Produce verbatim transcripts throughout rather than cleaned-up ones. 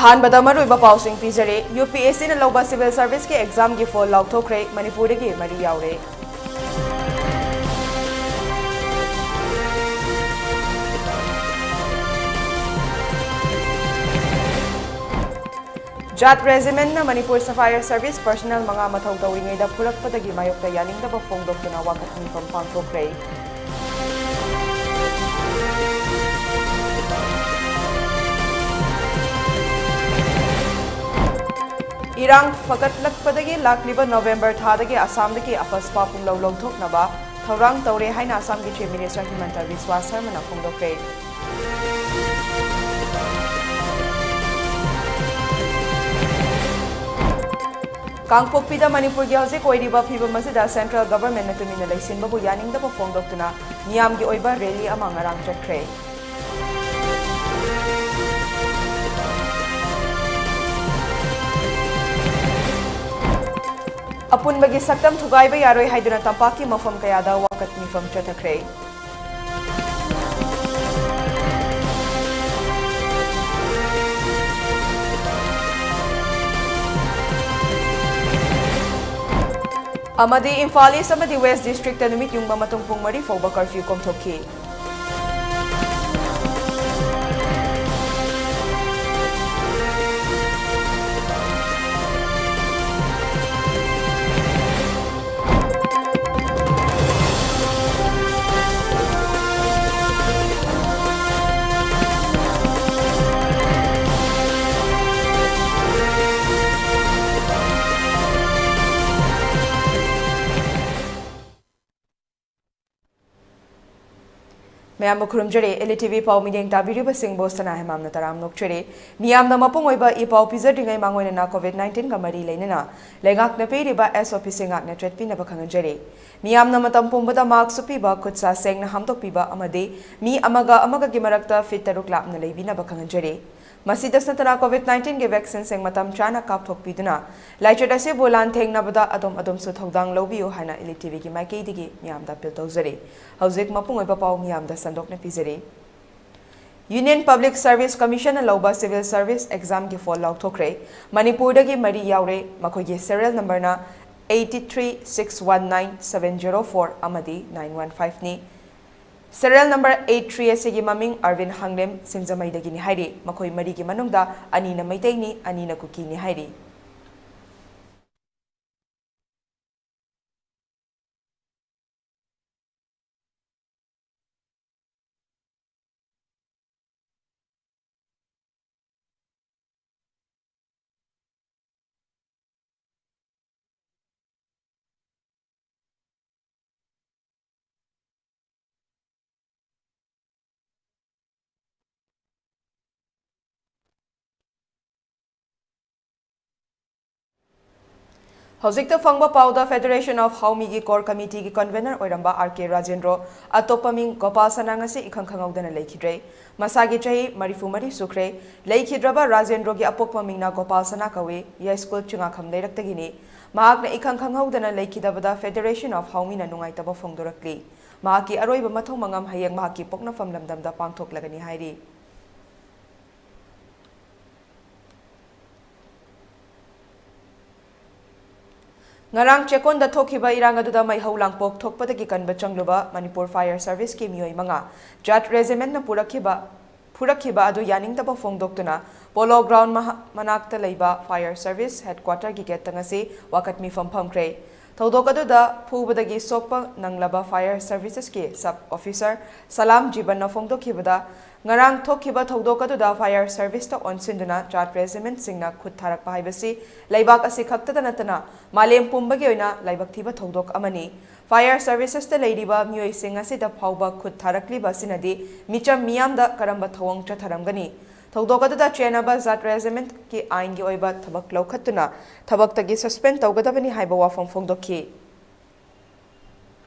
ꯑꯍꯥꯟꯕꯗ ꯃꯔꯨꯑꯣꯏꯕ ꯄꯥꯎꯁꯤꯡ ꯄꯤꯖꯔꯤ꯫ ꯌꯨ ꯄꯤ ꯑꯦꯁ ꯁꯤꯅ ꯂꯧꯕ civil service ꯀꯤ exam ꯒꯤ ꯐꯣꯜ ꯂꯥꯎꯊꯣꯛꯈ꯭ꯔꯦ꯫ ꯃꯅꯤꯄꯨꯔꯗꯒꯤ ꯃꯔꯤ ꯌꯥꯎꯔꯦ꯫ ꯖꯥꯠ regiment ꯅ ꯃꯅꯤꯄꯨꯔ Sapphire service personnel ꯃꯉꯥ ꯃꯊꯧ ꯇꯧꯔꯤꯉꯩꯗ ꯐꯨꯔꯛꯄꯗꯒꯤ ꯃꯥꯌꯣꯛꯇ ꯌꯥꯅꯤꯡꯗꯕ ꯐꯣꯡꯗꯣꯛꯇꯨꯅ ꯋꯥꯀꯠ ꯃꯤꯐꯝ ꯄꯥꯡꯊꯣꯛꯈ꯭ꯔꯦ꯫ ꯏꯔꯥꯡ ꯐꯒꯠꯂꯛꯄꯗꯒꯤ ꯂꯥꯛꯂꯤꯕ ꯅꯣꯕꯦꯝꯕꯔ ꯊꯥꯗꯒꯤ ꯑꯁꯥꯝꯗꯒꯤ ꯑꯐꯁꯄꯥ ꯄꯨꯡꯂꯧ ꯂꯧꯊꯣꯛꯅꯕ ꯊꯧꯔꯥꯡ ꯇꯧꯔꯦ ꯍꯥꯏꯅ ꯑꯁꯥꯝꯒꯤ Chief Minister ꯍꯤꯃꯟꯇ ꯕꯤꯁ꯭ꯋꯥ ꯁꯔꯃꯅ ꯐꯣꯡꯗꯣꯛꯈ꯭ꯔꯦ꯫ ꯀꯥꯡꯄꯣꯛꯄꯤꯗ ꯃꯅꯤꯄꯨꯔꯒꯤ ꯍꯧꯖꯤꯛ ꯑꯣꯏꯔꯤꯕ ꯐꯤꯕꯝ ꯑꯁꯤꯗ central government ꯅ ꯇꯨꯃꯤꯟꯅ ꯂꯩꯁꯤꯟꯕꯕꯨ ꯌꯥꯅꯤꯡꯗꯕ ꯐꯣꯡꯗꯣꯛꯇꯨꯅ ꯃꯤꯌꯥꯝꯒꯤ ꯑꯣꯏꯕ rally ꯑꯃ ꯉꯔꯥꯡ ꯆꯠꯈ꯭ꯔꯦ꯫ ꯑꯄꯨꯟꯕꯒꯤ ꯁꯛꯇꯝ ꯊꯨꯒꯥꯏꯕ ꯌꯥꯔꯣꯏ ꯍꯥꯏꯗꯨꯅ ꯇꯝꯄꯥꯛꯀꯤ ꯃꯐꯝ ꯀꯌꯥꯗ ꯋꯥꯀꯠ ꯃꯤꯐꯝ ꯆꯠꯊꯈ꯭ꯔꯦ꯫ ꯑꯃꯗꯤ ꯏꯝꯐꯥꯜ East ꯑꯃꯗꯤ West district ꯇ ꯅꯨꯃꯤꯠ ꯌꯨꯡꯕ ꯃꯇꯨꯡ ꯄꯨꯡ ꯃꯔꯤ ꯐꯥꯎꯕ curfew ꯀꯣꯝꯊꯣꯛꯈꯤ꯫ ꯃꯌꯥꯝꯕꯨ ꯈꯨꯔꯨꯝꯖꯔꯤ꯫ ꯑꯦꯜ ꯏ ꯇꯤ ꯚꯤ ꯄꯥꯎ ꯃꯤꯠꯌꯦꯡ ꯇꯥꯕꯤꯔꯤꯕꯁꯤꯡꯕꯨ ꯁꯅꯥ ꯍꯦꯃꯥꯝꯅ ꯇꯔꯥꯝꯅ ꯑꯣꯛꯆꯔꯤ꯫ ꯃꯤꯌꯥꯝꯅ ꯃꯄꯨꯡ ꯑꯣꯏꯕ ꯏ ꯄꯥꯎ ꯄꯤꯖꯗ꯭ꯔꯤꯉꯩ ꯃꯥꯡꯑꯣꯏꯅꯅ COVID nineteen ꯒ ꯃꯔꯤ ꯂꯩꯅꯅ ꯂꯩꯉꯥꯛꯅ ꯄꯤꯔꯤꯕ S O P ꯁꯤꯡ ꯉꯥꯛꯅ ꯆꯠꯄꯤꯅꯕ ꯈꯪꯍꯟꯖꯔꯤ꯫ ꯃꯤꯌꯥꯝꯅ ꯃꯇꯝ ꯄꯨꯝꯕꯗ mask ꯎꯞꯄꯤꯕ, ꯈꯨꯠ ꯁꯥ ꯁꯦꯡꯅ ꯍꯥꯝꯗꯣꯛꯄꯤꯕ ꯑꯃꯗꯤ ꯃꯤ ꯑꯃꯒ ꯑꯃꯒꯒꯤ ꯃꯔꯛꯇ feet ꯇꯔꯨꯛ ꯂꯥꯞꯅ ꯂꯩꯕꯤꯅꯕ ꯈꯪꯍꯟꯖꯔꯤ꯫ ꯃꯁꯤꯗꯁꯨ ꯅꯠꯇꯅ COVID nineteen ꯒꯤ vaccine ꯁꯤꯡ ꯃꯇꯝ ꯆꯥꯅ ꯀꯥꯞꯊꯣꯛꯄꯤꯗꯨꯅ ꯂꯥꯏꯆꯠ ꯑꯁꯤꯕꯨ ꯂꯥꯟꯊꯦꯡꯅꯕꯗ ꯑꯗꯣꯝ ꯑꯗꯣꯝꯁꯨ ꯊꯧꯗꯥꯡ ꯂꯧꯕꯤꯌꯨ ꯍꯥꯏꯅ ꯑꯦꯜ ꯏ ꯇꯤ ꯚꯤ ꯒꯤ ꯃꯥꯏꯀꯩꯗꯒꯤ ꯃꯤꯌꯥꯝꯗ appeal ꯇꯧꯖꯔꯤ꯫ ꯍꯧꯖꯤꯛ ꯃꯄꯨꯡ ꯑꯣꯏꯕ ꯄꯥꯎ ꯃꯤꯌꯥꯝꯗ ꯁꯟꯗꯣꯛꯅ ꯄꯤꯖꯔꯤ꯫ Union Public Service Commission ꯅ ꯂꯧꯕ Civil Service Exam ꯒꯤ ꯐꯣꯜ ꯂꯥꯎꯊꯣꯛꯈ꯭ꯔꯦ꯫ ꯃꯅꯤꯄꯨꯔꯗꯒꯤ ꯃꯔꯤ ꯌꯥꯎꯔꯦ꯫ ꯃꯈꯣꯏꯒꯤ serial number ꯅ eight three six one nine seven zero four ꯑꯃꯗꯤ nine one five ꯅꯤ꯫ Serial number eight three ꯑꯁꯤꯒꯤ ꯃꯃꯤꯡ ꯑꯔꯕꯤꯟ ꯍꯥꯡꯂꯦꯝ ꯁꯤꯡꯖꯃꯩꯗꯒꯤꯅꯤ ꯍꯥꯏꯔꯤ꯫ ꯃꯈꯣꯏ ꯃꯔꯤꯒꯤ ꯃꯅꯨꯡꯗ ꯑꯅꯤꯅ ꯃꯩꯇꯩꯅꯤ, ꯑꯅꯤꯅ ꯀꯨꯀꯤꯅꯤ ꯍꯥꯏꯔꯤ꯫ ꯍꯧꯖꯤꯛꯇ ꯐꯪꯕ ꯄꯥꯎꯗ Federation of ꯍꯥꯎꯃꯤꯒꯤ Core Committee ꯒꯤ convener ꯑꯣꯏꯔꯝꯕ ꯑꯥꯔ ꯀꯦ ꯔꯥꯖꯦꯟꯗ꯭ꯔꯣ, ꯑꯇꯣꯞꯄ ꯃꯤꯡ ꯒꯣꯄꯥꯜ ꯁꯅꯥ, ꯉꯁꯤ ꯏꯈꯪ ꯈꯪꯍꯧꯗꯅ ꯂꯩꯈꯤꯗ꯭ꯔꯦ꯫ ꯃꯁꯥꯒꯤ ꯆꯍꯤ ꯃꯔꯤꯐꯨ ꯃꯔꯤ ꯁꯨꯈ꯭ꯔꯦ꯫ ꯂꯩꯈꯤꯗ꯭ꯔꯕ ꯔꯥꯖꯦꯟꯗ꯭ꯔꯣꯒꯤ ꯑꯄꯣꯛꯄ ꯃꯤꯡꯅ ꯒꯣꯄꯥꯜ ꯁꯅꯥ ꯀꯧꯏ꯫ ꯌꯥꯏꯁ꯭ꯀꯨꯜ ꯆꯤꯡꯉꯥꯈꯝ ꯂꯩꯔꯛꯇꯒꯤꯅꯤ꯫ ꯃꯍꯥꯛꯅ ꯏꯈꯪ ꯈꯪꯍꯧꯗꯅ ꯂꯩꯈꯤꯗꯕꯗ Federation of ꯍꯥꯎꯃꯤꯅ ꯅꯨꯡꯉꯥꯏꯇꯕ ꯐꯣꯡꯗꯣꯔꯛꯂꯤ꯫ ꯃꯍꯥꯛꯀꯤ ꯑꯔꯣꯏꯕ ꯃꯊꯧ ꯃꯉꯝ ꯍꯌꯦꯡ ꯃꯍꯥꯛꯀꯤ ꯄꯣꯛꯅꯐꯝ ꯂꯝꯗꯝꯗ ꯄꯥꯡꯊꯣꯛꯂꯒꯅꯤ ꯍꯥꯏꯔꯤ꯫ ꯉꯔꯥꯡ ꯆꯦꯛꯀꯣꯟꯗ ꯊꯣꯛꯈꯤꯕ ꯏꯔꯥꯡ ꯑꯗꯨꯗ ꯃꯩꯍꯧ ꯂꯥꯡꯄꯣꯛ ꯊꯣꯛꯄꯗꯒꯤ ꯀꯟꯕ ꯆꯪꯂꯨꯕ ꯃꯅꯤꯄꯨꯔ Fire Service ꯀꯤ ꯃꯤꯑꯣꯏ ꯃꯉꯥ, Jat Regiment ꯅ ꯄꯨꯔꯛꯈꯤꯕ, ꯐꯨꯔꯛꯈꯤꯕ ꯑꯗꯨ ꯌꯥꯅꯤꯡꯗꯕ ꯐꯣꯡꯗꯣꯛꯇꯨꯅ Polo Ground ꯃꯍ-, ꯃꯅꯥꯛꯇ ꯂꯩꯕ Fire Service Headquarter ꯒꯤ gate ꯇ ꯉꯁꯤ ꯋꯥꯀꯠ ꯃꯤꯐꯝ ꯐꯝꯈ꯭ꯔꯦ꯫ ꯊꯧꯗꯣꯛ ꯑꯗꯨꯗ ꯐꯨꯕꯗꯒꯤ ꯁꯣꯛꯄ ꯅꯪꯂꯕ Fire Services ꯀꯤ Sub Officer ꯁꯂꯥꯝ ꯖꯤꯕꯟꯅ ꯐꯣꯡꯗꯣꯛꯈꯤꯕꯗ, ꯉꯔꯥꯡ ꯊꯣꯛꯈꯤꯕ ꯊꯧꯗꯣꯛ ꯑꯗꯨꯗ Fire Service ꯇ ꯑꯣꯟꯁꯤꯟꯗꯨꯅ Jat Regiment ꯁꯤꯡꯅ ꯈꯨꯠ ꯊꯥꯔꯛꯄ ꯍꯥꯏꯕꯁꯤ ꯂꯩꯕꯥꯛ ꯑꯁꯤ ꯈꯛꯇꯗ ꯅꯠꯇꯅ ꯃꯥꯂꯦꯝ ꯄꯨꯝꯕꯒꯤ ꯑꯣꯏꯅ ꯂꯥꯏꯕꯛ ꯊꯤꯕ ꯊꯧꯗꯣꯛ ꯑꯃꯅꯤ꯫ Fire Services ꯇ ꯂꯩꯔꯤꯕ ꯃꯤꯑꯣꯏꯁꯤꯡ ꯑꯁꯤꯗ ꯐꯥꯎꯕ ꯈꯨꯠ ꯊꯥꯔꯛꯂꯤꯕ ꯑꯁꯤꯅꯗꯤ ꯃꯤꯆꯝ ꯃꯤꯌꯥꯝꯗ ꯀꯔꯝꯕ ꯊꯧꯑꯣꯡ ꯆꯠꯊꯔꯝꯒꯅꯤ? ꯊꯧꯗꯣꯛ ꯑꯗꯨꯗ ꯆꯦꯟꯅꯕ Jat Regiment ꯀꯤ ꯑꯥꯏꯟꯒꯤ ꯑꯣꯏꯕ ꯊꯕꯛ ꯂꯧꯈꯠꯇꯨꯅ ꯊꯕꯛꯇꯒꯤ suspend ꯇꯧꯒꯗꯕꯅꯤ ꯍꯥꯏꯕ ꯋꯥꯐꯝ ꯐꯣꯡꯗꯣꯛꯈꯤ꯫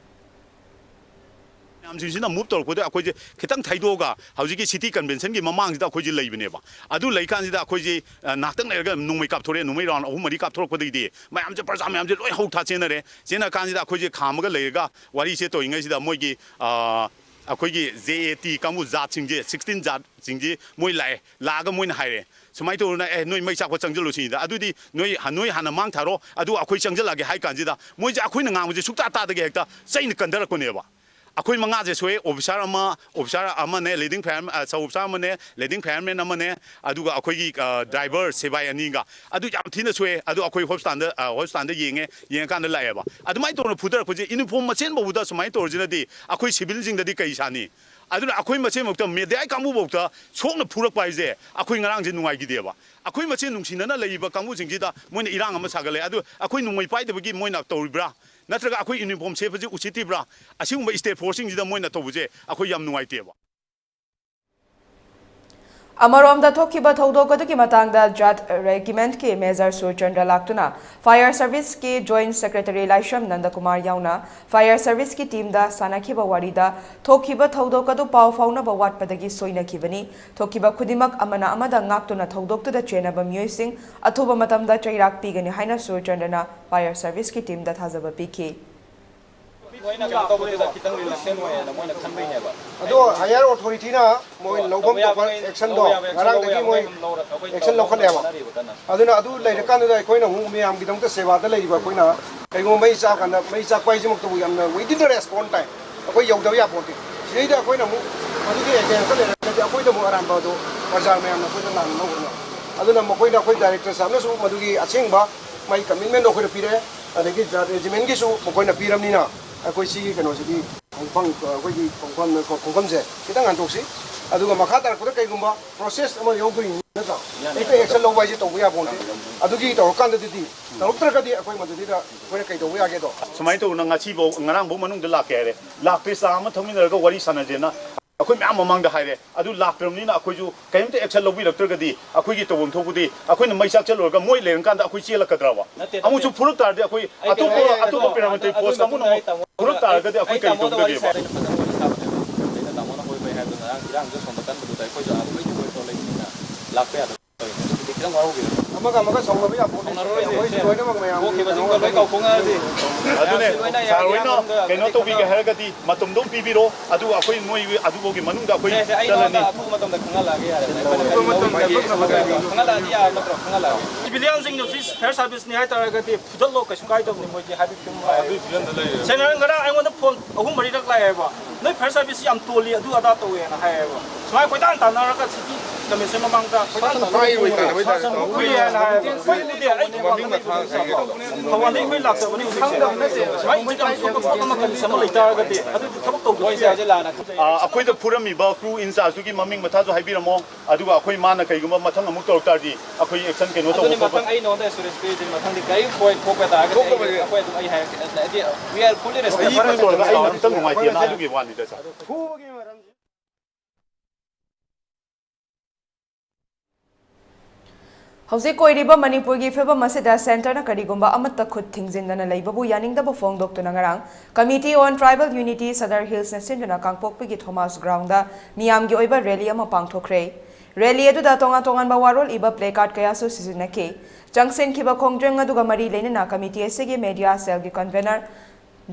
ꯃꯌꯥꯝꯁꯤꯡꯁꯤꯅ move ꯇꯧꯔꯛꯄꯗ ꯑꯩꯈꯣꯏꯁꯦ ꯈꯤꯇꯪ ꯊꯩꯗꯣꯛꯑꯒ ꯍꯧꯖꯤꯛꯀꯤ City Convention ꯒꯤ ꯃꯃꯥꯡꯁꯤꯗ ꯑꯩꯈꯣꯏꯁꯦ ꯂꯩꯕꯅꯦꯕ꯫ ꯑꯗꯨ ꯂꯩꯀꯥꯟꯁꯤꯗ ꯑꯩꯈꯣꯏꯁꯦ, ꯑ, ꯉꯥꯏꯍꯥꯛꯇꯪ ꯂꯩꯔꯒ ꯅꯣꯡꯃꯩ ꯀꯥꯞꯊꯣꯔꯛꯑꯦ, ꯅꯣꯡꯃꯩ round ꯑꯍꯨꯝ ꯃꯔꯤ ꯀꯥꯞꯊꯣꯔꯛꯄꯗꯒꯤꯗꯤ ꯃꯌꯥꯝꯁꯦ, ꯄ꯭ꯔꯖꯥ ꯃꯌꯥꯝꯁꯦ ꯂꯣꯏ ꯍꯧꯊꯥ ꯆꯦꯟꯅꯔꯦ꯫ ꯆꯦꯟꯅ ꯀꯥꯟꯁꯤꯗ ꯑꯩꯈꯣꯏꯁꯦ ꯈꯥꯝꯃꯒ ꯂꯩꯔꯒ ꯋꯥꯔꯤꯁꯦ ꯇꯧꯔꯤꯉꯩꯁꯤꯗ ꯃꯣꯏꯒꯤ, ꯑ, ꯑꯩꯈꯣꯏꯒꯤ J A T ꯀꯥꯡꯕꯨ ꯖꯥꯠꯁꯤꯡꯁꯦ, sixteen ꯖꯥꯠꯁꯤꯡꯁꯤ ꯃꯣꯏ ꯂꯥꯛꯑꯦ꯫ ꯂꯥꯛꯑꯒ ꯃꯣꯏꯅ ꯍꯥꯏꯔꯦ, "ꯁꯨꯃꯥꯏꯅ ꯇꯧꯗꯅ, ꯑꯦ, ꯅꯣꯏ ꯃꯩ ꯆꯥꯛꯄ ꯆꯪꯁꯤꯜꯂꯨ ꯁꯤꯅꯤꯗ꯫ ꯑꯗꯨꯗꯤ ꯅꯣꯏ, ꯅꯣꯏ ꯍꯥꯟꯅ ꯃꯥꯡ ꯊꯥꯔꯣ, ꯑꯗꯨꯒ ꯑꯩꯈꯣꯏ ꯆꯪꯁꯤꯜꯂꯛꯑꯒꯦ" ꯍꯥꯏ ꯀꯥꯟꯁꯤꯗ, ꯃꯣꯏꯁꯦ ꯑꯩꯈꯣꯏꯅ ꯉꯥꯡꯕꯁꯦ ꯁꯨꯛꯇꯥ ꯇꯥꯗꯒꯦ ꯍꯦꯛꯇ ꯆꯩꯅ ꯀꯟꯊꯔꯛꯄꯅꯦꯕ꯫ ꯑꯩꯈꯣꯏ ꯃꯉꯥꯁꯦ ꯁꯣꯛꯑꯦ, officer ꯑꯃ, officer ꯑꯃꯅꯦ, leading fire, ꯑ, sub officer ꯑꯃꯅꯦ, leading fireman ꯑꯃꯅꯦ, ꯑꯗꯨꯒ ꯑꯩꯈꯣꯏꯒꯤ, ꯑ, driver ꯁꯤꯕꯥꯏ ꯑꯅꯤꯒ꯫ ꯑꯗꯨ ꯌꯥꯝ ꯊꯤꯅ ꯁꯣꯛꯑꯦ꯫ ꯑꯗꯨ ꯑꯩꯈꯣꯏ hospitalꯗ, ꯑ, hospitalꯗ ꯌꯦꯡꯉꯦ, ꯌꯦꯡꯉꯀꯥꯟꯗ ꯂꯥꯛꯑꯦꯕ꯫ ꯑꯗꯨꯃꯥꯏꯅ ꯇꯧꯅ ꯐꯨꯊꯔꯛꯄꯁꯦ, uniform ꯃꯁꯦꯟ ꯐꯥꯎꯕꯗ ꯁꯨꯃꯥꯏꯅ ꯇꯧꯔꯁꯤꯅꯗꯤ ꯑꯩꯈꯣꯏ civilꯁꯤꯡꯗꯗꯤ ꯀꯩ ꯁꯥꯅꯤ? ꯑꯗꯨꯅ ꯑꯩꯈꯣꯏ ꯃꯁꯦꯟꯃꯛꯇ media ꯀꯥꯡꯕꯨꯐꯥꯎꯗ ꯁꯣꯛꯅ ꯐꯨꯔꯛꯄ ꯍꯥꯏꯁꯦ ꯑꯩꯈꯣꯏ ꯉꯔꯥꯡꯁꯦ ꯅꯨꯡꯉꯥꯏꯈꯤꯗꯦꯕ꯫ ꯑꯩꯈꯣꯏ ꯃꯁꯦꯟ ꯅꯨꯡꯁꯤꯅꯅ ꯂꯩꯔꯤꯕ ꯀꯥꯡꯕꯨꯁꯤꯡꯁꯤꯗ ꯃꯣꯏꯅ ꯏꯔꯥꯡ ꯑꯃ ꯁꯥꯒꯠꯂꯦ꯫ ꯑꯗꯨ ꯑꯩꯈꯣꯏ ꯅꯣꯡꯃꯩ ꯄꯥꯏꯗꯕꯒꯤ ꯃꯣꯏꯅ ꯇꯧꯔꯤꯕ꯭ꯔꯥ? ꯅꯠꯇ꯭ꯔꯒ ꯑꯩꯈꯣꯏ uniform ꯁꯦꯠꯄꯁꯦ ꯎꯁꯤꯠꯇ꯭ꯔꯤꯕ꯭ꯔꯥ? ꯑꯁꯤꯒꯨꯝꯕ state forceꯁꯤꯡꯁꯤꯗ ꯃꯣꯏꯅ ꯇꯧꯕꯁꯦ ꯑꯩꯈꯣꯏ ꯌꯥꯝ ꯅꯨꯡꯉꯥꯏꯇꯦꯕ꯫ ꯑꯃꯔꯣꯝꯗ, ꯊꯣꯛꯈꯤꯕ ꯊꯧꯗꯣꯛ ꯑꯗꯨꯒꯤ ꯃꯇꯥꯡꯗ ꯖꯥꯠ ꯔꯦꯖꯤꯃꯦꯟꯠꯀꯤ ꯃꯦꯖꯔ ꯁꯨꯔꯆꯟꯗ꯭ꯔ ꯂꯥꯛꯇꯨꯅ Fire Serviceꯀꯤ Joint Secretary ꯂꯥꯏꯁ꯭ꯔꯝ ꯅꯟꯗꯀꯨꯃꯥꯔ ꯌꯥꯎꯅ Fire Serviceꯀꯤ teamꯗ ꯁꯥꯟꯅꯈꯤꯕ ꯋꯥꯔꯤꯗ, ꯊꯣꯛꯈꯤꯕ ꯊꯧꯗꯣꯛ ꯑꯗꯨ ꯄꯥꯎ ꯐꯥꯎꯅꯕ ꯋꯥꯠꯄꯗꯒꯤ ꯁꯣꯏꯅꯈꯤꯕꯅꯤ꯫ ꯊꯣꯛꯈꯤꯕ ꯈꯨꯗꯤꯡꯃꯛ ꯑꯃꯅ ꯑꯃꯗ ꯉꯥꯛꯇꯨꯅ ꯊꯧꯗꯣꯛꯇꯨꯗ ꯆꯦꯟꯅꯕ ꯃꯤꯑꯣꯏꯁꯤꯡ ꯑꯊꯨꯕ ꯃꯇꯝꯗ ꯆꯩꯔꯥꯛ ꯄꯤꯒꯅꯤ ꯍꯥꯏꯅ ꯁꯨꯔꯆꯟꯗ꯭ꯔꯅ Fire Serviceꯀꯤ teamꯗ ꯊꯥꯖꯕ ꯄꯤꯈꯤ꯫ ꯃꯣꯏꯅ ꯀꯩꯅꯣ ꯇꯧꯕꯗꯨꯗ ꯈꯤꯇꯪ relaxation ꯑꯣꯏꯌꯦꯅ ꯃꯣꯏꯅ ꯈꯟꯕꯩꯅꯦꯕ꯫ ꯑꯗꯣ higher authorityꯅ ꯃꯣꯏ ꯂꯧꯐꯝ ꯊꯣꯛꯄ actionꯗꯣ ꯉꯔꯥꯡꯗꯒꯤ ꯃꯣꯏ action ꯂꯧꯈꯠꯂꯦꯕ꯫ ꯑꯗꯨꯅ ꯑꯗꯨ ꯂꯩꯔꯀꯥꯟꯗꯨꯗ ꯑꯩꯈꯣꯏꯅ ꯑꯃꯨꯛ ꯃꯌꯥꯝꯒꯤꯗꯃꯛꯇ ꯁꯦꯕꯥꯗ ꯂꯩꯔꯤꯕ ꯑꯩꯈꯣꯏꯅ ꯀꯩꯒꯨꯝꯕ ꯃꯩ ꯆꯥꯛ ꯀꯥꯟꯗ ꯃꯩ ꯆꯥꯛꯄ ꯍꯥꯏꯁꯤꯃꯛꯇꯕꯨ ꯌꯥꯝꯅ within the response time, ꯑꯩꯈꯣꯏ ꯌꯧꯗꯕ ꯌꯥꯄꯣꯟꯇꯦ꯫ ꯁꯤꯗꯩꯗ ꯑꯩꯈꯣꯏꯅ ꯑꯃꯨꯛ ꯃꯗꯨꯒꯤ againstꯇ ꯂꯩꯔꯒꯗꯤ ꯑꯩꯈꯣꯏꯗ ꯑꯃꯨꯛ ꯑꯔꯥꯟꯕ ꯑꯗꯨ ꯄ꯭ꯔꯖꯥ ꯃꯌꯥꯝꯅ ꯑꯩꯈꯣꯏꯗ ꯂꯥꯟꯅ ꯂꯧꯒꯅꯤ꯫ ꯑꯗꯨꯅ ꯃꯈꯣꯏꯗ ꯑꯩꯈꯣꯏ director sirꯅꯁꯨ ꯃꯗꯨꯒꯤ ꯑꯁꯦꯡꯕ ꯃꯥꯒꯤ commitment ꯑꯩꯈꯣꯏꯗ ꯄꯤꯔꯛꯑꯦ꯫ ꯑꯗꯒꯤ ꯖꯥꯠ regimentꯒꯤꯁꯨ ꯃꯈꯣꯏꯅ ꯄꯤꯔꯕꯅꯤꯅ ꯑꯩꯈꯣꯏ ꯁꯤꯒꯤ ꯀꯩꯅꯣꯁꯤꯗꯤ ꯈꯣꯡꯐꯝ, ꯑꯩꯈꯣꯏꯒꯤ ꯈꯣꯡꯐꯝ, ꯈꯣꯡꯐꯝꯁꯦ ꯈꯤꯇꯪ ꯍꯟꯗꯣꯛꯁꯤ꯫ ꯑꯗꯨꯒ ꯃꯈꯥ ꯇꯥꯔꯛꯄꯗ ꯀꯩꯒꯨꯝꯕ process ꯑꯃ ꯌꯥꯎꯗꯣꯏꯅꯤ ꯅꯠꯇ꯭ꯔꯥ? ꯍꯦꯛꯇ action ꯂꯧꯕ ꯍꯥꯏꯁꯦ ꯇꯧꯕ ꯌꯥꯕ ꯅꯠꯇꯦ꯫ ꯑꯗꯨꯒꯤ ꯇꯧꯔꯀꯥꯟꯗꯗꯤ, ꯇꯧꯔꯛꯇ꯭ꯔꯒꯗꯤ ꯑꯩꯈꯣꯏ ꯃꯗꯨꯗꯩꯗ ꯑꯩꯈꯣꯏꯅ ꯀꯩꯗꯧꯕ ꯌꯥꯒꯦꯗꯣ꯫ ꯁꯨꯃꯥꯏꯅ ꯇꯧꯗꯅ ꯉꯁꯤꯐꯥꯎ, ꯉꯔꯥꯡꯐꯥꯎ ꯃꯅꯨꯡꯗ ꯂꯥꯛꯀꯦ ꯍꯥꯏꯔꯦ꯫ ꯂꯥꯛꯇꯦ꯫ ꯆꯥ ꯑꯃ ꯊꯛꯃꯤꯟꯅꯔꯒ ꯋꯥꯔꯤ ꯁꯥꯟꯅꯁꯦꯅ ꯑꯩꯈꯣꯏ ꯃꯌꯥꯝ ꯃꯃꯥꯡꯗ ꯍꯥꯏꯔꯦ꯫ ꯑꯗꯨ ꯂꯥꯛꯇ꯭ꯔꯕꯅꯤꯅ ꯑꯩꯈꯣꯏꯁꯨ ꯀꯔꯤꯝꯇ action ꯂꯧꯕꯤꯔꯛꯇ꯭ꯔꯒꯗꯤ ꯑꯩꯈꯣꯏꯒꯤ ꯇꯧꯐꯝ ꯊꯣꯛꯄꯗꯤ ꯑꯩꯈꯣꯏꯅ ꯃꯩ ꯆꯥꯛ ꯆꯠꯂꯨꯔꯒ ꯃꯣꯏ ꯂꯩꯔꯀꯥꯟꯗ ꯑꯩꯈꯣꯏ ꯆꯦꯜꯂꯛꯀꯗ꯭ꯔꯕ? ꯑꯃꯨꯛꯁꯨ ꯐꯨꯔꯛ ꯇꯥꯔꯗꯤ ꯑꯩꯈꯣꯏ ꯑꯇꯣꯞꯄ, ꯑꯇꯣꯞꯄ paramilitary force ꯀꯥꯡꯕꯨꯅ ꯑꯃꯨꯛ ꯐꯨꯔꯛ ꯇꯥꯔꯒꯗꯤ ꯑꯩꯈꯣꯏ ꯀꯔꯤ ꯇꯧꯒꯗꯒꯦꯕ? ꯑꯩꯅ ꯐꯖꯅ ꯋꯥꯔꯤ ꯁꯥꯕꯅꯦꯕ꯫ ꯑꯩꯅ ꯇꯥꯃꯣꯅ ꯍꯣꯏ ꯍꯣꯏ ꯍꯥꯏꯕꯗꯣ ꯉꯔꯥꯡ ꯏꯔꯥꯡꯗꯣ ꯁꯣꯝꯗ ꯀꯟꯕꯗꯨꯗ ꯑꯩꯈꯣꯏꯁꯨ ꯑꯥꯗ ꯂꯣꯏ ꯊꯣꯛꯑꯦ ꯂꯩꯕꯅꯤꯅ ꯂꯥꯛꯄ ꯌꯥꯗꯕ꯫ ꯑꯗꯨꯒꯤꯗꯤ ꯈꯤꯇꯪ ꯋꯥꯍꯧꯈꯤꯕ꯫ ꯑꯃꯒ ꯑꯃꯒ ꯁꯥꯎꯅꯕ ꯌꯥꯄꯣꯠꯇꯦ꯫ ꯁꯥꯎꯅꯔꯣꯏꯁꯦ꯫ ꯃꯣꯏꯁꯦ ꯂꯣꯏꯅꯃꯛ ꯃꯌꯥꯝꯒꯤ ꯊꯣꯛꯈꯤꯕꯁꯤꯡꯗꯣ ꯂꯣꯏ ꯀꯥꯎꯊꯣꯛꯅꯔꯁꯤ꯫ ꯑꯗꯨꯅꯦ, ꯃꯌꯥꯝꯁꯦ ꯂꯣꯏꯅ ꯁꯥꯔ ꯍꯣꯏꯅ ꯌꯥꯝꯅ ꯀꯩꯅꯣ ꯇꯧꯕꯤꯒꯦ ꯍꯥꯏꯔꯒꯗꯤ ꯃꯇꯝꯗꯣ ꯑꯃ ꯄꯤꯕꯤꯔꯣ, ꯑꯗꯨꯒ ꯑꯩꯈꯣꯏ ꯅꯣꯏ ꯑꯗꯨꯐꯥꯎꯒꯤ ꯃꯅꯨꯡꯗ ꯑꯩꯈꯣꯏ ꯁꯦ, ꯁꯦ, ꯑꯩ ꯆꯠꯂꯅꯤ꯫ ꯅꯉꯣꯟꯗ ꯑꯊꯨꯕ ꯃꯇꯝꯗ ꯈꯪꯍꯜꯂꯛꯑꯒꯦ ꯌꯥꯔꯦ꯫ ꯑꯩꯈꯣꯏꯅ ꯀꯔꯤ ꯂꯧꯕꯤꯒꯦ? ꯈꯪꯍꯜꯂꯛꯑꯗꯤ ꯌꯥꯔꯕ ꯅꯠꯇ꯭ꯔꯣ? ꯈꯪꯍꯜꯂꯛꯑꯒꯦ꯫ Civilianꯁꯤꯡꯅ ꯐꯤꯁ ꯐꯥꯌꯔ ꯁꯥꯔꯚꯤꯁꯅꯤ ꯍꯥꯏꯇꯥꯔꯒꯗꯤ ꯐꯨꯗꯠꯂꯣ, ꯀꯩꯁꯨ ꯀꯥꯏꯗꯕꯅꯤ, ꯃꯣꯏꯗꯤ ꯍꯥꯏꯕꯗꯤ ꯑꯗꯨꯝ ꯑꯗꯨꯒꯤ ꯐꯤꯕꯝꯗ ꯂꯩꯔꯦ꯫ ꯁꯦꯡꯅ ꯉꯔꯥꯡ ꯑꯩꯉꯣꯟꯗ ꯐꯣꯟ ꯑꯍꯨꯝ ꯃꯔꯤꯔꯛ ꯂꯥꯛꯑꯦꯕ, "ꯅꯣꯏ ꯐꯥꯌꯔ ꯁꯥꯔꯚꯤꯁꯁꯤ ꯌꯥꯝ ꯇꯣꯜꯂꯤ, ꯑꯗꯨ ꯑꯗꯥ ꯇꯧꯋꯦꯅ" ꯍꯥꯏꯌꯦꯕ꯫ ꯁꯨꯃꯥꯏꯅ ꯀꯣꯏꯇꯥꯟ ꯇꯥꯟꯅꯔꯒ ꯁꯤꯇꯤ ꯀꯃꯤꯁꯟ ꯃꯃꯥꯡꯗ ꯀꯣꯏꯇꯥꯟ ꯁꯥꯁꯟ ꯇꯥꯟꯅꯔꯒ ꯐꯥꯏ ꯑꯣꯏ ꯇꯥꯟꯅꯕ ꯍꯥꯏꯇꯥꯔꯦ꯫ ꯁꯥꯁꯟ ꯐꯨꯏ ꯍꯥꯏꯅ ꯍꯥꯏꯌꯦꯕ꯫ ꯑꯩꯈꯣꯏ ꯎꯗꯦ, ꯑꯩ ꯊꯧꯕꯥꯜꯗꯩ ꯑꯩꯈꯣꯏ ꯂꯥꯛꯆꯕꯅꯤ ꯍꯧꯖꯤꯛꯁꯦ꯫ ꯁꯨꯃꯥꯏꯅ ꯏꯟꯀꯝ ꯊꯣꯛꯄ ꯈꯣꯠꯄ ꯑꯃ ꯀꯟꯗꯤꯁꯟ ꯑꯃ ꯂꯩꯇꯥꯔꯒꯗꯤ ꯑꯗꯨꯗꯤ ꯊꯕꯛ ꯇꯧꯕꯁꯨ ꯌꯥꯏ꯫ ꯑ, ꯑꯩꯈꯣꯏꯗ ꯐꯨꯔꯝꯃꯤꯕ ꯀ꯭ꯔꯨ ꯏꯟꯆꯥꯔꯖꯇꯨꯒꯤ ꯃꯃꯤꯡ ꯃꯊꯥꯁꯨ ꯍꯥꯏꯕꯤꯔꯝꯃꯣ, ꯑꯗꯨꯒ ꯑꯩꯈꯣꯏ ꯃꯥꯅ ꯀꯩꯒꯨꯝꯕ ꯃꯊꯪ ꯑꯃꯨꯛ ꯇꯧꯔꯛ ꯇꯥꯔꯗꯤ ꯑꯩꯈꯣꯏ ꯑꯦꯛꯁꯟ ꯀꯩꯅꯣ ꯇꯧꯕ ꯑꯗꯨꯅꯤ, ꯈꯣꯠꯄ ꯃꯊꯪ ꯑꯩ ꯅꯉꯣꯟꯗ ꯑꯦꯁꯨꯔꯦꯟꯁ ꯄꯤꯔꯤꯁꯤꯅꯤ, ꯃꯊꯪꯗꯤ ꯀꯔꯤꯝ ꯁꯣꯏ ꯊꯣꯛꯄ ꯇꯥꯔꯒꯗꯤ ꯑꯩ, ꯑꯩꯈꯣꯏ ꯑꯗꯨꯝ ꯑꯩ ꯍꯥꯏꯔꯛꯀꯦ꯫ ꯍꯥꯏꯗꯤ, we are fully responsible꯫ ꯇꯧꯔꯒ ꯑꯩ ꯑꯝꯇꯪ ꯅꯨꯡꯉꯥꯏꯇꯦꯅ ꯑꯗꯨꯒꯤ ꯋꯥꯅꯤꯗ, ꯁꯥꯔ꯫ ꯍꯧꯖꯤꯛ ꯑꯣꯏꯔꯤꯕ ꯃꯅꯤꯄꯨꯔꯒꯤ ꯐꯤꯕꯝ ꯑꯁꯤꯗ ꯁꯦꯟꯇꯔꯅ ꯀꯔꯤꯒꯨꯝꯕ ꯑꯃꯠꯇ ꯈꯨꯠ ꯊꯤꯡꯖꯤꯟꯗꯅ ꯂꯩꯕꯕꯨ ꯌꯥꯅꯤꯡꯗꯕ ꯐꯣꯡꯗꯣꯛꯇꯨꯅ ꯉꯔꯥꯡ Committee on Tribal Unity Sadar Hillsꯅ ꯁꯤꯟꯗꯨꯅ ꯀꯥꯡꯄꯣꯛꯄꯤꯒꯤ ꯊꯣꯃꯥꯁ ꯒ꯭ꯔꯥꯎꯟꯗ ꯃꯤꯌꯥꯝꯒꯤ ꯑꯣꯏꯕ ꯔꯦꯂꯤ ꯑꯃ ꯄꯥꯡꯊꯣꯛꯈ꯭ꯔꯦ꯫ ꯔꯦꯂꯤ ꯑꯗꯨꯗ ꯇꯣꯉꯥꯟ ꯇꯣꯉꯥꯟꯕ ꯋꯥꯔꯣꯜ ꯏꯕ ꯄ꯭ꯂꯦ ꯀꯥꯔꯗ ꯀꯌꯥꯁꯨ ꯁꯤꯖꯤꯟꯅꯈꯤ꯫ ꯆꯪꯁꯤꯟꯈꯤꯕ ꯈꯣꯡꯖꯪ ꯑꯗꯨꯒ ꯃꯔꯤ ꯂꯩꯅꯅ ꯀꯃꯤꯇꯤ ꯑꯁꯤꯒꯤ ꯃꯦꯗꯤꯌꯥ ꯁꯦꯜꯒꯤ ꯀꯟꯚꯦꯅꯔ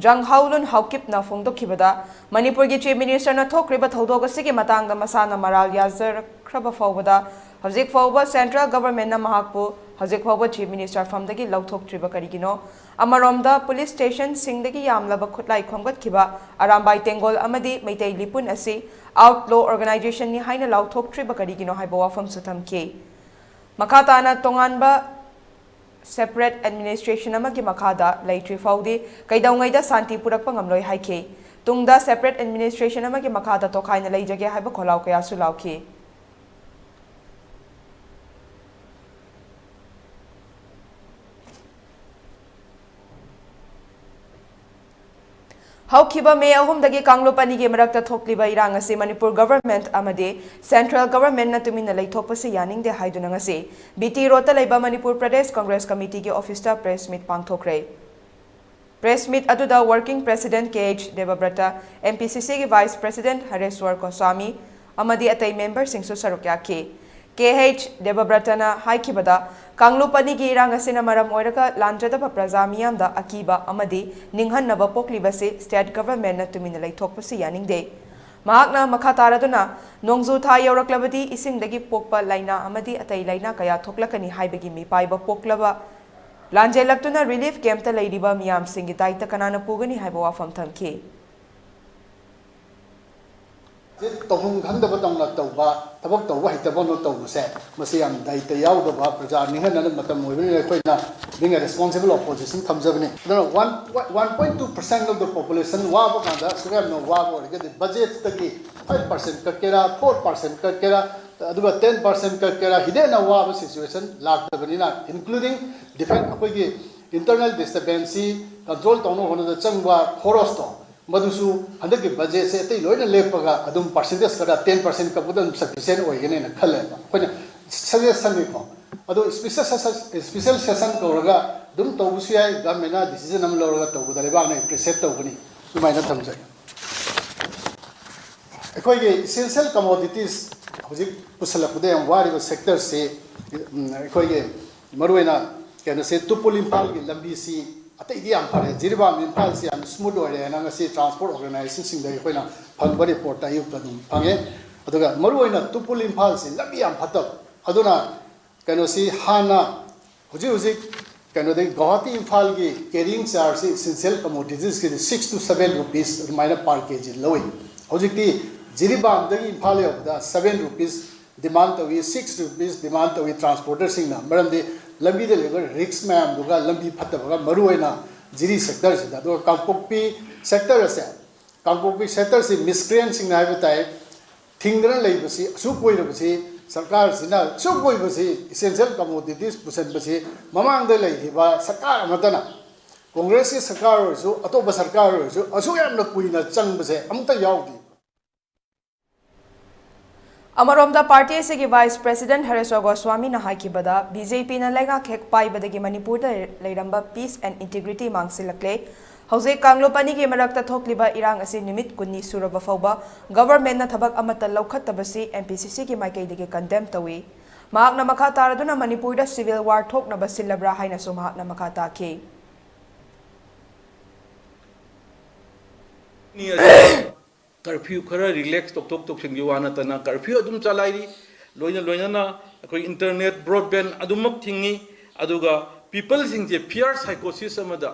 ꯖꯪꯍꯥꯎꯂꯨꯟ ꯍꯥꯎꯀꯤꯞꯅ ꯐꯣꯡꯗꯣꯛꯈꯤꯕꯗ, ꯃꯅꯤꯄꯨꯔꯒꯤ ꯆꯤꯐ ꯃꯤꯅꯤꯁꯇꯔꯅ ꯊꯣꯛꯈ꯭ꯔꯤꯕ ꯊꯧꯗꯣꯛ ꯑꯁꯤꯒꯤ ꯃꯇꯥꯡꯗ ꯃꯁꯥꯅ ꯃꯔꯥꯜ ꯌꯥꯖꯔꯛꯈ꯭ꯔꯕ ꯐꯥꯎꯕꯗ ꯍꯧꯖꯤꯛ ꯐꯥꯎꯕ ꯁꯦꯟꯇ꯭ꯔꯦꯜ ꯒꯚꯔꯟꯃꯦꯟꯠꯅ ꯃꯍꯥꯛꯄꯨ ꯍꯧꯖꯤꯛ ꯐꯥꯎꯕ ꯆꯤꯐ ꯃꯤꯅꯤꯁꯇꯔ ꯐꯝꯗꯒꯤ ꯂꯧꯊꯣꯛꯇ꯭ꯔꯤꯕ ꯀꯔꯤꯒꯤꯅꯣ? ꯑꯃꯔꯣꯝꯗ, ꯄꯨꯂꯤꯁ ꯁ꯭ꯇꯦꯁꯟꯁꯤꯡꯗꯒꯤ ꯌꯥꯝꯂꯕ ꯈꯨꯠꯂꯥꯏ ꯈꯣꯝꯒꯠꯈꯤꯕ ꯑꯔꯥꯝꯕꯥꯏ ꯇꯦꯡꯒꯣꯜ ꯑꯃꯗꯤ ꯃꯩꯇꯩ ꯂꯤꯄꯨꯟ ꯑꯁꯤ ꯑꯥꯎꯠꯂꯣ ꯑꯣꯔꯒꯅꯥꯏꯖꯦꯁꯟꯅꯤ ꯍꯥꯏꯅ ꯂꯥꯎꯊꯣꯛꯇ꯭ꯔꯤꯕ ꯀꯔꯤꯒꯤꯅꯣ ꯍꯥꯏꯕ ꯋꯥꯐꯝꯁꯨ ꯊꯝꯈꯤ꯫ ꯃꯈꯥ ꯇꯥꯅ ꯇꯣꯉꯥꯟꯕ ꯁꯦꯄꯔꯦꯠ ꯑꯦꯗꯃꯤꯅꯤꯁꯇ꯭ꯔꯦꯁꯟ ꯑꯃꯒꯤ ꯃꯈꯥꯗ ꯂꯩꯇ꯭ꯔꯤ ꯐꯥꯎꯗꯤ ꯀꯩꯗꯧꯉꯩꯗ ꯁꯥꯟꯇꯤ ꯄꯨꯔꯛꯄ ꯉꯝꯂꯣꯏ ꯍꯥꯏꯈꯤ꯫ ꯇꯨꯡꯗ ꯁꯦꯄꯔꯦꯠ ꯑꯦꯗꯃꯤꯅꯤꯁꯇ꯭ꯔꯦꯁꯟ ꯑꯃꯒꯤ ꯃꯈꯥꯗ ꯇꯣꯈꯥꯏꯅ ꯂꯩꯖꯒꯦ ꯍꯥꯏꯕ ꯈꯣꯜꯂꯥꯎ ꯀꯌꯥꯁꯨ ꯂꯥꯎꯈꯤ꯫ ꯍꯧꯈꯤꯕ ꯃꯦ ꯑꯍꯨꯝꯗꯒꯤ ꯀꯥꯡꯂꯨꯞ ꯑꯅꯤꯒꯤ ꯃꯔꯛꯇ ꯊꯣꯛꯂꯤꯕ ꯏꯔꯥꯡ ꯑꯁꯤ ꯃꯅꯤꯄꯨꯔ ꯒꯚꯔꯟꯃꯦꯟꯠ ꯑꯃꯗꯤ ꯁꯦꯟꯇ꯭ꯔꯦꯜ ꯒꯚꯔꯟꯃꯦꯟꯠꯅ ꯇꯨꯃꯤꯟꯅ ꯂꯩꯊꯣꯛꯄꯁꯤ ꯌꯥꯅꯤꯡꯗꯦ ꯍꯥꯏꯗꯨꯅ ꯉꯁꯤ ꯕꯤ ꯇꯤ ꯔꯣꯗꯇ ꯂꯩꯕ ꯃꯅꯤꯄꯨꯔ ꯄ꯭ꯔꯗꯦꯁ ꯀꯪꯒ꯭ꯔꯦꯁ ꯀꯃꯤꯇꯤꯒꯤ ꯑꯣꯐꯤꯁꯇ ꯄ꯭ꯔꯦꯁ ꯃꯤꯠ ꯄꯥꯡꯊꯣꯛꯈ꯭ꯔꯦ꯫ ꯄ꯭ꯔꯦꯁ ꯃꯤꯠ ꯑꯗꯨꯗ ꯋꯥꯔꯀꯤꯡ ꯄ꯭ꯔꯦꯁꯤꯗꯦꯟꯠ ꯀꯦ ꯑꯩꯆ ꯗꯦꯕꯕ꯭ꯔꯇ, ꯑꯦꯝ ꯄꯤ ꯁꯤ ꯁꯤꯒꯤ ꯚꯥꯏꯁ ꯄ꯭ꯔꯦꯁꯤꯗꯦꯟꯠ ꯍꯔꯦꯁ꯭ꯋꯔ ꯒꯣꯁ꯭ꯋꯥꯃꯤ ꯑꯃꯗꯤ ꯑꯇꯩ ꯃꯦꯝꯕꯔꯁꯤꯡꯁꯨ ꯁꯔꯨꯛ ꯌꯥꯈꯤ꯫ ꯀꯦ ꯑꯩꯆ ꯗꯦꯕꯕ꯭ꯔꯇꯅ ꯍꯥꯏꯈꯤꯕꯗ, ꯀꯥꯡꯂꯨꯞ ꯑꯅꯤꯒꯤ ꯏꯔꯥꯡ ꯑꯁꯤꯅ ꯃꯔꯝ ꯑꯣꯏꯔꯒ ꯂꯥꯟꯖꯗꯕ ꯄ꯭ꯔꯖꯥ ꯃꯤꯌꯥꯝꯗ ꯑꯀꯤꯕ ꯑꯃꯗꯤ ꯅꯤꯡꯍꯟꯅꯕ ꯄꯣꯛꯂꯤꯕꯁꯤ ꯁ꯭ꯇꯦꯠ ꯒꯚꯔꯟꯃꯦꯟꯠꯅ ꯇꯨꯃꯤꯟꯅ ꯂꯩꯊꯣꯛꯄꯁꯤ ꯌꯥꯅꯤꯡꯗꯦ꯫ ꯃꯍꯥꯛꯅ ꯃꯈꯥ ꯇꯥꯔꯗꯨꯅ, ꯅꯣꯡꯖꯨ ꯊꯥ ꯌꯧꯔꯛꯂꯕꯗꯤ ꯏꯁꯤꯡꯗꯒꯤ ꯄꯣꯛꯄ ꯂꯥꯏꯅꯥ ꯑꯃꯗꯤ ꯑꯇꯩ ꯂꯥꯏꯅꯥ ꯀꯌꯥ ꯊꯣꯛꯂꯛꯀꯅꯤ ꯍꯥꯏꯕꯒꯤ ꯃꯤꯄꯥꯏꯕ ꯄꯣꯛꯂꯕ ꯂꯥꯟꯖꯦꯜꯂꯛꯇꯨꯅ ꯔꯤꯂꯤꯐ ꯀꯦꯝꯞꯇ ꯂꯩꯔꯤꯕ ꯃꯤꯌꯥꯝꯁꯤꯡꯒꯤ ꯗꯥꯏꯇ ꯀꯅꯥꯅ ꯄꯨꯒꯅꯤ ꯍꯥꯏꯕ ꯋꯥꯐꯝ ꯊꯝꯈꯤ꯫ ꯇꯧꯐꯝ ꯈꯪꯗꯕ ꯇꯧꯅ ꯇꯧꯕ, ꯊꯕꯛ ꯇꯧꯕ ꯍꯩꯇꯕꯅ ꯇꯧꯕꯁꯦ, ꯃꯁꯤ ꯌꯥꯝ ꯗꯥꯏꯇ ꯌꯥꯎꯗꯕ, ꯄ꯭ꯔꯖꯥ ꯅꯤꯡꯍꯟꯅꯕ ꯃꯇꯝ ꯑꯣꯏꯕꯅꯤꯅ ꯑꯩꯈꯣꯏꯅ being a responsible opposition ꯊꯝꯖꯕꯅꯤ꯫ ꯑꯗꯨꯅ one, one point two percent of the population ꯋꯥꯕ ꯀꯥꯟꯗ ꯑꯁꯨꯛ ꯌꯥꯝꯅ ꯋꯥꯕ ꯑꯣꯏꯔꯒꯗꯤ ꯕꯖꯦꯠꯇꯒꯤ five percent ꯀꯛꯀꯦꯔꯥ, four percent ꯀꯛꯀꯦꯔꯥ, ꯑꯗꯨꯒ ten percent ꯀꯛꯀꯦꯔꯥ, ꯍꯤꯗꯦꯟꯅ ꯋꯥꯕ situation ꯂꯥꯛꯇꯕꯅꯤꯅ, including defense, ꯑꯩꯈꯣꯏꯒꯤ internal disturbanceꯁꯤ control ꯇꯧꯅꯕ ꯍꯣꯠꯅꯕꯗ ꯆꯪꯕ ꯈꯣꯔꯁꯇꯣ, ꯃꯗꯨꯁꯨ ꯍꯟꯗꯛꯀꯤ ꯕꯖꯦꯠꯁꯦ ꯑꯇꯩ ꯂꯣꯏꯅ ꯂꯦꯞꯄꯒ ꯑꯗꯨꯝ percentage ꯈꯔ ten percent ꯀꯛꯄꯗ ꯑꯗꯨꯝ sufficient ꯑꯣꯏꯒꯅꯦꯅ ꯈꯜꯂꯦꯕ꯫ ꯑꯩꯈꯣꯏꯅ suggestionꯅꯤꯀꯣ꯫ ꯑꯗꯣ special session, special session ꯀꯧꯔꯒ ꯑꯗꯨꯝ ꯇꯧꯕꯁꯨ ꯌꯥꯏ, ꯒꯚꯔꯟꯃꯦꯟꯠꯅ decision ꯑꯃ ꯂꯧꯔꯒ ꯇꯧꯕꯗ ꯂꯩꯕꯥꯛꯅ appreciate ꯇꯧꯒꯅꯤ꯫ ꯑꯗꯨꯃꯥꯏꯅ ꯊꯝꯖꯒꯦ꯫ ꯑꯩꯈꯣꯏꯒꯤ essential commodities ꯍꯧꯖꯤꯛ ꯄꯨꯁꯜꯂꯛꯄꯗ ꯌꯥꯝ ꯋꯥꯔꯤꯕ sectorꯁꯤ, ꯎꯝ, ꯑꯩꯈꯣꯏꯒꯤ ꯃꯔꯨꯑꯣꯏꯅ ꯀꯩꯅꯣꯁꯦ, ꯇꯨꯄꯨꯜ ꯏꯝꯐꯥꯜꯒꯤ ꯂꯝꯕꯤꯁꯤ ꯑꯇꯩꯗꯤ ꯌꯥꯝ ꯐꯔꯦ, ꯖꯤꯔꯤꯕꯥꯝ ꯏꯝꯐꯥꯜꯁꯤ ꯌꯥꯝ smooth ꯑꯣꯏꯔꯦꯅ ꯉꯁꯤ transport organisationꯁꯤꯡꯗꯒꯤ ꯑꯩꯈꯣꯏꯅ ꯐꯪꯕ reportꯇ ꯑꯌꯨꯛꯇ ꯑꯗꯨꯝ ꯐꯪꯉꯦ꯫ ꯑꯗꯨꯒ ꯃꯔꯨꯑꯣꯏꯅ ꯇꯨꯄꯨꯜ ꯏꯝꯐꯥꯜꯁꯤ ꯂꯝꯕꯤ ꯌꯥꯝ ꯐꯠꯇꯕ, ꯑꯗꯨꯅ ꯀꯩꯅꯣꯁꯤ ꯍꯥꯟꯅ ꯍꯧꯖꯤꯛ ꯍꯧꯖꯤꯛ ꯀꯩꯅꯣꯗꯒꯤ ꯒꯧꯍꯥꯇꯤ ꯏꯝꯐꯥꯜꯒꯤ carrying chargeꯁꯤ essential commoditiesꯀꯤꯗꯤ six to seven rupees ꯑꯗꯨꯃꯥꯏꯅ per kg ꯂꯧꯏ꯫ ꯍꯧꯖꯤꯛꯇꯤ ꯖꯤꯔꯤꯕꯥꯝꯗꯒꯤ ꯏꯝꯐꯥꯜ ꯌꯧꯕꯗ seven rupees demand ꯇꯧꯏ, six rupees demand ꯇꯧꯏ transporterꯁꯤꯡꯅ꯫ ꯃꯔꯝꯗꯤ ꯂꯝꯕꯤꯗ ꯂꯩꯕ risk ꯃꯌꯥꯝꯗꯨꯒ ꯂꯝꯕꯤ ꯐꯠꯇꯕꯒ, ꯃꯔꯨꯑꯣꯏꯅ ꯖꯤꯔꯤ sectorꯁꯤꯗ꯫ ꯑꯗꯨꯒ ꯀꯥꯡꯄꯣꯛꯄꯤ sector ꯑꯁꯦ, ꯀꯥꯡꯄꯣꯛꯄꯤ sectorꯁꯤ miscreantꯁꯤꯡꯅ ꯍꯥꯏꯕ ꯇꯥꯏ, ꯊꯤꯡꯗꯅ ꯂꯩꯕꯁꯤ ꯑꯁꯨꯛ ꯀꯨꯏꯔꯕꯁꯤ ꯁꯔꯀꯥꯔꯁꯤꯅ, ꯑꯁꯨꯛ ꯀꯨꯏꯕꯁꯤ essential commodities ꯄꯨꯁꯤꯟꯕꯁꯤ ꯃꯃꯥꯡꯗ ꯂꯩꯈꯤꯕ ꯁꯔꯀꯥꯔ ꯑꯃꯠꯇꯅ, ꯀꯣꯡꯒ꯭ꯔꯦꯁꯀꯤ ꯁꯔꯀꯥꯔ ꯑꯣꯏꯔꯁꯨ, ꯑꯇꯣꯞꯄ ꯁꯔꯀꯥꯔ ꯑꯣꯏꯔꯁꯨ, ꯑꯁꯨꯛ ꯌꯥꯝꯅ ꯀꯨꯏꯅ ꯆꯪꯕꯁꯦ ꯑꯃꯨꯛꯇ ꯌꯥꯎꯗꯦ꯫ ꯑꯃꯔꯣꯝꯗ, ꯄꯥꯔꯇꯤ ꯑꯁꯤꯒꯤ ꯚꯥꯏꯁ ꯄ꯭ꯔꯦꯁꯤꯗꯦꯟꯠ ꯍꯔꯦꯁ꯭ꯋꯔ ꯒꯣꯁ꯭ꯋꯥꯃꯤꯅ ꯍꯥꯏꯈꯤꯕꯗ, ꯕꯤ ꯖꯦ ꯄꯤꯅ ꯂꯩꯉꯥꯛ ꯍꯦꯛ ꯄꯥꯏꯕꯗꯒꯤ ꯃꯅꯤꯄꯨꯔꯗ ꯂꯩꯔꯝꯕ peace and integrity ꯃꯥꯡꯁꯤꯜꯂꯛꯂꯦ꯫ ꯍꯧꯖꯤꯛ ꯀꯥꯡꯂꯨꯞ ꯑꯅꯤꯒꯤ ꯃꯔꯛꯇ ꯊꯣꯛꯂꯤꯕ ꯏꯔꯥꯡ ꯑꯁꯤ ꯅꯨꯃꯤꯠ ꯀꯨꯟꯅꯤ ꯁꯨꯔꯕ ꯐꯥꯎꯕ ꯒꯚꯔꯟꯃꯦꯟꯠꯅ ꯊꯕꯛ ꯑꯃꯠꯇ ꯂꯧꯈꯠꯇꯕꯁꯤ ꯑꯦꯝ ꯄꯤ ꯁꯤ ꯁꯤꯒꯤ ꯃꯥꯏꯀꯩꯗꯒꯤ ꯀꯟꯗꯦꯝ ꯇꯧꯏ꯫ ꯃꯍꯥꯛꯅ ꯃꯈꯥ ꯇꯥꯔꯗꯨꯅ ꯃꯅꯤꯄꯨꯔꯗ ꯁꯤꯚꯤꯜ ꯋꯥꯔ ꯊꯣꯛꯅꯕ ꯁꯤꯜꯂꯕ꯭ꯔꯥ ꯍꯥꯏꯅꯁꯨ ꯃꯍꯥꯛꯅ ꯃꯈꯥ ꯇꯥꯈꯤ꯫ ꯅꯤ ꯑꯁꯤꯗ ꯀꯔꯐ꯭ꯌꯨ ꯈꯔ ꯔꯤꯂꯦꯛꯁ ꯇꯧꯊꯣꯛ ꯇꯧꯁꯤꯟꯒꯤ ꯋꯥ ꯅꯠꯇꯅ ꯀꯔꯐ꯭ꯌꯨ ꯑꯗꯨꯝ ꯆꯂꯥꯏꯔꯤ꯫ ꯂꯣꯏꯅ ꯂꯣꯏꯅꯅ ꯑꯩꯈꯣꯏ ꯏꯟꯇꯔꯅꯦꯠ, ꯕ꯭ꯔꯣꯗꯕꯦꯟ ꯑꯗꯨꯃꯛ ꯊꯤꯡꯉꯤ꯫ ꯑꯗꯨꯒ ꯄꯤꯄꯜꯁꯤꯡꯁꯦ ꯐꯤꯌꯔ ꯁꯥꯏꯀꯣꯁꯤꯁ ꯑꯃꯗ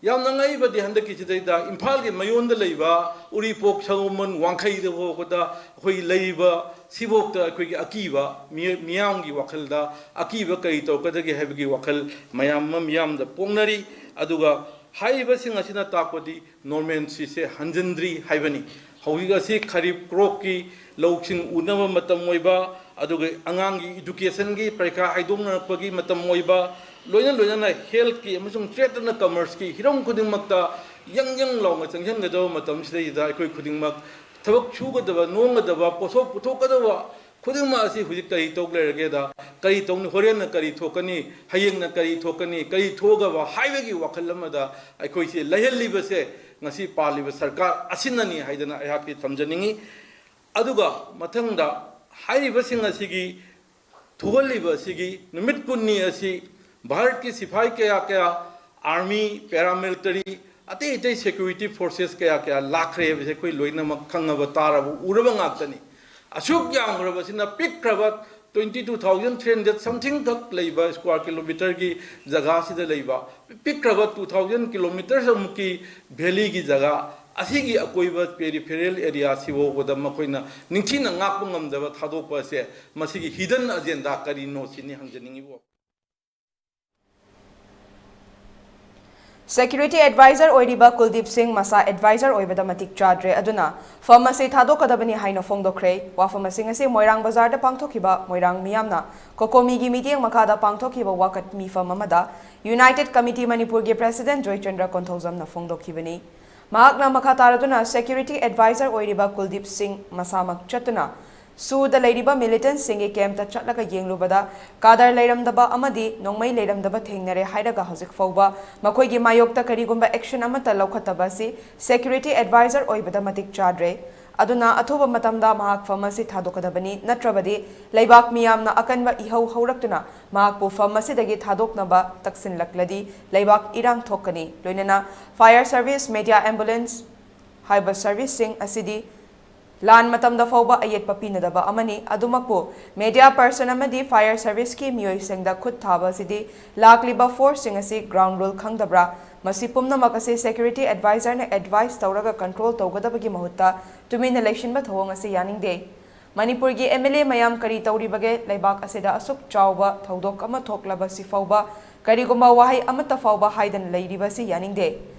ꯌꯥꯝꯅ ꯉꯛꯏꯕꯗꯤ ꯍꯟꯗꯛꯀꯤꯁꯤꯗꯩꯗ ꯏꯝꯐꯥꯜꯒꯤ ꯃꯌꯣꯟꯗ ꯂꯩꯕ ꯎꯔꯤꯄꯣꯛ, ꯁꯑꯣꯝꯕꯨꯟ, ꯋꯥꯡꯈꯩꯗ ꯐꯥꯎꯕꯗ ꯑꯩꯈꯣꯏ ꯂꯩꯔꯤꯕ ꯁꯤꯐꯥꯎꯗ ꯑꯩꯈꯣꯏꯒꯤ ꯑꯀꯤꯕ ꯃꯤ-, ꯃꯤꯌꯥꯝꯒꯤ ꯋꯥꯈꯜꯗ ꯑꯀꯤꯕ ꯀꯔꯤ ꯇꯧꯔꯛꯀꯗꯒꯦ ꯍꯥꯏꯕꯒꯤ ꯋꯥꯈꯜ ꯃꯌꯥꯝ ꯑꯃ ꯃꯤꯌꯥꯝꯗ ꯄꯣꯛꯅꯔꯤ꯫ ꯑꯗꯨꯒ ꯍꯥꯏꯔꯤꯕꯁꯤꯡ ꯑꯁꯤꯅ ꯇꯥꯛꯄꯗꯤ normalcyꯁꯦ ꯍꯟꯖꯤꯟꯗ꯭ꯔꯤ ꯍꯥꯏꯕꯅꯤ꯫ ꯍꯧꯖꯤꯛ ꯑꯁꯤ ꯈꯔꯤꯞ ꯀ꯭ꯔꯣꯞꯀꯤ ꯂꯧꯁꯤꯡ ꯎꯅꯕ ꯃꯇꯝ ꯑꯣꯏꯕ, ꯑꯗꯨꯒ ꯑꯉꯥꯡꯒꯤ educationꯒꯤ ꯄꯔꯤꯈꯥ ꯍꯥꯏꯗꯣꯛꯅꯔꯛꯄꯒꯤ ꯃꯇꯝ ꯑꯣꯏꯕ, ꯂꯣꯏꯅ ꯂꯣꯏꯅꯅ healthꯀꯤ ꯑꯃꯁꯨꯡ trade and commerceꯀꯤ ꯍꯤꯔꯝ ꯈꯨꯗꯤꯡꯃꯛꯇ ꯌꯪ ꯌꯪ ꯂꯥꯎꯅ ꯆꯪꯁꯤꯟꯒꯗꯕ ꯃꯇꯝꯁꯤꯗꯩꯗ ꯑꯩꯈꯣꯏ ꯈꯨꯗꯤꯡꯃꯛ ꯊꯕꯛ ꯁꯨꯒꯗꯕ, ꯅꯣꯝꯒꯗꯕ, ꯄꯣꯠꯊꯣꯛ ꯄꯨꯊꯣꯛꯀꯗꯕ ꯈꯨꯗꯤꯡꯃꯛ ꯑꯁꯤ ꯍꯧꯖꯤꯛ ꯀꯔꯤ ꯇꯧ ꯂꯩꯔꯒꯦꯗ, ꯀꯔꯤ ꯇꯧꯅꯤ, ꯍꯣꯔꯦꯟꯅ ꯀꯔꯤ ꯊꯣꯛꯀꯅꯤ, ꯍꯌꯦꯡꯅ ꯀꯔꯤ ꯊꯣꯛꯀꯅꯤ, ꯀꯔꯤ ꯊꯣꯛꯑꯒꯕ ꯍꯥꯏꯕꯒꯤ ꯋꯥꯈꯜ ꯑꯃꯗ ꯑꯩꯈꯣꯏꯁꯤ ꯂꯩꯍꯜꯂꯤꯕꯁꯦ ꯉꯁꯤ ꯄꯥꯜꯂꯤꯕ ꯁꯔꯀꯥꯔ ꯑꯁꯤꯅꯅꯤ ꯍꯥꯏꯗꯅ ꯑꯩꯍꯥꯛꯀꯤ ꯊꯝꯖꯅꯤꯡꯏ꯫ ꯑꯗꯨꯒ ꯃꯊꯪꯗ ꯍꯥꯏꯔꯤꯕꯁꯤꯡ ꯑꯁꯤꯒꯤ ꯊꯣꯛꯍꯜꯂꯤꯕ ꯑꯁꯤꯒꯤ ꯅꯨꯃꯤꯠ ꯀꯨꯟꯅꯤ ꯑꯁꯤ ꯚꯥꯔꯠꯀꯤ ꯁꯤꯐꯥꯏ ꯀꯌꯥ ꯀꯌꯥ, army, paramilitary, ꯑꯇꯩ ꯑꯇꯩ security forces ꯀꯌꯥ ꯀꯌꯥ ꯂꯥꯛꯈ꯭ꯔꯦ ꯍꯥꯏꯕꯁꯦ ꯑꯩꯈꯣꯏ ꯂꯣꯏꯅꯃꯛ ꯈꯪꯉꯕ ꯇꯥꯔꯕ ꯎꯔꯕ ꯉꯥꯛꯇꯅꯤ꯫ ꯑꯁꯨꯛ ꯌꯥꯝꯈ꯭ꯔꯕꯁꯤꯅ ꯄꯤꯛꯈ꯭ꯔꯕ twenty two thousand three hundred something ꯈꯛ ꯂꯩꯕ square kilometreꯒꯤ ꯖꯒꯥꯁꯤꯗ ꯂꯩꯕ ꯄꯤꯛꯈ꯭ꯔꯕ two thousand kilometres ꯑꯃꯨꯛꯀꯤ valleyꯒꯤ ꯖꯒꯥ ꯑꯁꯤꯒꯤ ꯑꯀꯣꯏꯕ peripheral areaꯁꯤ ꯐꯥꯎꯕꯗ ꯃꯈꯣꯏꯅ ꯅꯤꯡꯊꯤꯅ ꯉꯥꯛꯄ ꯉꯝꯗꯕ ꯊꯥꯗꯣꯛꯄ ꯑꯁꯦ ꯃꯁꯤꯒꯤ hidden agenda ꯀꯔꯤꯅꯣ ꯁꯤꯅꯤ ꯍꯪꯖꯅꯤꯡꯉꯤꯕ꯫ Security advisor ꯑꯣꯏꯔꯤꯕ ꯀꯨꯜꯗꯤꯞ ꯁꯤꯡ ꯃꯁꯥ advisor ꯑꯣꯏꯕꯗ ꯃꯇꯤꯛ ꯆꯥꯗ꯭ꯔꯦ, ꯑꯗꯨꯅ ꯐꯝ ꯑꯁꯤ ꯊꯥꯗꯣꯛꯀꯗꯕꯅꯤ ꯍꯥꯏꯅ ꯐꯣꯡꯗꯣꯛꯈ꯭ꯔꯦ꯫ ꯋꯥꯐꯝ ꯑꯁꯤꯡ ꯑꯁꯤ ꯃꯣꯏꯔꯥꯡ ꯕꯖꯥꯔꯗ ꯄꯥꯡꯊꯣꯛꯈꯤꯕ ꯃꯣꯏꯔꯥꯡ ꯃꯤꯌꯥꯝꯅ ꯀꯣꯀꯣꯃꯤꯒꯤ ꯃꯤꯠꯌꯦꯡ ꯃꯈꯥꯗ ꯄꯥꯡꯊꯣꯛꯈꯤꯕ ꯋꯥꯀꯠ ꯃꯤꯐꯝ ꯑꯃꯗ United Committee ꯃꯅꯤꯄꯨꯔꯒꯤ president ꯖꯣꯏꯆꯟꯗ꯭ꯔ ꯀꯣꯟꯊꯧꯖꯝꯅ ꯐꯣꯡꯗꯣꯛꯈꯤꯕꯅꯤ꯫ ꯃꯍꯥꯛꯅ ꯃꯈꯥ ꯇꯥꯔꯗꯨꯅ security advisor ꯑꯣꯏꯔꯤꯕ ꯀꯨꯜꯗꯤꯞ ꯁꯤꯡ ꯃꯁꯥꯃꯛ ꯆꯠꯇꯨꯅ ꯁꯨꯗ ꯂꯩꯔꯤꯕ ꯃꯤꯂꯤꯇꯦꯟꯠꯁꯤꯡꯒꯤ ꯀꯦꯝꯞꯇ ꯆꯠꯂꯒ ꯌꯦꯡꯂꯨꯕꯗ ꯀꯥꯗꯔ ꯂꯩꯔꯝꯗꯕ ꯑꯃꯗꯤ ꯅꯣꯡꯃꯩ ꯂꯩꯔꯝꯗꯕ ꯊꯦꯡꯅꯔꯦ ꯍꯥꯏꯔꯒ ꯍꯧꯖꯤꯛ ꯐꯥꯎꯕ ꯃꯈꯣꯏꯒꯤ ꯃꯥꯌꯣꯛꯇ ꯀꯔꯤꯒꯨꯝꯕ ꯑꯦꯛꯁꯟ ꯑꯃꯠꯇ ꯂꯧꯈꯠꯇꯕ ꯑꯁꯤ ꯁꯦꯀ꯭ꯌꯨꯔꯤꯇꯤ ꯑꯦꯗꯚꯥꯏꯖꯔ ꯑꯣꯏꯕꯗ ꯃꯇꯤꯛ ꯆꯥꯗ꯭ꯔꯦ꯫ ꯑꯗꯨꯅ ꯑꯊꯨꯕ ꯃꯇꯝꯗ ꯃꯍꯥꯛ ꯐꯝ ꯑꯁꯤ ꯊꯥꯗꯣꯛꯀꯗꯕꯅꯤ, ꯅꯠꯇ꯭ꯔꯕꯗꯤ ꯂꯩꯕꯥꯛ ꯃꯤꯌꯥꯝꯅ ꯑꯀꯟꯕ ꯏꯍꯧ ꯍꯧꯔꯛꯇꯨꯅ ꯃꯍꯥꯛꯄꯨ ꯐꯝ ꯑꯁꯤꯗꯒꯤ ꯊꯥꯗꯣꯛꯅꯕ ꯇꯛꯁꯤꯜꯂꯛꯂꯗꯤ ꯂꯩꯕꯥꯛ ꯏꯔꯥꯡ ꯊꯣꯛꯀꯅꯤ꯫ ꯂꯣꯏꯅꯅ ꯐꯥꯌꯔ ꯁꯔꯚꯤꯁ, ꯃꯦꯗꯤꯌꯥ, ꯑꯦꯝꯕꯨꯂꯦꯟꯁ ꯍꯥꯏꯕ ꯁꯔꯚꯤꯁꯁꯤꯡ ꯑꯁꯤꯗꯤ ꯂꯥꯟ ꯃꯇꯝꯗ ꯐꯥꯎꯕ ꯑꯌꯦꯠꯄ ꯄꯤꯅꯗꯕ ꯑꯃꯅꯤ꯫ ꯑꯗꯨꯃꯛꯄꯨ ꯃꯦꯗꯤꯌꯥ ꯄꯔꯁꯟ ꯑꯃꯗꯤ ꯐꯥꯌꯔ ꯁꯔꯚꯤꯁꯀꯤ ꯃꯤꯑꯣꯏꯁꯤꯡꯗ ꯈꯨꯠ ꯊꯥꯕ ꯑꯁꯤꯗꯤ ꯂꯥꯛꯂꯤꯕ ꯐꯣꯔꯁꯁꯤꯡ ꯑꯁꯤ ꯒ꯭ꯔꯥꯎꯟ ꯔꯨꯜ ꯈꯪꯗꯕ꯭ꯔꯥ? ꯃꯁꯤ ꯄꯨꯝꯅꯃꯛ ꯑꯁꯤ ꯁꯦꯀ꯭ꯌꯨꯔꯤꯇꯤ ꯑꯦꯗꯚꯥꯏꯖꯔꯅ ꯑꯦꯗꯚꯥꯏꯁ ꯇꯧꯔꯒ ꯀꯟꯇ꯭ꯔꯣꯜ ꯇꯧꯒꯗꯕꯒꯤ ꯃꯍꯨꯠꯇ ꯇꯨꯃꯤꯟꯅ ꯂꯩꯁꯤꯟꯕ ꯊꯧꯑꯣꯡ ꯑꯁꯤ ꯌꯥꯅꯤꯡꯗꯦ꯫ ꯃꯅꯤꯄꯨꯔꯒꯤ ꯑꯦꯝ ꯑꯦꯜ ꯑꯦ ꯃꯌꯥꯝ ꯀꯔꯤ ꯇꯧꯔꯤꯕꯒꯦ? ꯂꯩꯕꯥꯛ ꯑꯁꯤꯗ ꯑꯁꯨꯛ ꯆꯥꯎꯕ ꯊꯧꯗꯣꯛ ꯑꯃ ꯊꯣꯛꯂꯕꯁꯤ ꯐꯥꯎꯕ ꯀꯔꯤꯒꯨꯝꯕ ꯋꯥꯍꯩ ꯑꯃꯠꯇ ꯐꯥꯎꯕ ꯍꯥꯏꯗꯅ ꯂꯩꯔꯤꯕꯁꯤ ꯌꯥꯅꯤꯡꯗꯦ꯫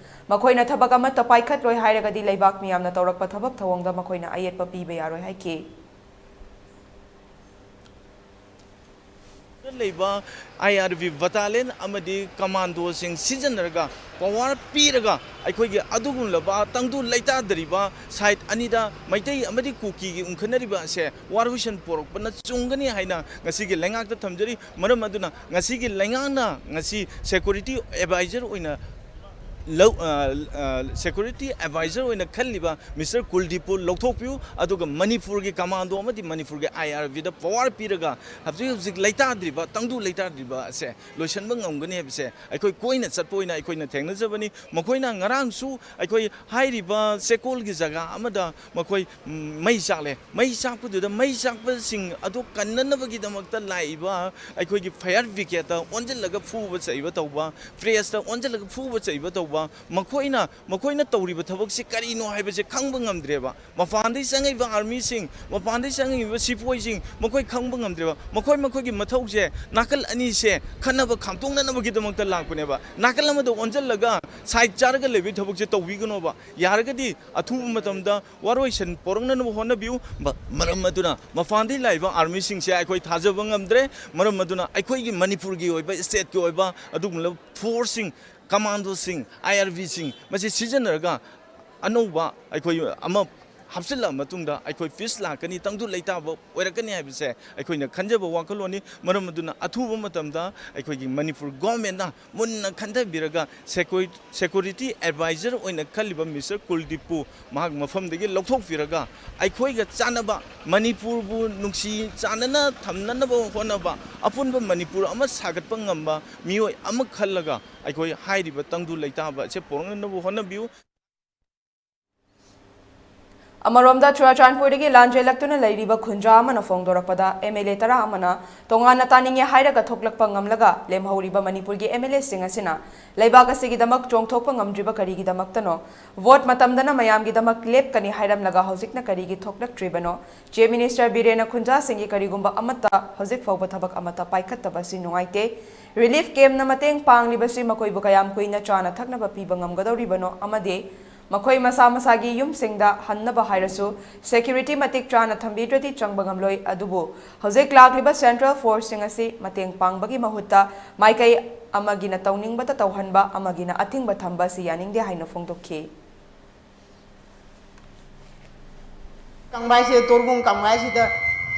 ꯃꯈꯣꯏꯅ ꯊꯕꯛ ꯑꯃꯠꯇ ꯄꯥꯏꯈꯠꯂꯣꯏ ꯍꯥꯏꯔꯒꯗꯤ ꯂꯩꯕꯥꯛ ꯃꯤꯌꯥꯝꯅ ꯇꯧꯔꯛꯄ ꯊꯕꯛ ꯊꯧꯑꯣꯡꯗ ꯃꯈꯣꯏꯅ ꯑꯌꯦꯠꯄ ꯄꯤꯕ ꯌꯥꯔꯣꯏ ꯍꯥꯏꯈꯤ꯫ ꯂꯩꯕ ꯑꯥꯏ ꯑꯥꯔ ꯕꯤ ꯕꯇꯥꯂꯤꯌꯟ ꯑꯃꯗꯤ ꯀꯃꯥꯟꯗꯣꯁꯤꯡ ꯁꯤꯖꯤꯟꯅꯔꯒ, ꯄꯋꯥꯔ ꯄꯤꯔꯒ, ꯑꯩꯈꯣꯏꯒꯤ ꯑꯗꯨꯒꯨꯝꯂꯕ ꯇꯪꯗꯨ ꯂꯩꯇꯥꯗꯔꯤꯕ ꯁꯥꯏꯠ ꯑꯅꯤꯗ ꯃꯩꯇꯩ ꯑꯃꯗꯤ ꯀꯨꯀꯤꯒꯤ ꯎꯪꯈꯠꯅꯔꯤꯕ ꯑꯁꯦ ꯋꯥꯔꯣꯏꯁꯤꯟ ꯄꯣꯔꯛꯄꯅ ꯆꯨꯝꯒꯅꯤ ꯍꯥꯏꯅ ꯉꯁꯤꯒꯤ ꯂꯩꯉꯥꯛꯇ ꯊꯝꯖꯔꯤ꯫ ꯃꯔꯝ ꯑꯗꯨꯅ ꯉꯁꯤꯒꯤ ꯂꯩꯉꯥꯛꯅ ꯉꯁꯤ ꯁꯦꯀ꯭ꯌꯨꯔꯤꯇꯤ ꯑꯦꯗꯚꯥꯏꯖꯔ ꯑꯣꯏꯅ ꯂꯧ-, ꯑ, ꯑ, ꯁꯦꯀ꯭ꯌꯨꯔꯤꯇꯤ ꯑꯦꯗꯚꯥꯏꯖꯔ ꯑꯣꯏꯅ ꯈꯜꯂꯤꯕ ꯃꯤꯁꯇꯔ ꯀꯨꯜꯗꯤꯞꯄꯨ ꯂꯧꯊꯣꯛꯄꯤꯌꯨ, ꯑꯗꯨꯒ ꯃꯅꯤꯄꯨꯔꯒꯤ ꯀꯃꯥꯟꯗꯣ ꯑꯃꯗꯤ ꯃꯅꯤꯄꯨꯔꯒꯤ ꯑꯥꯏ ꯑꯥꯔ ꯕꯤꯗ ꯄꯋꯥꯔ ꯄꯤꯔꯒ ꯍꯧꯖꯤꯛ ꯍꯧꯖꯤꯛ ꯂꯩꯇꯥꯗ꯭ꯔꯤꯕ, ꯇꯪꯗꯨ ꯂꯩꯇꯥꯗ꯭ꯔꯤꯕ ꯑꯁꯦ ꯂꯣꯏꯁꯤꯟꯕ ꯉꯝꯒꯅꯤ ꯍꯥꯏꯕꯁꯦ ꯑꯩꯈꯣꯏ ꯀꯣꯏꯅ ꯆꯠꯄ ꯑꯣꯏꯅ ꯑꯩꯈꯣꯏꯅ ꯊꯦꯡꯅꯖꯕꯅꯤ꯫ ꯃꯈꯣꯏꯅ ꯉꯔꯥꯡꯁꯨ ꯑꯩꯈꯣꯏ ꯍꯥꯏꯔꯤꯕ ꯆꯦꯀꯣꯜꯒꯤ ꯖꯒꯥ ꯑꯃꯗ ꯃꯈꯣꯏ, ꯎꯝ, ꯃꯩ ꯆꯥꯛꯂꯦ꯫ ꯃꯩ ꯆꯥꯛꯄꯗꯨꯗ ꯃꯩ ꯆꯥꯛꯄꯁꯤꯡ ꯑꯗꯨ ꯀꯟꯅꯅꯕꯒꯤꯗꯃꯛꯇ ꯂꯥꯛꯏꯕ ꯑꯩꯈꯣꯏꯒꯤ ꯐꯥꯌꯔ ꯕ꯭ꯔꯤꯒꯦꯗꯇ ꯑꯣꯟꯁꯤꯜꯂꯒ ꯐꯨꯕ ꯆꯩꯕ ꯇꯧꯕ, ꯄ꯭ꯔꯦꯁꯇ ꯑꯣꯟꯁꯤꯜꯂꯒ ꯐꯨꯕ ꯆꯩꯕ ꯇꯧꯕ, ꯃꯈꯣꯏꯅ, ꯃꯈꯣꯏꯅ ꯇꯧꯔꯤꯕ ꯊꯕꯛꯁꯤ ꯀꯔꯤꯅꯣ ꯍꯥꯏꯕꯁꯦ ꯈꯪꯕ ꯉꯝꯗ꯭ꯔꯦꯕ꯫ ꯃꯄꯥꯟꯗꯒꯤ ꯆꯪꯉꯛꯏꯕ ꯑꯥꯔꯃꯤꯁꯤꯡ, ꯃꯄꯥꯟꯗꯒꯤ ꯆꯪꯉꯛꯏꯕ ꯁꯤꯄꯣꯏꯁꯤꯡ, ꯃꯈꯣꯏ ꯈꯪꯕ ꯉꯝꯗ꯭ꯔꯦꯕ꯫ ꯃꯈꯣꯏ, ꯃꯈꯣꯏꯒꯤ ꯃꯊꯧꯁꯦ ꯅꯥꯀꯜ ꯑꯅꯤꯁꯦ ꯈꯠꯅꯕ ꯈꯥꯝꯗꯣꯛꯅꯅꯕꯒꯤꯗꯃꯛꯇ ꯂꯥꯛꯄꯅꯦꯕ꯫ ꯅꯥꯀꯜ ꯑꯃꯗ ꯑꯣꯟꯁꯤꯜꯂꯒ ꯁꯥꯏꯠ ꯆꯥꯔꯒ ꯂꯩꯕꯒꯤ ꯊꯕꯛꯁꯦ ꯇꯧꯕꯤꯒꯅꯣꯕ꯫ ꯌꯥꯔꯒꯗꯤ ꯑꯊꯨꯕ ꯃꯇꯝꯗ ꯋꯥꯔꯣꯏꯁꯤꯟ ꯄꯣꯔꯛꯅꯅꯕ ꯍꯣꯠꯅꯕꯤꯌꯨ꯫ ꯃ-, ꯃꯔꯝ ꯑꯗꯨꯅ ꯃꯄꯥꯟꯗꯒꯤ ꯂꯥꯛꯏꯕ ꯑꯥꯔꯃꯤꯁꯤꯡꯁꯦ ꯑꯩꯈꯣꯏ ꯊꯥꯖꯕ ꯉꯝꯗ꯭ꯔꯦ꯫ ꯃꯔꯝ ꯑꯗꯨꯅ ꯑꯩꯈꯣꯏꯒꯤ ꯃꯅꯤꯄꯨꯔꯒꯤ ꯑꯣꯏꯕ, ꯁ꯭ꯇꯦꯠꯀꯤ ꯑꯣꯏꯕ ꯑꯗꯨꯒꯨꯝꯂꯕ ꯐꯣꯔꯁꯁꯤꯡ, ꯀꯃꯥꯟꯗꯣꯁꯤꯡ, ꯑꯥꯏ ꯑꯥꯔ ꯕꯤꯁꯤꯡ ꯃꯁꯤ ꯁꯤꯖꯤꯟꯅꯔꯒ ꯑꯅꯧꯕ ꯑꯩꯈꯣꯏ ꯑꯃ ꯍꯥꯞꯆꯤꯜꯂꯛꯑ ꯃꯇꯨꯡꯗ ꯑꯩꯈꯣꯏ ꯄꯤꯁ ꯂꯥꯛꯀꯅꯤ, ꯇꯪꯗꯨ ꯂꯩꯇꯥꯕ ꯑꯣꯏꯔꯛꯀꯅꯤ ꯍꯥꯏꯕꯁꯦ ꯑꯩꯈꯣꯏꯅ ꯈꯟꯖꯕ ꯋꯥꯈꯜꯂꯣꯟꯅꯤ꯫ ꯃꯔꯝ ꯑꯗꯨꯅ ꯑꯊꯨꯕ ꯃꯇꯝꯗ ꯑꯩꯈꯣꯏꯒꯤ ꯃꯅꯤꯄꯨꯔ ꯒꯣꯔꯃꯦꯟꯅ ꯃꯨꯟꯅ ꯈꯟꯊꯕꯤꯔꯒ ꯁꯦꯀ꯭ꯌꯨꯔꯤꯇꯤ ꯑꯦꯗꯚꯥꯏꯖꯔ ꯑꯣꯏꯅ ꯈꯜꯂꯤꯕ ꯃꯤꯁꯇꯔ ꯀꯨꯜꯗꯤꯞꯄꯨ ꯃꯍꯥꯛ ꯃꯐꯝꯗꯒꯤ ꯂꯧꯊꯣꯛꯄꯤꯔꯒ ꯑꯩꯈꯣꯏꯒ ꯆꯥꯟꯅꯕ, ꯃꯅꯤꯄꯨꯔꯕꯨ ꯅꯨꯡꯁꯤ ꯆꯥꯟꯅꯅ ꯊꯝꯅꯅꯕ ꯍꯣꯠꯅꯕ, ꯑꯄꯨꯟꯕ ꯃꯅꯤꯄꯨꯔ ꯑꯃ ꯁꯥꯒꯠꯄ ꯉꯝꯕ ꯃꯤꯑꯣꯏ ꯑꯃ ꯈꯜꯂꯒ ꯑꯩꯈꯣꯏ ꯍꯥꯏꯔꯤꯕ ꯇꯪꯗꯨ ꯂꯩꯇꯥꯕ ꯑꯁꯦ ꯄꯨꯔꯛꯅꯅꯕ ꯍꯣꯠꯅꯕꯤꯌꯨ꯫ ꯑꯃꯔꯣꯝꯗ, ꯆꯨꯔꯥꯆꯥꯟꯄꯨꯔꯗꯒꯤ ꯂꯥꯟ ꯆꯦꯜꯂꯛꯇꯨꯅ ꯂꯩꯔꯤꯕ ꯈꯨꯟꯖꯥ ꯑꯃꯅ ꯐꯣꯡꯗꯣꯔꯛꯄꯗ, ꯑꯦꯝ ꯑꯦꯜ ꯑꯦ ꯇꯔꯥ ꯑꯃꯅ ꯇꯣꯉꯥꯟꯅ ꯇꯥꯅꯤꯡꯉꯦ ꯍꯥꯏꯔꯒ ꯊꯣꯛꯂꯛꯄ ꯉꯝꯂꯒ ꯂꯦꯝꯍꯧꯔꯤꯕ ꯃꯅꯤꯄꯨꯔꯒꯤ ꯑꯦꯝ ꯑꯦꯜ ꯑꯦꯁꯤꯡ ꯑꯁꯤꯅ ꯂꯩꯕꯥꯛ ꯑꯁꯤꯒꯤꯗꯃꯛ ꯆꯣꯡꯊꯣꯛꯄ ꯉꯝꯗ꯭ꯔꯤꯕ ꯀꯔꯤꯒꯤꯗꯃꯛꯇꯅꯣ? ꯚꯣꯠ ꯃꯇꯝꯗꯅ ꯃꯌꯥꯝꯒꯤꯗꯃꯛ ꯂꯦꯞꯀꯅꯤ ꯍꯥꯏꯔꯝꯂꯒ ꯍꯧꯖꯤꯛꯅ ꯀꯔꯤꯒꯤ ꯊꯣꯛꯂꯛꯇ꯭ꯔꯤꯕꯅꯣ? ꯆꯤꯐ ꯃꯤꯅꯤꯁꯇꯔ ꯕꯤꯔꯦꯟꯅ ꯈꯨꯟꯖꯥꯁꯤꯡꯒꯤ ꯀꯔꯤꯒꯨꯝꯕ ꯑꯃꯠꯇ ꯍꯧꯖꯤꯛ ꯐꯥꯎꯕ ꯊꯕꯛ ꯑꯃꯠꯇ ꯄꯥꯏꯈꯠꯇꯕꯁꯤ ꯅꯨꯡꯉꯥꯏꯇꯦ꯫ ꯔꯤꯂꯤꯐ ꯀꯦꯝꯞꯅ ꯃꯇꯦꯡ ꯄꯥꯡꯂꯤꯕꯁꯤ ꯃꯈꯣꯏꯕꯨ ꯀꯌꯥꯝ ꯀꯨꯏꯅ ꯆꯥꯅ ꯊꯛꯅꯕ ꯄꯤꯕ ꯉꯝꯒꯗꯧꯔꯤꯕꯅꯣ ꯑꯃꯗꯤ ꯃꯈꯣꯏ ꯃꯁꯥ ꯃꯁꯥꯒꯤ ꯌꯨꯝꯁꯤꯡꯗ ꯍꯟꯅꯕ ꯍꯥꯏꯔꯁꯨ ꯁꯦꯀ꯭ꯌꯨꯔꯤꯇꯤ ꯃꯇꯤꯛ ꯆꯥꯅ ꯊꯝꯕꯤꯗ꯭ꯔꯗꯤ ꯆꯪꯕ ꯉꯝꯂꯣꯏ꯫ ꯑꯗꯨꯕꯨ ꯍꯧꯖꯤꯛ ꯂꯥꯛꯂꯤꯕ ꯁꯦꯟꯇ꯭ꯔꯦꯜ ꯐꯣꯔꯁꯁꯤꯡ ꯑꯁꯤ ꯃꯇꯦꯡ ꯄꯥꯡꯕꯒꯤ ꯃꯍꯨꯠꯇ ꯃꯥꯏꯀꯩ ꯑꯃꯒꯤꯅ ꯇꯧꯅꯤꯡꯕꯇ ꯇꯧꯍꯟꯕ, ꯑꯃꯒꯤꯅ ꯑꯊꯤꯡꯕ ꯊꯝꯕ ꯑꯁꯤ ꯌꯥꯅꯤꯡꯗꯦ ꯍꯥꯏꯅ ꯐꯣꯡꯗꯣꯛꯈꯤ꯫ ꯀꯪꯕꯥꯏꯁꯦ, ꯇꯣꯔꯕꯨꯡ ꯀꯪꯕꯥꯏꯁꯤꯗ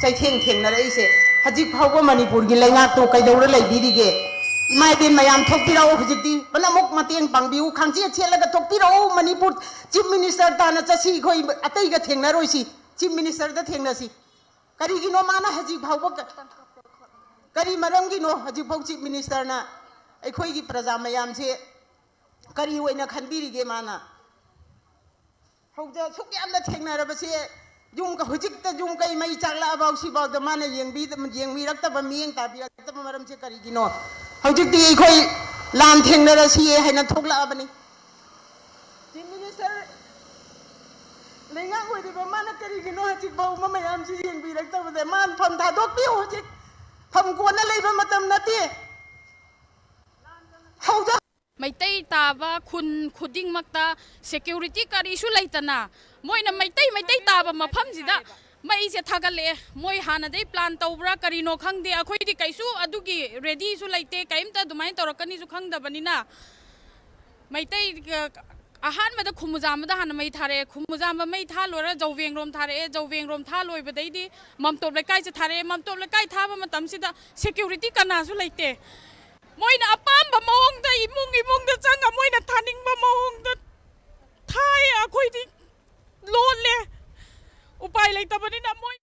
ꯆꯩꯊꯦꯡ ꯊꯦꯡꯅꯔꯛꯏꯁꯦ ꯍꯧꯖꯤꯛ ꯐꯥꯎꯕ ꯃꯅꯤꯄꯨꯔꯒꯤ ꯂꯩꯉꯥꯛꯇꯣ ꯀꯩꯗꯧꯔ ꯂꯩꯕꯤꯔꯤꯒꯦ? ꯏꯃꯥ ꯏꯕꯦꯟ ꯃꯌꯥꯝ ꯊꯣꯛꯄꯤꯔꯛꯑꯣ, ꯍꯧꯖꯤꯛꯇꯤ ꯄꯨꯝꯅꯃꯛ ꯃꯇꯦꯡ ꯄꯥꯡꯕꯤꯌꯨ, ꯈꯥꯡꯆꯦꯠ ꯁꯦꯠꯂꯒ ꯊꯣꯛꯄꯤꯔꯛꯑꯣ꯫ ꯃꯅꯤꯄꯨꯔ ꯆꯤꯐ ꯃꯤꯅꯤꯁꯇꯔ ꯇꯥꯟꯅ ꯆꯠꯁꯤ, ꯑꯩꯈꯣꯏ ꯑꯇꯩꯒ ꯊꯦꯡꯅꯔꯣꯏꯁꯤ, ꯆꯤꯐ ꯃꯤꯅꯤꯁꯇꯔꯗ ꯊꯦꯡꯅꯁꯤ꯫ ꯀꯔꯤꯒꯤꯅꯣ ꯃꯥꯅ ꯍꯧꯖꯤꯛ ꯐꯥꯎꯕ ꯀ-, ꯀꯔꯤ ꯃꯔꯝꯒꯤꯅꯣ ꯍꯧꯖꯤꯛ ꯐꯥꯎ ꯆꯤꯐ ꯃꯤꯅꯤꯁꯇꯔꯅ ꯑꯩꯈꯣꯏꯒꯤ ꯄ꯭ꯔꯖꯥ ꯃꯌꯥꯝꯁꯦ ꯀꯔꯤ ꯑꯣꯏꯅ ꯈꯟꯕꯤꯔꯤꯒꯦ ꯃꯥꯅ? ꯍꯧꯖꯤꯛ ꯑꯁꯨꯛ ꯌꯥꯝꯅ ꯊꯦꯡꯅꯔꯕꯁꯦ, ꯌꯨꯝ ꯍꯧꯖꯤꯛꯇ ꯌꯨꯝ ꯀꯩ ꯃꯩ ꯆꯥꯛꯂꯛꯑꯐꯥꯎ ꯁꯤꯐꯥꯎꯗ ꯃꯥꯅ ꯌꯦꯡꯕꯤ-, ꯌꯦꯡꯕꯤꯔꯛꯇꯕ, ꯃꯤꯠꯌꯦꯡ ꯇꯥꯕꯤꯔꯛꯇꯕ ꯃꯔꯝꯁꯦ ꯀꯔꯤꯒꯤꯅꯣ? ꯍꯧꯖꯤꯛꯇꯤ ꯑꯩꯈꯣꯏ ꯂꯥꯟ ꯊꯦꯡꯅꯔꯁꯤꯌꯦ ꯍꯥꯏꯅ ꯊꯣꯛꯂꯛꯑꯕꯅꯤ꯫ ꯆꯤꯐ ꯃꯤꯅꯤꯁꯇꯔ ꯂꯩꯉꯥꯛ ꯑꯣꯏꯔꯤꯕ ꯃꯥꯅ ꯀꯔꯤꯒꯤꯅꯣ ꯍꯧꯖꯤꯛ ꯐꯥꯎꯕ ꯃꯌꯥꯝꯁꯤ ꯌꯦꯡꯕꯤꯔꯛꯇꯕꯗ? ꯃꯥꯅ ꯐꯝ ꯊꯥꯗꯣꯛꯄꯤꯌꯨ, ꯍꯧꯖꯤꯛ ꯐꯝ ꯀꯣꯟꯅ ꯂꯩꯕ ꯃꯇꯝ ꯅꯠꯇꯦ꯫ ꯍꯧꯖꯤꯛ ꯃꯩꯇꯩ ꯇꯥꯕ ꯈꯨꯟ ꯈꯨꯗꯤꯡꯃꯛꯇ ꯁꯦꯀ꯭ꯌꯨꯔꯤꯇꯤ ꯀꯔꯤꯁꯨ ꯂꯩꯇꯅ ꯃꯣꯏꯅ ꯃꯩꯇꯩ ꯃꯩꯇꯩ ꯇꯥꯕ ꯃꯐꯝꯁꯤꯗ ꯃꯩꯁꯦ ꯊꯥꯒꯠꯂꯛꯑꯦ꯫ ꯃꯣꯏ ꯍꯥꯟꯅꯗꯩ ꯄ꯭ꯂꯥꯟ ꯇꯧꯕ꯭ꯔꯥ ꯀꯔꯤꯅꯣ ꯈꯪꯗꯦ, ꯑꯩꯈꯣꯏꯗꯤ ꯀꯩꯁꯨ ꯑꯗꯨꯒꯤ ꯔꯦꯗꯤꯁꯨ ꯂꯩꯇꯦ, ꯀꯔꯤꯝꯇ ꯑꯗꯨꯃꯥꯏꯅ ꯇꯧꯔꯛꯀꯅꯤꯁꯨ ꯈꯪꯗꯕꯅꯤꯅ꯫ ꯃꯩꯇꯩ ꯑꯍꯥꯟꯕꯗ ꯈꯨꯃꯨꯖꯥꯝꯕꯗ ꯍꯥꯟꯅ ꯃꯩ ꯊꯥꯔꯛꯑꯦ꯫ ꯈꯨꯃꯨꯖꯥꯝꯕ ꯃꯩ ꯊꯥ ꯂꯣꯏꯔ ꯖꯧꯕꯦꯡꯔꯣꯝ ꯊꯥꯔꯛꯑꯦ꯫ ꯖꯧꯕꯦꯡꯔꯣꯝ ꯊꯥ ꯂꯣꯏꯕꯗꯩꯗꯤ ꯃꯝꯇꯣꯞ ꯂꯩꯀꯥꯏꯁꯦ ꯊꯥꯔꯛꯑꯦ꯫ ꯃꯝꯇꯣꯞ ꯂꯩꯀꯥꯏ ꯊꯥꯕ ꯃꯇꯝꯁꯤꯗ ꯁꯦꯀ꯭ꯌꯨꯔꯤꯇꯤ ꯀꯅꯥꯁꯨ ꯂꯩꯇꯦ꯫ ꯃꯣꯏꯅ ꯑꯄꯥꯝꯕ ꯃꯑꯣꯡꯗ ꯏꯃꯨꯡ ꯏꯃꯨꯡꯗ ꯆꯪꯉ ꯃꯣꯏꯅ ꯊꯥꯅꯤꯡꯕ ꯃꯑꯣꯡꯗ ꯊꯥꯏ꯫ ꯑꯩꯈꯣꯏꯗꯤ ꯂꯣꯜꯂꯦ꯫ ꯎꯄꯥꯏ ꯂꯩꯇꯕꯅꯤꯅ ꯃꯣꯏ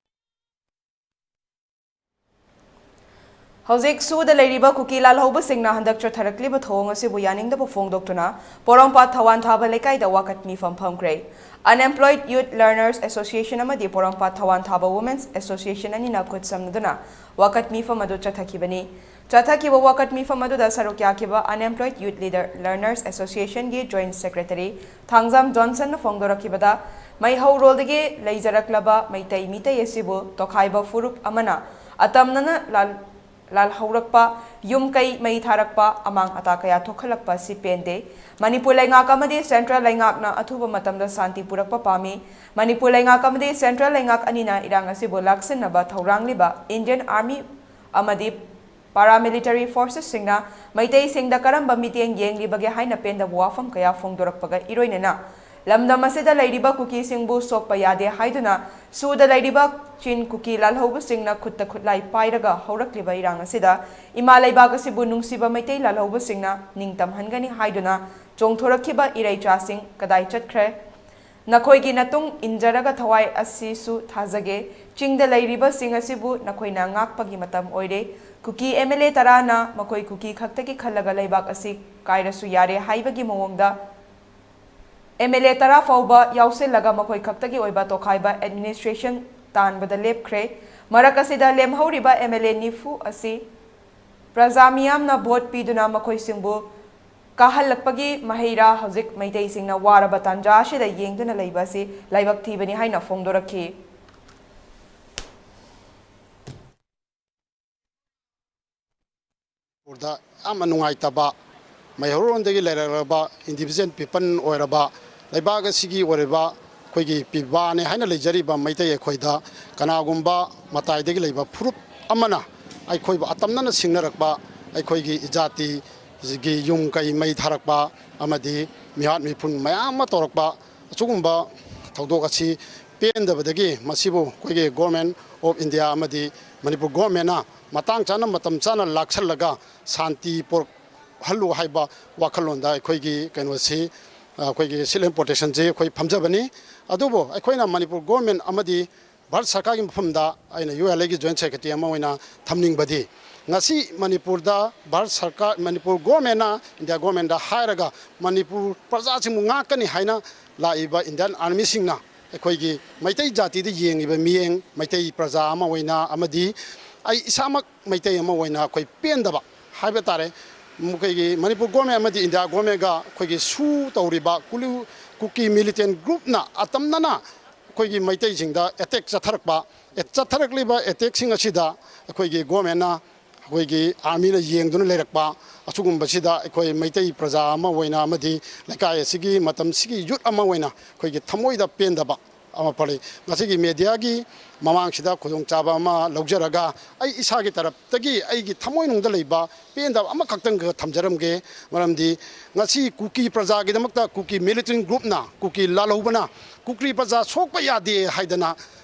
ꯍꯧꯖꯤꯛ ꯁꯨꯗ ꯂꯩꯔꯤꯕ ꯀꯨꯀꯤ ꯂꯥꯜꯍꯧꯕꯁꯤꯡꯅ ꯍꯟꯗꯛ ꯆꯠꯊꯔꯛꯂꯤꯕ ꯊꯧꯑꯣꯡ ꯑꯁꯤꯕꯨ ꯌꯥꯅꯤꯡꯗꯕ ꯐꯣꯡꯗꯣꯛꯇꯨꯅ ꯄꯣꯔꯣꯝꯄꯥꯠ ꯊꯋꯥꯟ ꯊꯥꯕ ꯂꯩꯀꯥꯏꯗ ꯋꯥꯀꯠ ꯃꯤꯐꯝ ꯐꯝꯈ꯭ꯔꯦ꯫ Unemployed Youth Learners Association ꯑꯃꯗꯤ ꯄꯣꯔꯣꯝꯄꯥꯠ ꯊꯋꯥꯟ ꯊꯥꯕ Women's Association ꯑꯅꯤꯅ ꯈꯨꯠ ꯁꯝꯅꯗꯨꯅ ꯋꯥꯀꯠ ꯃꯤꯐꯝ ꯑꯗꯨ ꯆꯠꯊꯈꯤꯕꯅꯤ꯫ ꯆꯠꯊꯈꯤꯕ ꯋꯥꯀꯠ ꯃꯤꯐꯝ ꯑꯗꯨꯗ ꯁꯔꯨꯛ ꯌꯥꯈꯤꯕ Unemployed Youth Leader Learners Association ꯒꯤ Joint Secretary ꯊꯥꯡꯖꯝ ꯖꯣꯟꯁꯟꯅ ꯐꯣꯡꯗꯣꯔꯛꯈꯤꯕꯗ, ꯃꯩꯍꯧꯔꯣꯜꯗꯒꯤ ꯂꯩꯖꯔꯛꯂꯕ ꯃꯩꯇꯩ ꯃꯤꯇꯩ ꯑꯁꯤꯕꯨ ꯇꯣꯈꯥꯏꯕ ꯐꯨꯔꯨꯞ ꯑꯃꯅ ꯑꯇꯝꯅꯅ ꯂꯥꯜ-, ꯂꯥꯜꯍꯧꯔꯛꯄ, ꯌꯨꯝ ꯀꯩ ꯃꯩ ꯊꯥꯔꯛꯄ, ꯑꯃꯥꯡ ꯑꯇꯥ ꯀꯌꯥ ꯊꯣꯛꯍꯜꯂꯛꯄ ꯑꯁꯤ ꯄꯦꯟꯗꯦ꯫ ꯃꯅꯤꯄꯨꯔ ꯂꯩꯉꯥꯛ ꯑꯃꯗꯤ Central ꯂꯩꯉꯥꯛꯅ ꯑꯊꯨꯕ ꯃꯇꯝꯗ ꯁꯥꯟꯇꯤ ꯄꯨꯔꯛꯄ ꯄꯥꯝꯃꯤ꯫ ꯃꯅꯤꯄꯨꯔ ꯂꯩꯉꯥꯛ ꯑꯃꯗꯤ Central ꯂꯩꯉꯥꯛ ꯑꯅꯤꯅ ꯏꯔꯥꯡ ꯑꯁꯤꯕꯨ ꯂꯥꯛꯁꯤꯟꯅꯕ ꯊꯧꯔꯥꯡꯂꯤꯕ Indian Army ꯑꯃꯗꯤ Paramilitary Forcesꯁꯤꯡꯅ ꯃꯩꯇꯩꯁꯤꯡꯗ ꯀꯔꯝꯕ ꯃꯤꯠꯌꯦꯡ ꯌꯦꯡꯂꯤꯕꯒꯦ ꯍꯥꯏꯅ ꯄꯦꯟꯗꯕ ꯋꯥꯐꯝ ꯀꯌꯥ ꯐꯣꯡꯗꯣꯔꯛꯄꯒ ꯏꯔꯣꯏꯅꯅ ꯂꯝꯗꯝ ꯑꯁꯤꯗ ꯂꯩꯔꯤꯕ ꯀꯨꯀꯤꯁꯤꯡꯕꯨ ꯁꯣꯛꯄ ꯌꯥꯗꯦ ꯍꯥꯏꯗꯨꯅ ꯁꯨꯗ ꯂꯩꯔꯤꯕ ꯆꯤꯟ ꯀꯨꯀꯤ ꯂꯥꯜꯍꯧꯕꯁꯤꯡꯅ ꯈꯨꯠꯇ ꯈꯨꯠꯂꯥꯏ ꯄꯥꯏꯔꯒ ꯍꯧꯔꯛꯂꯤꯕ ꯏꯔꯥꯡ ꯑꯁꯤꯗ ꯏꯃꯥ ꯂꯩꯕꯥꯛ ꯑꯁꯤꯕꯨ ꯅꯨꯡꯁꯤꯕ ꯃꯩꯇꯩ ꯂꯥꯜꯍꯧꯕꯁꯤꯡꯅ ꯅꯤꯡꯇꯝꯍꯟꯒꯅꯤ ꯍꯥꯏꯗꯨꯅ ꯆꯣꯡꯊꯣꯔꯛꯈꯤꯕ ꯏꯔꯩꯆꯥꯁꯤꯡ ꯀꯗꯥꯏ ꯆꯠꯈ꯭ꯔꯦ? ꯅꯈꯣꯏꯒꯤ ꯅꯇꯨꯡ ꯏꯟꯖꯔꯒ ꯊꯋꯥꯏ ꯑꯁꯤꯁꯨ ꯊꯥꯖꯒꯦ꯫ ꯆꯤꯡꯗ ꯂꯩꯔꯤꯕꯁꯤꯡ ꯑꯁꯤꯕꯨ ꯅꯈꯣꯏꯅ ꯉꯥꯛꯄꯒꯤ ꯃꯇꯝ ꯑꯣꯏꯔꯦ꯫ ꯀꯨꯀꯤ MLA ꯇꯔꯥꯅ ꯃꯈꯣꯏ ꯀꯨꯀꯤ ꯈꯛꯇꯒꯤ ꯈꯜꯂꯒ ꯂꯩꯕꯥꯛ ꯑꯁꯤ ꯀꯥꯏꯔꯁꯨ ꯌꯥꯔꯦ ꯍꯥꯏꯕꯒꯤ ꯃꯑꯣꯡꯗ MLA ꯇꯔꯥ ꯐꯥꯎꯕ ꯌꯥꯎꯁꯤꯜꯂꯒ ꯃꯈꯣꯏ ꯈꯛꯇꯒꯤ ꯑꯣꯏꯕ ꯇꯣꯈꯥꯏꯕ administration ꯇꯥꯟꯕꯗ ꯂꯦꯞꯈ꯭ꯔꯦ꯫ ꯃꯔꯛ ꯑꯁꯤꯗ ꯂꯦꯝꯍꯧꯔꯤꯕ MLA ꯅꯤꯐꯨ ꯑꯁꯤ ꯄ꯭ꯔꯖꯥ ꯃꯤꯌꯥꯝꯅ ꯚꯣꯠ ꯄꯤꯗꯨꯅ ꯃꯈꯣꯏꯁꯤꯡꯕꯨ ꯀꯥꯍꯜꯂꯛꯄꯒꯤ ꯃꯍꯩꯔꯥ ꯍꯧꯖꯤꯛ ꯃꯩꯇꯩꯁꯤꯡꯅ ꯋꯥꯔꯕ ꯇꯥꯟꯖꯥ ꯑꯁꯤꯗ ꯌꯦꯡꯗꯨꯅ ꯂꯩꯕ ꯑꯁꯤ ꯂꯥꯏꯕꯛ ꯊꯤꯕꯅꯤ ꯍꯥꯏꯅ ꯐꯣꯡꯗꯣꯔꯛꯈꯤ꯫ ꯃꯅꯤꯄꯨꯔꯗ ꯌꯥꯝꯅ ꯅꯨꯡꯉꯥꯏꯇꯕ, ꯃꯩꯍꯧꯔꯣꯟꯗꯒꯤ ꯂꯩꯔꯛꯂꯕ indigenous people ꯑꯣꯏꯔꯕ ꯂꯩꯕꯥꯛ ꯑꯁꯤꯒꯤ ꯑꯣꯏꯔꯤꯕ ꯑꯩꯈꯣꯏꯒꯤ ꯄꯤꯕꯥꯅꯦ ꯍꯥꯏꯅ ꯂꯩꯖꯔꯤꯕ ꯃꯩꯇꯩ ꯑꯩꯈꯣꯏꯗ ꯀꯅꯥꯒꯨꯝꯕ ꯃꯇꯥꯏꯗꯒꯤ ꯂꯩꯕ ꯐꯨꯔꯨꯞ ꯑꯃꯅ ꯑꯩꯈꯣꯏꯕꯨ ꯑꯇꯝꯅꯅ ꯁꯤꯡꯅꯔꯛꯄ ꯑꯩꯈꯣꯏꯒꯤ ꯏꯖꯥꯇꯤ ꯒꯤ ꯌꯨꯝ ꯀꯩ ꯃꯩ ꯊꯥꯔꯛꯄ ꯑꯃꯗꯤ ꯃꯤꯍꯥꯠ ꯃꯤꯄꯨꯟ ꯃꯌꯥꯝ ꯑꯃ ꯇꯧꯔꯛꯄ ꯑꯁꯤꯒꯨꯝꯕ ꯊꯧꯗꯣꯛ ꯑꯁꯤ ꯄꯦꯟꯗꯕꯗꯒꯤ ꯃꯁꯤꯕꯨ ꯑꯩꯈꯣꯏꯒꯤ Government of India ꯑꯃꯗꯤ ꯃꯅꯤꯄꯨꯔ Governmentꯅ ꯃꯇꯥꯡ ꯆꯥꯅ ꯃꯇꯝ ꯆꯥꯅ ꯂꯥꯛꯁꯜꯂꯒ ꯁꯥꯟꯇꯤ ꯄꯨꯔꯛꯍꯜꯂꯨ ꯍꯥꯏꯕ ꯋꯥꯈꯜꯂꯣꯟꯗ ꯑꯩꯈꯣꯏꯒꯤ ꯀꯩꯅꯣꯁꯤ, ꯑꯩꯈꯣꯏꯒꯤ Civil Protectionꯁꯤ ꯑꯩꯈꯣꯏ ꯐꯝꯖꯕꯅꯤ꯫ ꯑꯗꯨꯕꯨ ꯑꯩꯈꯣꯏꯅ ꯃꯅꯤꯄꯨꯔ Government ꯑꯃꯗꯤ ꯚꯥꯔꯠ ꯁꯔꯀꯥꯔꯒꯤ ꯃꯐꯝꯗ ꯑꯩꯅ ULAꯒꯤ Joint Secretary ꯑꯃ ꯑꯣꯏꯅ ꯊꯝꯅꯤꯡꯕꯗꯤ, ꯉꯁꯤ ꯃꯅꯤꯄꯨꯔꯗ ꯚꯥꯔꯠ ꯁꯔꯀꯥꯔ, ꯃꯅꯤꯄꯨꯔ Governmentꯅ India Governmentꯇ ꯍꯥꯏꯔꯒ ꯃꯅꯤꯄꯨꯔ ꯄ꯭ꯔꯖꯥꯁꯤꯡꯕꯨ ꯉꯥꯛꯀꯅꯤ ꯍꯥꯏꯅ ꯂꯥꯛꯏꯕ Indian Armyꯁꯤꯡꯅ ꯑꯩꯈꯣꯏꯒꯤ ꯃꯩꯇꯩ ꯖꯥꯇꯤꯗ ꯌꯦꯡꯉꯤꯕ ꯃꯤꯠꯌꯦꯡ, ꯃꯩꯇꯩ ꯄ꯭ꯔꯖꯥ ꯑꯃ ꯑꯣꯏꯅ ꯑꯃꯗꯤ ꯑꯩ ꯏꯁꯥꯃꯛ ꯃꯩꯇꯩ ꯑꯃ ꯑꯣꯏꯅ ꯑꯩꯈꯣꯏ ꯄꯦꯟꯗꯕ ꯍꯥꯏꯕ ꯇꯥꯔꯦ꯫ ꯑꯩꯈꯣꯏꯒꯤ ꯃꯅꯤꯄꯨꯔ Government ꯑꯃꯗꯤ India Governmentꯒ ꯑꯩꯈꯣꯏꯒꯤ ꯁꯨ ꯇꯧꯔꯤꯕ ꯀꯨꯂꯨ-, ꯀꯨꯀꯤ militant groupꯅ ꯑꯇꯝꯅꯅ ꯑꯩꯈꯣꯏꯒꯤ ꯃꯩꯇꯩꯁꯤꯡꯗ attack ꯆꯠꯊꯔꯛꯄ, ꯑꯦ-, ꯆꯠꯊꯔꯛꯂꯤꯕ attackꯁꯤꯡ ꯑꯁꯤꯗ ꯑꯩꯈꯣꯏꯒꯤ Governmentꯅ, ꯑꯩꯈꯣꯏꯒꯤ Armyꯅ ꯌꯦꯡꯗꯨꯅ ꯂꯩꯔꯛꯄ, ꯑꯁꯤꯒꯨꯝꯕꯁꯤꯗ ꯑꯩꯈꯣꯏ ꯃꯩꯇꯩ ꯄ꯭ꯔꯖꯥ ꯑꯃ ꯑꯣꯏꯅ ꯑꯃꯗꯤ ꯂꯩꯀꯥꯏ ꯑꯁꯤꯒꯤ ꯃꯇꯝꯁꯤꯒꯤ youth ꯑꯃ ꯑꯣꯏꯅ ꯑꯩꯈꯣꯏꯒꯤ ꯊꯃꯣꯏꯗ ꯄꯦꯟꯗꯕ ꯑꯃ ꯐꯥꯎꯔꯛꯏ꯫ ꯉꯁꯤꯒꯤ mediaꯒꯤ ꯃꯃꯥꯡꯁꯤꯗ ꯈꯨꯗꯣꯡꯆꯥꯕ ꯑꯃ ꯂꯧꯖꯔꯒ ꯑꯩ ꯏꯁꯥꯒꯤ ꯇꯔꯞꯇꯒꯤ ꯑꯩꯒꯤ ꯊꯃꯣꯏꯅꯨꯡꯗ ꯂꯩꯕ ꯄꯦꯟꯗꯕ ꯑꯃꯈꯛꯇꯪꯒ ꯊꯝꯖꯔꯝꯒꯦ꯫ ꯃꯔꯝꯗꯤ ꯉꯁꯤ ꯀꯨꯀꯤ ꯄ꯭ꯔꯖꯥꯒꯤꯗꯃꯛꯇ ꯀꯨꯀꯤ militant groupꯅ, ꯀꯨꯀꯤ ꯂꯥꯜꯍꯧꯕꯅ ꯀꯨꯀꯤ ꯄ꯭ꯔꯖꯥ ꯁꯣꯛꯄ ꯌꯥꯗꯦ ꯍꯥꯏꯗꯅ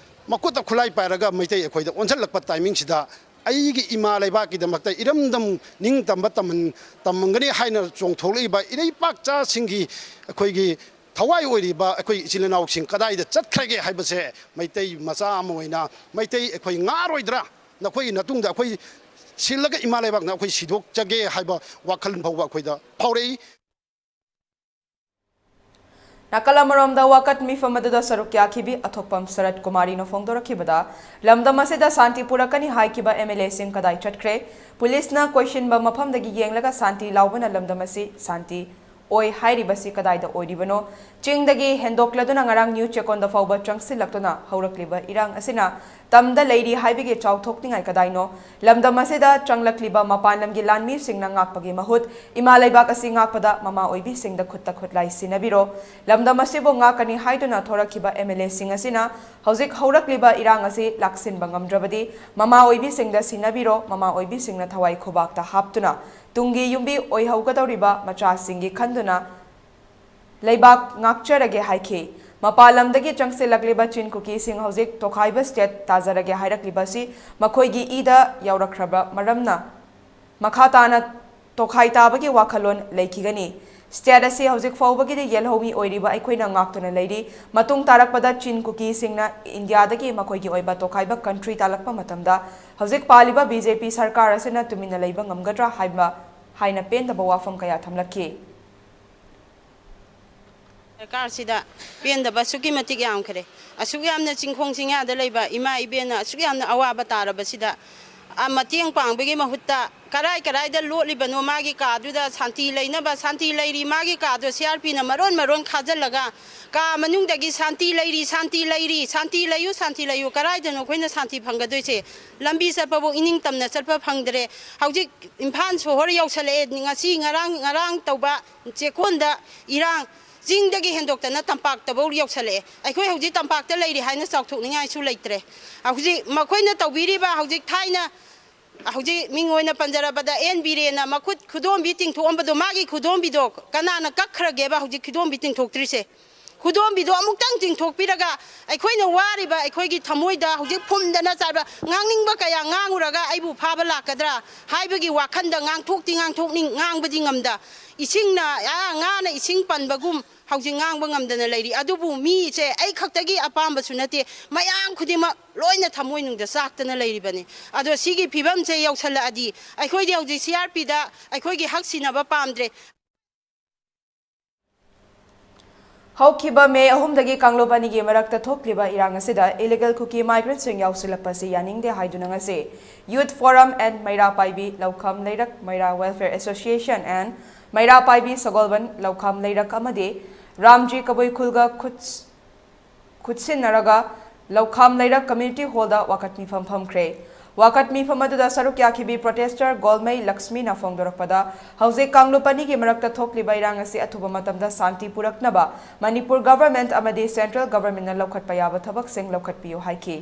ꯃꯈꯨꯠꯇ ꯈꯨꯠꯂꯥꯏ ꯄꯥꯏꯔꯒ ꯃꯩꯇꯩ ꯑꯩꯈꯣꯏꯗ ꯑꯣꯟꯁꯤꯜꯂꯛꯄ timingꯁꯤꯗ ꯑꯩꯒꯤ ꯏꯃꯥ ꯂꯩꯕꯥꯛꯀꯤꯗꯃꯛꯇ ꯏꯔꯝꯗꯝ ꯅꯤꯡꯇꯝꯕ ꯇꯝꯃꯟ-, ꯇꯝꯃꯝꯒꯅꯤ ꯍꯥꯏꯅ ꯆꯣꯡꯊꯣꯛꯂꯛꯏꯕ ꯏꯔꯩꯄꯥꯛꯆꯥꯁꯤꯡꯒꯤ ꯑꯩꯈꯣꯏꯒꯤ ꯊꯋꯥꯏ ꯑꯣꯏꯔꯤꯕ ꯑꯩꯈꯣꯏ ꯏꯆꯤꯜ ꯏꯅꯥꯎꯁꯤꯡ ꯀꯗꯥꯏꯗ ꯆꯠꯈ꯭ꯔꯒꯦ ꯍꯥꯏꯕꯁꯦ ꯃꯩꯇꯩ ꯃꯆꯥ ꯑꯃ ꯑꯣꯏꯅ ꯃꯩꯇꯩ ꯑꯩꯈꯣꯏ ꯉꯥꯔꯣꯏꯗ꯭ꯔꯥ? ꯅꯈꯣꯏꯒꯤ ꯃꯇꯨꯡꯗ ꯑꯩꯈꯣꯏ ꯁꯤꯜꯂꯒ ꯏꯃꯥ ꯂꯩꯕꯥꯛꯅ ꯑꯩꯈꯣꯏ ꯁꯤꯗꯣꯛꯆꯒꯦ ꯍꯥꯏꯕ ꯋꯥꯈꯜ ꯐꯥꯎꯕ ꯑꯩꯈꯣꯏꯗ ꯐꯥꯎꯔꯛꯏ꯫ ꯅꯥꯀꯜ ꯑꯃꯔꯣꯝꯗ ꯋꯥꯀꯠ ꯃꯤꯐꯝ ꯑꯗꯨꯗ ꯁꯔꯨꯛ ꯌꯥꯈꯤꯕꯤ ꯑꯊꯣꯛꯄꯝ ꯁꯔꯠ ꯀꯨꯃꯥꯔꯤꯅ ꯐꯣꯡꯗꯣꯔꯛꯈꯤꯕꯗ, ꯂꯝꯗꯝ ꯑꯁꯤꯗ ꯁꯥꯟꯇꯤ ꯄꯨꯔꯛꯀꯅꯤ ꯍꯥꯏꯈꯤꯕ MLAꯁꯤꯡ ꯀꯗꯥꯏ ꯆꯠꯈ꯭ꯔꯦ? ꯄꯨꯂꯤꯁꯅ ꯀꯣꯏꯁꯤꯟꯕ ꯃꯐꯝꯗꯒꯤ ꯌꯦꯡꯂꯒ ꯁꯥꯟꯇꯤ ꯂꯥꯎꯕꯅ ꯂꯝꯗꯝ ꯑꯁꯤ ꯁꯥꯟꯇꯤ ꯑꯣꯏ ꯍꯥꯏꯔꯤꯕꯁꯤ ꯀꯗꯥꯏꯗ ꯑꯣꯏꯔꯤꯕꯅꯣ? ꯆꯤꯡꯗꯒꯤ ꯍꯦꯟꯗꯣꯛꯂꯗꯨꯅ ꯉꯔꯥꯡ ꯅ꯭ꯌꯨ ꯆꯦꯛꯀꯣꯟꯗ ꯐꯥꯎꯕ ꯆꯪꯁꯤꯜꯂꯛꯇꯨꯅ ꯍꯧꯔꯛꯂꯤꯕ ꯏꯔꯥꯡ ꯑꯁꯤꯅ ꯇꯝꯗ ꯂꯩꯔꯤ ꯍꯥꯏꯕꯒꯤ ꯆꯥꯎꯊꯣꯛꯅꯤꯡꯉꯥꯏ ꯀꯗꯥꯏꯅꯣ? ꯂꯝꯗꯝ ꯑꯁꯤꯗ ꯆꯪꯂꯛꯂꯤꯕ ꯃꯄꯥꯟ ꯂꯝꯒꯤ ꯂꯥꯟꯃꯤꯁꯤꯡꯅ ꯉꯥꯛꯄꯒꯤ ꯃꯍꯨꯠ ꯏꯃꯥ ꯂꯩꯕꯥꯛ ꯑꯁꯤ ꯉꯥꯛꯄꯗ ꯃꯃꯥ ꯑꯣꯏꯕꯤꯁꯤꯡꯗ ꯈꯨꯠꯇ ꯈꯨꯠꯂꯥꯏ ꯁꯤꯟꯅꯕꯤꯔꯣ꯫ ꯂꯝꯗꯝ ꯑꯁꯤꯕꯨ ꯉꯥꯛꯀꯅꯤ ꯍꯥꯏꯗꯨꯅ ꯊꯣꯔꯛꯈꯤꯕ MLAꯁꯤꯡ ꯑꯁꯤꯅ ꯍꯧꯖꯤꯛ ꯍꯧꯔꯛꯂꯤꯕ ꯏꯔꯥꯡ ꯑꯁꯤ ꯂꯥꯛꯁꯤꯟꯕ ꯉꯝꯗ꯭ꯔꯕꯗꯤ ꯃꯃꯥ ꯑꯣꯏꯕꯤꯁꯤꯡꯗ ꯁꯤꯟꯅꯕꯤꯔꯣ꯫ ꯃꯃꯥ ꯑꯣꯏꯕꯤꯁꯤꯡꯅ ꯊꯋꯥꯏ ꯈꯨꯕꯥꯛꯇ ꯍꯥꯞꯇꯨꯅ ꯇꯨꯡꯒꯤ ꯌꯨꯝꯕꯤ ꯑꯣꯏꯍꯧꯒꯗꯧꯔꯤꯕ ꯃꯆꯥꯁꯤꯡꯒꯤ ꯈꯟꯗꯨꯅ ꯂꯩꯕꯥꯛ ꯉꯥꯛꯆꯔꯒꯦ ꯍꯥꯏꯈꯤ꯫ ꯃꯄꯥꯟ ꯂꯝꯗꯒꯤ ꯆꯪꯁꯤꯜꯂꯛꯂꯤꯕ ꯆꯤꯟ ꯀꯨꯀꯤꯁꯤꯡ ꯍꯧꯖꯤꯛ ꯇꯣꯈꯥꯏꯕ ꯁ꯭ꯇꯦꯠ ꯇꯥꯖꯔꯒꯦ ꯍꯥꯏꯔꯛꯂꯤꯕ ꯑꯁꯤ ꯃꯈꯣꯏꯒꯤ ꯏꯗ ꯌꯥꯎꯔꯛꯈ꯭ꯔꯕ ꯃꯔꯝꯅ ꯃꯈꯥ ꯇꯥꯅ ꯇꯣꯈꯥꯏ ꯇꯥꯕꯒꯤ ꯋꯥꯈꯜꯂꯣꯟ ꯂꯩꯈꯤꯒꯅꯤ꯫ ꯁ꯭ꯇꯦꯠ ꯑꯁꯤ ꯍꯧꯖꯤꯛ ꯐꯥꯎꯕꯒꯤꯗꯤ ꯌꯦꯜꯍꯧꯃꯤ ꯑꯣꯏꯔꯤꯕ ꯑꯩꯈꯣꯏꯅ ꯉꯥꯛꯇꯨꯅ ꯂꯩꯔꯤ꯫ ꯃꯇꯨꯡ ꯇꯥꯔꯛꯄꯗ ꯆꯤꯟ ꯀꯨꯀꯤꯁꯤꯡꯅ ꯏꯟꯗꯤꯌꯥꯗꯒꯤ ꯃꯈꯣꯏꯒꯤ ꯑꯣꯏꯕ ꯇꯣꯈꯥꯏꯕ ꯀꯟꯇ꯭ꯔꯤ ꯇꯥꯜꯂꯛꯄ ꯃꯇꯝꯗ ꯍꯧꯖꯤꯛ ꯄꯥꯜꯂꯤꯕ ꯕꯤ ꯖꯦ ꯄꯤ ꯁꯔꯀꯥꯔ ꯑꯁꯤꯅ ꯇꯨꯃꯤꯟꯅ ꯂꯩꯕ ꯉꯝꯒꯗ꯭ꯔꯥ ꯍꯥꯏꯕ ꯍꯥꯏꯅ ꯄꯦꯟꯗꯕ ꯋꯥꯐꯝ ꯀꯌꯥ ꯊꯝꯂꯛꯈꯤ꯫ ꯁꯔꯀꯥꯔꯁꯤꯗ ꯄꯦꯟꯗꯕ ꯑꯁꯨꯛꯀꯤ ꯃꯇꯤꯛ ꯌꯥꯝꯈ꯭ꯔꯦ꯫ ꯑꯁꯨꯛ ꯌꯥꯝꯅ ꯆꯤꯡꯈꯣꯡ ꯆꯤꯡꯌꯥꯗ ꯂꯩꯕ ꯏꯃꯥ ꯏꯕꯦꯟꯅ ꯑꯁꯨꯛ ꯌꯥꯝꯅ ꯑꯋꯥꯕ ꯇꯥꯔꯕꯁꯤꯗ, ꯑ, ꯃꯇꯦꯡ ꯄꯥꯡꯕꯒꯤ ꯃꯍꯨꯠꯇ ꯀꯔꯥꯏ ꯀꯔꯥꯏꯗ ꯂꯣꯠꯂꯤꯕꯅꯣ ꯃꯥꯒꯤ ꯀꯥꯗꯨꯗ ꯁꯥꯟꯇꯤ ꯂꯩꯅꯕ, ꯁꯥꯟꯇꯤ ꯂꯩꯔꯤ ꯃꯥꯒꯤ ꯀꯥꯗꯣ ꯁꯤ ꯑꯥꯔ ꯄꯤꯅ ꯃꯔꯣꯟ ꯃꯔꯣꯟ ꯈꯥꯖꯤꯜꯂꯒ ꯀꯥ ꯃꯅꯨꯡꯗꯒꯤ ꯁꯥꯟꯇꯤ ꯂꯩꯔꯤ, ꯁꯥꯟꯇꯤ ꯂꯩꯔꯤ, ꯁꯥꯟꯇꯤ ꯂꯩꯌꯨ, ꯁꯥꯟꯇꯤ ꯂꯩꯌꯨ, ꯀꯔꯥꯏꯗꯅꯣ ꯑꯩꯈꯣꯏꯅ ꯁꯥꯟꯇꯤ ꯐꯪꯒꯗꯣꯏꯁꯦ? ꯂꯝꯕꯤ ꯆꯠꯄꯕꯨ ꯏꯅꯤꯡ ꯇꯝꯅ ꯆꯠꯄ ꯐꯪꯗ꯭ꯔꯦ꯫ ꯍꯧꯖꯤꯛ ꯏꯝꯐꯥꯜ ꯁꯣꯍꯣꯔ ꯌꯧꯁꯜꯂꯛꯑꯦ꯫ ꯉꯁꯤ ꯉꯔꯥꯡ, ꯉꯔꯥꯡ ꯇꯧꯕ ꯆꯦꯛꯀꯣꯟꯗ ꯏꯔꯥꯡ, ꯆꯤꯡꯗꯒꯤ ꯍꯦꯟꯗꯣꯛꯇꯅ ꯇꯝꯄꯥꯛꯇꯐꯧ ꯌꯧꯁꯜꯂꯛꯑꯦ꯫ ꯑꯩꯈꯣꯏ ꯍꯧꯖꯤꯛ ꯇꯝꯄꯥꯛꯇ ꯂꯩꯔꯤ ꯍꯥꯏꯅ ꯆꯥꯎꯊꯣꯛꯅꯤꯡꯉꯥꯏꯁꯨ ꯂꯩꯇ꯭ꯔꯦ꯫ ꯍꯧꯖꯤꯛ ꯃꯈꯣꯏꯅ ꯇꯧꯕꯤꯔꯤꯕ, ꯍꯧꯖꯤꯛ ꯊꯥꯏꯅ, ꯍꯧꯖꯤꯛ ꯃꯤꯡ ꯑꯣꯏꯅ ꯄꯟꯖꯔꯕꯗ ꯑꯦꯟ ꯕꯤꯔꯦꯟꯅ ꯃꯈꯨꯠ ꯈꯨꯗꯣꯝꯕꯤ ꯇꯤꯡꯊꯣꯛꯑꯝꯕꯗꯣ, ꯃꯥꯒꯤ ꯈꯨꯗꯣꯝꯕꯤꯗꯣ ꯀꯅꯥꯅ ꯀꯛꯈ꯭ꯔꯒꯦꯕ ꯍꯧꯖꯤꯛ ꯈꯨꯗꯣꯝꯕꯤ ꯇꯤꯡꯊꯣꯛꯇ꯭ꯔꯤꯁꯦ? ꯈꯨꯗꯣꯝꯕꯤꯗꯣ ꯑꯃꯨꯛꯇꯪ ꯇꯤꯡꯊꯣꯛꯄꯤꯔꯒ ꯑꯩꯈꯣꯏꯅ ꯋꯥꯔꯤꯕ ꯑꯩꯈꯣꯏꯒꯤ ꯊꯃꯣꯏꯗ ꯍꯧꯖꯤꯛ ꯐꯨꯝꯗꯅ ꯆꯥꯏꯕ, ꯉꯥꯡꯅꯤꯡꯕ ꯀꯌꯥ ꯉꯥꯡꯉꯨꯔꯒ ꯑꯩꯕꯨ ꯐꯥꯕ ꯂꯥꯛꯀꯗ꯭ꯔꯥ ꯍꯥꯏꯕꯒꯤ ꯋꯥꯈꯜꯗ ꯉꯥꯡꯊꯣꯛꯇꯤ ꯉꯥꯡꯊꯣꯛꯅꯤꯡ, ꯉꯥꯡꯕꯗꯤ ꯉꯝꯗ, ꯏꯁꯤꯡꯅ, ꯑꯥ, ꯉꯥꯅ ꯏꯁꯤꯡ ꯄꯟꯕꯒꯨꯝ ꯍꯧꯖꯤꯛ ꯉꯥꯡꯕ ꯉꯝꯗꯅ ꯂꯩꯔꯤ꯫ ꯑꯗꯨꯕꯨ ꯃꯤꯁꯦ ꯑꯩ ꯈꯛꯇꯒꯤ ꯑꯄꯥꯝꯕꯁꯨ ꯅꯠꯇꯦ, ꯃꯌꯥꯝ ꯈꯨꯗꯤꯡꯃꯛ ꯂꯣꯏꯅ ꯊꯃꯣꯏꯅꯨꯡꯗ ꯆꯥꯛꯇꯅ ꯂꯩꯔꯤꯕꯅꯤ꯫ ꯑꯗꯣ ꯁꯤꯒꯤ ꯐꯤꯕꯝꯁꯦ ꯌꯧꯁꯜꯂꯛꯑꯗꯤ ꯑꯩꯈꯣꯏꯗꯤ ꯍꯧꯖꯤꯛ ꯁꯤ ꯑꯥꯔ ꯄꯤꯗ ꯑꯩꯈꯣꯏꯒꯤ ꯍꯛ ꯁꯤꯟꯅꯕ ꯄꯥꯝꯗ꯭ꯔꯦ꯫ ꯍꯧꯈꯤꯕ ꯃꯦ ꯑꯍꯨꯝꯗꯒꯤ ꯀꯥꯡꯂꯨꯞ ꯑꯅꯤꯒꯤ ꯃꯔꯛꯇ ꯊꯣꯛꯂꯤꯕ ꯏꯔꯥꯡ ꯑꯁꯤꯗ ꯏꯂꯤꯒꯦꯜ ꯀꯨꯀꯤ ꯃꯥꯏꯒ꯭ꯔꯦꯟꯠꯁꯤꯡ ꯌꯥꯎꯁꯤꯜꯂꯛꯄꯁꯤ ꯌꯥꯅꯤꯡꯗꯦ ꯍꯥꯏꯗꯨꯅ ꯉꯁꯤ ꯌꯨꯊ ꯐꯣꯔꯝ ꯑꯦꯟ ꯃꯩꯔꯥ ꯄꯥꯏꯕꯤ ꯂꯧꯈꯥꯝ ꯂꯩꯔꯛ ꯃꯩꯔꯥ ꯋꯦꯜꯐꯤꯌꯔ ꯑꯦꯁꯣꯁꯤꯌꯦꯁꯟ ꯑꯦꯟ ꯃꯩꯔꯥ ꯄꯥꯏꯕꯤ ꯁꯒꯣꯜꯕꯟ ꯂꯧꯈꯥꯝ ꯂꯩꯔꯛ ꯑꯃꯗꯤ ꯔꯥꯝꯖꯤ ꯀꯕꯨꯏ ꯈꯨꯜꯒ ꯈꯨꯠ ꯈꯨꯠꯁꯤꯟꯅꯔꯒ ꯂꯧꯈꯥꯝ ꯂꯩꯔꯛ ꯀꯝꯃ꯭ꯌꯨꯅꯤꯇꯤ ꯍꯣꯜꯗ ꯋꯥꯀꯠ ꯃꯤꯐꯝ ꯐꯝꯈ꯭ꯔꯦ꯫ ꯋꯥꯀꯠ ꯃꯤꯐꯝ ꯑꯗꯨꯗ ꯁꯔꯨꯛ ꯌꯥꯈꯤꯕꯤ ꯄ꯭ꯔꯣꯇꯦꯁꯇꯔ ꯒꯣꯜꯃꯩ ꯂꯛꯁꯃꯤꯅ ꯐꯣꯡꯗꯣꯔꯛꯄꯗ, ꯍꯧꯖꯤꯛ ꯀꯥꯡꯂꯨꯞ ꯑꯅꯤꯒꯤ ꯃꯔꯛꯇ ꯊꯣꯛꯂꯤꯕ ꯏꯔꯥꯡ ꯑꯁꯤ ꯑꯊꯨꯕ ꯃꯇꯝꯗ ꯁꯥꯟꯇꯤ ꯄꯨꯔꯛꯅꯕ ꯃꯅꯤꯄꯨꯔ ꯒꯚꯔꯟꯃꯦꯟꯠ ꯑꯃꯗꯤ ꯁꯦꯟꯇ꯭ꯔꯦꯜ ꯒꯚꯔꯟꯃꯦꯟꯠꯅ ꯂꯧꯈꯠꯄ ꯌꯥꯕ ꯊꯕꯛꯁꯤꯡ ꯂꯧꯈꯠꯄꯤꯌꯨ ꯍꯥꯏꯈꯤ꯫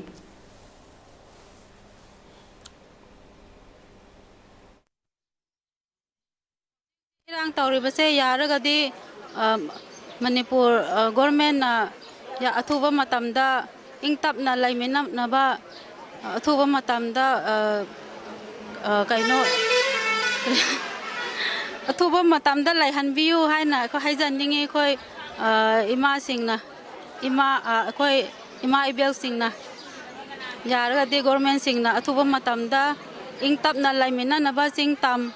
ꯇꯧꯔꯤꯕꯁꯦ ꯌꯥꯔꯒꯗꯤ, ꯑ, ꯃꯅꯤꯄꯨꯔ, ꯑ, ꯒꯣꯔꯃꯦꯟꯅ ꯌꯥ-, ꯑꯊꯨꯕ ꯃꯇꯝꯗ ꯏꯪ ꯇꯞꯅ ꯂꯩꯃꯤꯟꯅꯅꯕ, ꯑ, ꯑꯊꯨꯕ ꯃꯇꯝꯗ, ꯑ, ꯑ, ꯀꯩꯅꯣ, ꯑꯊꯨꯕ ꯃꯇꯝꯗ ꯂꯩꯍꯟꯕꯤꯌꯨ ꯍꯥꯏꯅ ꯑꯩꯈꯣꯏ ꯍꯥꯏꯖꯅꯤꯡꯉꯤ꯫ ꯑꯩꯈꯣꯏ, ꯑ, ꯏꯃꯥꯁꯤꯡꯅ, ꯏꯃꯥ, ꯑ, ꯑꯩꯈꯣꯏ ꯏꯃꯥ ꯏꯕꯦꯜꯁꯤꯡꯅ, ꯌꯥꯔꯒꯗꯤ ꯒꯣꯔꯃꯦꯟꯁꯤꯡꯅ ꯑꯊꯨꯕ ꯃꯇꯝꯗ ꯏꯪ ꯇꯞꯅ ꯂꯩꯃꯤꯟꯅꯅꯕ ꯆꯤꯡ ꯇꯝ,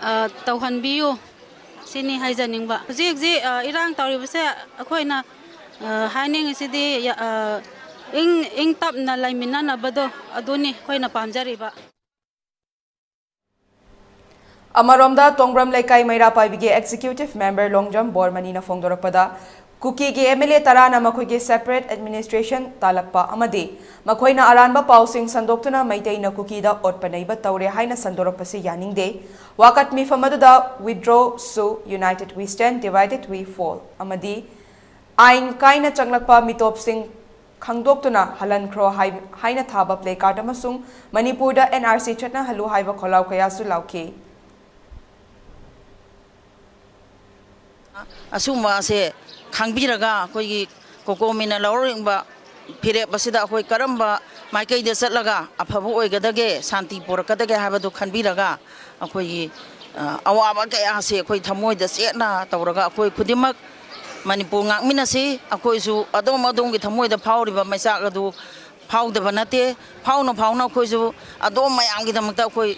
ꯑ, ꯇꯧꯍꯟꯕꯤꯌꯨ꯫ ꯁꯤꯅꯤ ꯍꯥꯏꯖꯅꯤꯡꯕ꯫ ꯍꯧꯖꯤꯛ ꯍꯧꯖꯤꯛ, ꯑ, ꯏꯔꯥꯡ ꯇꯧꯔꯤꯕꯁꯦ ꯑꯩꯈꯣꯏꯅ, ꯑ, ꯍꯥꯏꯅꯤꯡꯉꯤꯁꯤꯗꯤ, ꯑ, ꯏꯪ, ꯏꯪ ꯇꯞꯅ ꯂꯩꯃꯤꯟꯅꯅꯕꯗꯣ, ꯑꯗꯨꯅꯤ ꯑꯩꯈꯣꯏꯅ ꯄꯥꯝꯖꯔꯤꯕ꯫ ꯑꯃꯔꯣꯝꯗ, ꯇꯣꯡꯕ꯭ꯔꯝ ꯂꯩꯀꯥꯏ ꯃꯩꯔꯥ ꯄꯥꯏꯕꯤꯒꯤ executive member Longjam ꯕꯣꯔꯃꯅꯤꯅ ꯐꯣꯡꯗꯣꯔꯛꯄꯗ, ꯀꯨꯀꯤꯒꯤ M L A ꯇꯔꯥꯅ ꯃꯈꯣꯏꯒꯤ separate administration ꯇꯥꯜꯂꯛꯄ ꯑꯃꯗꯤ ꯃꯈꯣꯏꯅ ꯑꯔꯥꯟꯕ ꯄꯥꯎꯁꯤꯡ ꯁꯟꯗꯣꯛꯇꯨꯅ ꯃꯩꯇꯩꯅ ꯀꯨꯀꯤꯗ ꯑꯣꯠꯄ ꯅꯩꯕ ꯇꯧꯔꯦ ꯍꯥꯏꯅ ꯁꯟꯗꯣꯔꯛꯄꯁꯤ ꯌꯥꯅꯤꯡꯗꯦ꯫ ꯋꯥꯀꯠ ꯃꯤꯐꯝ ꯑꯗꯨꯗ "Withdraw" ꯁꯨ "United We Stand, Divided We Fall" ꯑꯃꯗꯤ "ꯑꯥꯏꯟ ꯀꯥꯏꯅ ꯆꯪꯂꯛꯄ ꯃꯤꯇꯣꯞꯁꯤꯡ ꯈꯪꯗꯣꯛꯇꯨꯅ ꯍꯜꯍꯟꯈ꯭ꯔꯣ" ꯍꯥꯏ-, ꯍꯥꯏꯅ ꯊꯥꯕ placard ꯑꯃꯁꯨꯡ "ꯃꯅꯤꯄꯨꯔꯗ N R C ꯆꯠꯅꯍꯜꯂꯨ" ꯍꯥꯏꯕ ꯈꯣꯜꯂꯥꯎ ꯀꯌꯥꯁꯨ ꯂꯥꯎꯈꯤ꯫ ꯑꯁꯨꯝꯕ ꯑꯁꯦ ꯈꯪꯕꯤꯔꯒ ꯑꯩꯈꯣꯏꯒꯤ ꯀꯣꯀꯣꯃꯤꯅ ꯂꯧꯔꯤꯕ ꯐꯤꯔꯦꯞ ꯑꯁꯤꯗ ꯑꯩꯈꯣꯏ ꯀꯔꯝꯕ ꯃꯥꯏꯀꯩꯗ ꯆꯠꯂꯒ ꯑꯐꯕ ꯑꯣꯏꯒꯗꯒꯦ, ꯁꯥꯟꯇꯤ ꯄꯨꯔꯛꯀꯗꯒꯦ ꯍꯥꯏꯕꯗꯨ ꯈꯟꯕꯤꯔꯒ ꯑꯩꯈꯣꯏꯒꯤ, ꯑ, ꯑꯋꯥꯕ ꯀꯌꯥꯁꯦ ꯑꯩꯈꯣꯏ ꯊꯃꯣꯏꯗ ꯆꯦꯠꯅ ꯇꯧꯔꯒ ꯑꯩꯈꯣꯏ ꯈꯨꯗꯤꯡꯃꯛ ꯃꯅꯤꯄꯨꯔ ꯉꯥꯛꯃꯤꯟꯅꯁꯤ꯫ ꯑꯩꯈꯣꯏꯁꯨ ꯑꯗꯣꯝ ꯑꯗꯣꯝꯒꯤ ꯊꯃꯣꯏꯗ ꯐꯥꯎꯔꯤꯕ ꯃꯩꯆꯥꯛ ꯑꯗꯨ ꯐꯥꯎꯗꯕ ꯅꯠꯇꯦ꯫ ꯐꯥꯎꯅ ꯐꯥꯎꯅ ꯑꯩꯈꯣꯏꯁꯨ ꯑꯗꯣꯝ ꯃꯌꯥꯝꯒꯤꯗꯃꯛꯇ ꯑꯩꯈꯣꯏ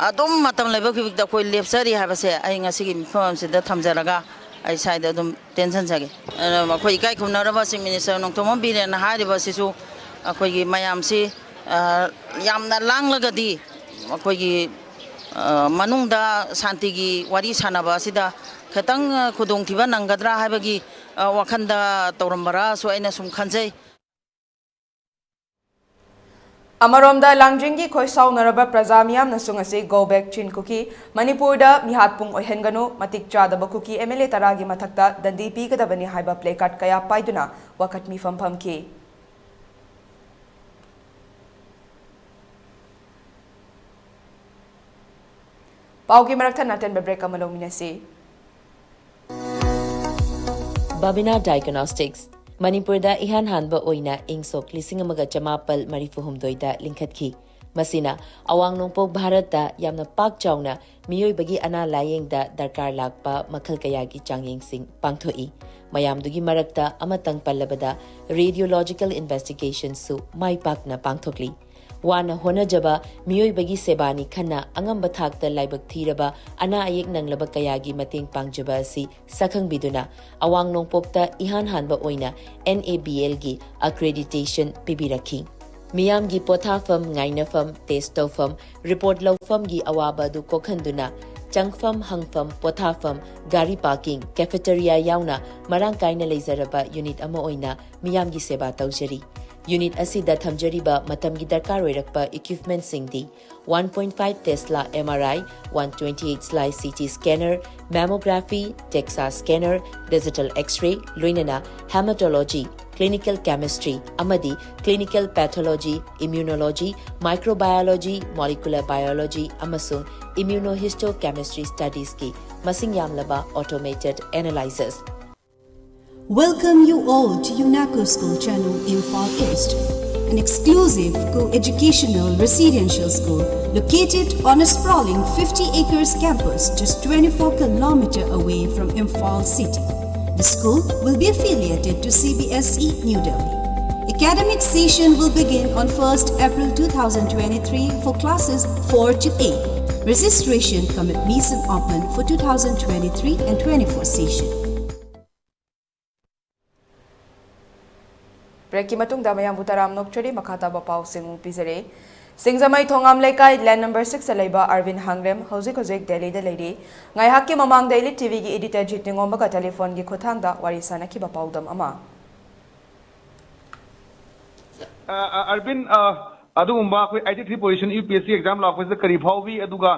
ꯑꯗꯨꯝ ꯃꯇꯝ ꯂꯩꯕ ꯈꯨꯗꯤꯡꯃꯛꯇ ꯑꯩꯈꯣꯏ ꯂꯦꯞꯆꯔꯤ ꯍꯥꯏꯕꯁꯦ ꯑꯩ ꯉꯁꯤꯒꯤ ꯃꯤꯐꯝ ꯑꯁꯤꯗ ꯊꯝꯖꯔꯒ ꯑꯩ ꯁ꯭ꯋꯥꯏꯗ ꯑꯗꯨꯝ ꯇꯦꯟꯁꯤꯟꯖꯒꯦ꯫ ꯑꯗꯨꯅ ꯑꯩꯈꯣꯏ ꯏꯀꯥꯏ ꯈꯨꯝꯅꯔꯕ Chief Minister ꯅꯣꯡꯊꯣꯝꯕꯝ ꯕꯤꯔꯦꯟꯅ ꯍꯥꯏꯔꯤꯕ ꯑꯁꯤꯁꯨ ꯑꯩꯈꯣꯏꯒꯤ ꯃꯌꯥꯝꯁꯤ, ꯑ, ꯌꯥꯝꯅ ꯂꯥꯡꯂꯒꯗꯤ ꯑꯩꯈꯣꯏꯒꯤ, ꯑ, ꯃꯅꯨꯡꯗ ꯁꯥꯟꯇꯤꯒꯤ ꯋꯥꯔꯤ ꯁꯥꯟꯅꯕ ꯑꯁꯤꯗ ꯈꯤꯇꯪ, ꯑ, ꯈꯨꯗꯣꯡꯊꯤꯕ ꯅꯪꯒꯗ꯭ꯔꯥ ꯍꯥꯏꯕꯒꯤ, ꯑ, ꯋꯥꯈꯜꯗ ꯇꯧꯔꯝꯕ꯭ꯔꯥꯁꯨ ꯑꯩꯅ ꯁꯨꯝ ꯈꯟꯖꯩ꯫ ꯑꯃꯔꯣꯝꯗ, ꯂꯥꯡꯖꯤꯡꯒꯤ ꯈꯣꯏ ꯁꯥꯎꯅꯔꯕ ꯄ꯭ꯔꯖꯥ ꯃꯤꯌꯥꯝꯅꯁꯨ ꯉꯁꯤ "Go Back Chin Kuki, ꯃꯅꯤꯄꯨꯔꯗ ꯃꯤꯍꯥꯠ ꯄꯨꯡ ꯑꯣꯏꯍꯟꯒꯅꯨ, ꯃꯇꯤꯛ ꯆꯥꯗꯕ ꯀꯨꯀꯤ M L A ꯇꯔꯥꯒꯤ ꯃꯊꯛꯇ ꯗꯟꯗꯤ ꯄꯤꯒꯗꯕꯅꯤ" ꯍꯥꯏꯕ placard ꯀꯌꯥ ꯄꯥꯏꯗꯨꯅ ꯋꯥꯀꯠ ꯃꯤꯐꯝ ꯐꯝꯈꯤ꯫ ꯄꯥꯎꯒꯤ ꯃꯔꯛ ꯊꯠꯅ ꯑꯇꯦꯟꯕ ꯕ꯭ꯔꯦꯛ ꯑꯃ ꯂꯧꯃꯤꯟꯅꯁꯤ꯫ ꯕꯥꯕꯤꯅꯥ ꯗꯥꯏꯒꯅꯣꯁꯇꯤꯛꯁ꯫ ꯃꯅꯤꯄꯨꯔꯗ ꯏꯍꯥꯟ ꯍꯥꯟꯕ ꯑꯣꯏꯅ ꯏꯪ ꯁꯣꯛ ꯂꯤꯁꯤꯡ ꯑꯃꯒ ꯆꯃꯥꯄꯜ ꯃꯔꯤꯐꯨ ꯍꯨꯝꯗꯣꯏꯗ ꯂꯤꯡꯈꯠꯈꯤ꯫ ꯃꯁꯤꯅ ꯑꯋꯥꯡ ꯅꯣꯡꯄꯣꯛ ꯚꯥꯔꯠꯇ ꯌꯥꯝꯅ ꯄꯥꯛ ꯆꯥꯎꯅ ꯃꯤꯑꯣꯏꯕꯒꯤ ꯑꯅꯥ ꯂꯥꯌꯦꯡꯗ ꯗꯔꯀꯥꯔ ꯂꯥꯛꯄ ꯃꯈꯜ ꯀꯌꯥꯒꯤ ꯆꯥꯡꯌꯦꯡꯁꯤꯡ ꯄꯥꯡꯊꯣꯛꯏ꯫ ꯃꯌꯥꯝꯗꯨꯒꯤ ꯃꯔꯛꯇ ꯑꯃꯇꯪ ꯄꯜꯂꯕꯗ, ꯔꯦꯗꯤꯑꯣꯂꯣꯖꯤꯀꯦꯜ ꯏꯟꯚꯦꯁꯇꯤꯒꯦꯁꯟꯁꯨ ꯃꯥꯏ ꯄꯥꯛꯅ ꯄꯥꯡꯊꯣꯛꯂꯤ꯫ ꯋꯥꯅ ꯍꯣꯠꯅꯖꯕ ꯃꯤꯑꯣꯏꯕꯒꯤ ꯁꯦꯕꯥꯅꯤ ꯈꯟꯅ ꯑꯉꯝꯕ ꯊꯥꯛꯇ ꯂꯥꯏꯕꯛ ꯊꯤꯔꯕ ꯑꯅꯥ ꯑꯌꯦꯛ ꯅꯪꯂꯕ ꯀꯌꯥꯒꯤ ꯃꯇꯦꯡ ꯄꯥꯡꯖꯕ ꯑꯁꯤ ꯁꯛꯈꯪꯕꯤꯗꯨꯅ, ꯑꯋꯥꯡ ꯅꯣꯡꯄꯣꯛꯇ ꯏꯍꯥꯟ ꯍꯥꯟꯕ ꯑꯣꯏꯅ N A B L ꯒꯤ accreditation ꯄꯤꯕꯤꯔꯛꯈꯤ꯫ ꯃꯤꯌꯥꯝꯒꯤ ꯄꯣꯊꯥꯐꯝ, ꯉꯥꯏꯅꯐꯝ, ꯇꯦꯁ ꯇꯧꯐꯝ, ꯔꯤꯄꯣꯔꯠ ꯂꯧꯐꯝꯒꯤ ꯑꯋꯥꯕ ꯑꯗꯨ ꯀꯣꯛꯍꯟꯗꯨꯅ, ꯆꯪꯐꯝ, ꯍꯪꯐꯝ, ꯄꯣꯊꯥꯐꯝ, ꯒꯥꯔꯤ ꯄꯥꯔꯀꯤꯡ, ꯀꯦꯐꯦꯇꯦꯔꯤꯌꯥ ꯌꯥꯎꯅ ꯃꯔꯥꯡ ꯀꯥꯏꯅ ꯂꯩꯖꯔꯕ ꯌꯨꯅꯤꯠ ꯑꯃ ꯑꯣꯏꯅ ꯃꯤꯌꯥꯝꯒꯤ ꯁꯦꯕꯥ ꯇꯧꯖꯔꯤ꯫ ꯌꯨꯅꯤꯠ ꯑꯁꯤꯗ ꯊꯝꯖꯔꯤꯕ ꯃꯇꯝꯒꯤ ꯗꯔꯀꯥꯔ ꯑꯣꯏꯔꯛꯄ ꯏꯀ꯭ꯋꯤꯞꯃꯦꯟꯠꯁꯤꯡꯗꯤ: one point five Tesla M R I, one twenty-eight slice C T scanner, mammography, DEXA scanner, digital X-ray, ꯂꯣꯏꯅꯅ hematology, clinical chemistry ꯑꯃꯗꯤ clinical pathology, immunology, microbiology, molecular biology ꯑꯃꯁꯨꯡ immunohistochemistry studiesꯀꯤ ꯃꯁꯤꯡ ꯌꯥꯝꯂꯕ automated analyzers꯫ Welcome you all to UNACO School Channel, Imphal East, an exclusive co-educational residential school located on a sprawling fifty acres campus just twenty-four kilometer away from Imphal city. The school will be affiliated to C B S E New Delhi. Academic session will begin on first April two thousand twenty-three for classes four to eight. Registration cum admission open for two thousand twenty-three and twenty-four session. ꯕ꯭ꯔꯦꯛꯀꯤ ꯃꯇꯨꯡꯗ ꯃꯌꯥꯝꯕꯨ ꯇꯔꯥꯝꯅ ꯑꯣꯛꯆꯔꯤ꯫ ꯃꯈꯥ ꯇꯥꯕ ꯄꯥꯎꯁꯤꯡ ꯑꯃꯨꯛ ꯄꯤꯖꯔꯤ꯫ ꯁꯤꯡꯖꯃꯩ ꯊꯣꯉꯥꯝ ꯂꯩꯀꯥꯏ, ꯂꯦꯟ number ꯁꯤꯛꯁꯇ ꯂꯩꯕ ꯑꯔꯕꯤꯟ ꯍꯥꯡꯂꯦꯝ ꯍꯧꯖꯤꯛ ꯍꯧꯖꯤꯛ ꯗꯦꯜꯂꯤꯗ ꯂꯩꯔꯤ꯫ ꯉꯥꯏꯍꯥꯛꯀꯤ ꯃꯃꯥꯡꯗ ꯏꯂꯤꯠ ꯇꯤꯚꯤꯒꯤ ꯏꯗꯤꯇꯔ ꯖꯤꯠ ꯅꯤꯉꯣꯝꯕꯒ ꯇꯦꯂꯤꯐꯣꯟꯒꯤ ꯈꯨꯠꯊꯥꯡꯗ ꯋꯥꯔꯤ ꯁꯥꯅꯈꯤꯕ ꯄꯥꯎꯗꯝ ꯑꯃ꯫ ꯑ, ꯑ, ꯑꯔꯕꯤꯟ, ꯑ, ꯑꯗꯨꯒꯨꯝꯕ ꯑꯩꯈꯣꯏ eighty three position UPSC exam ꯂꯥꯛꯄꯁꯤꯗ ꯀꯔꯤ ꯐꯥꯎꯕꯤ? ꯑꯗꯨꯒ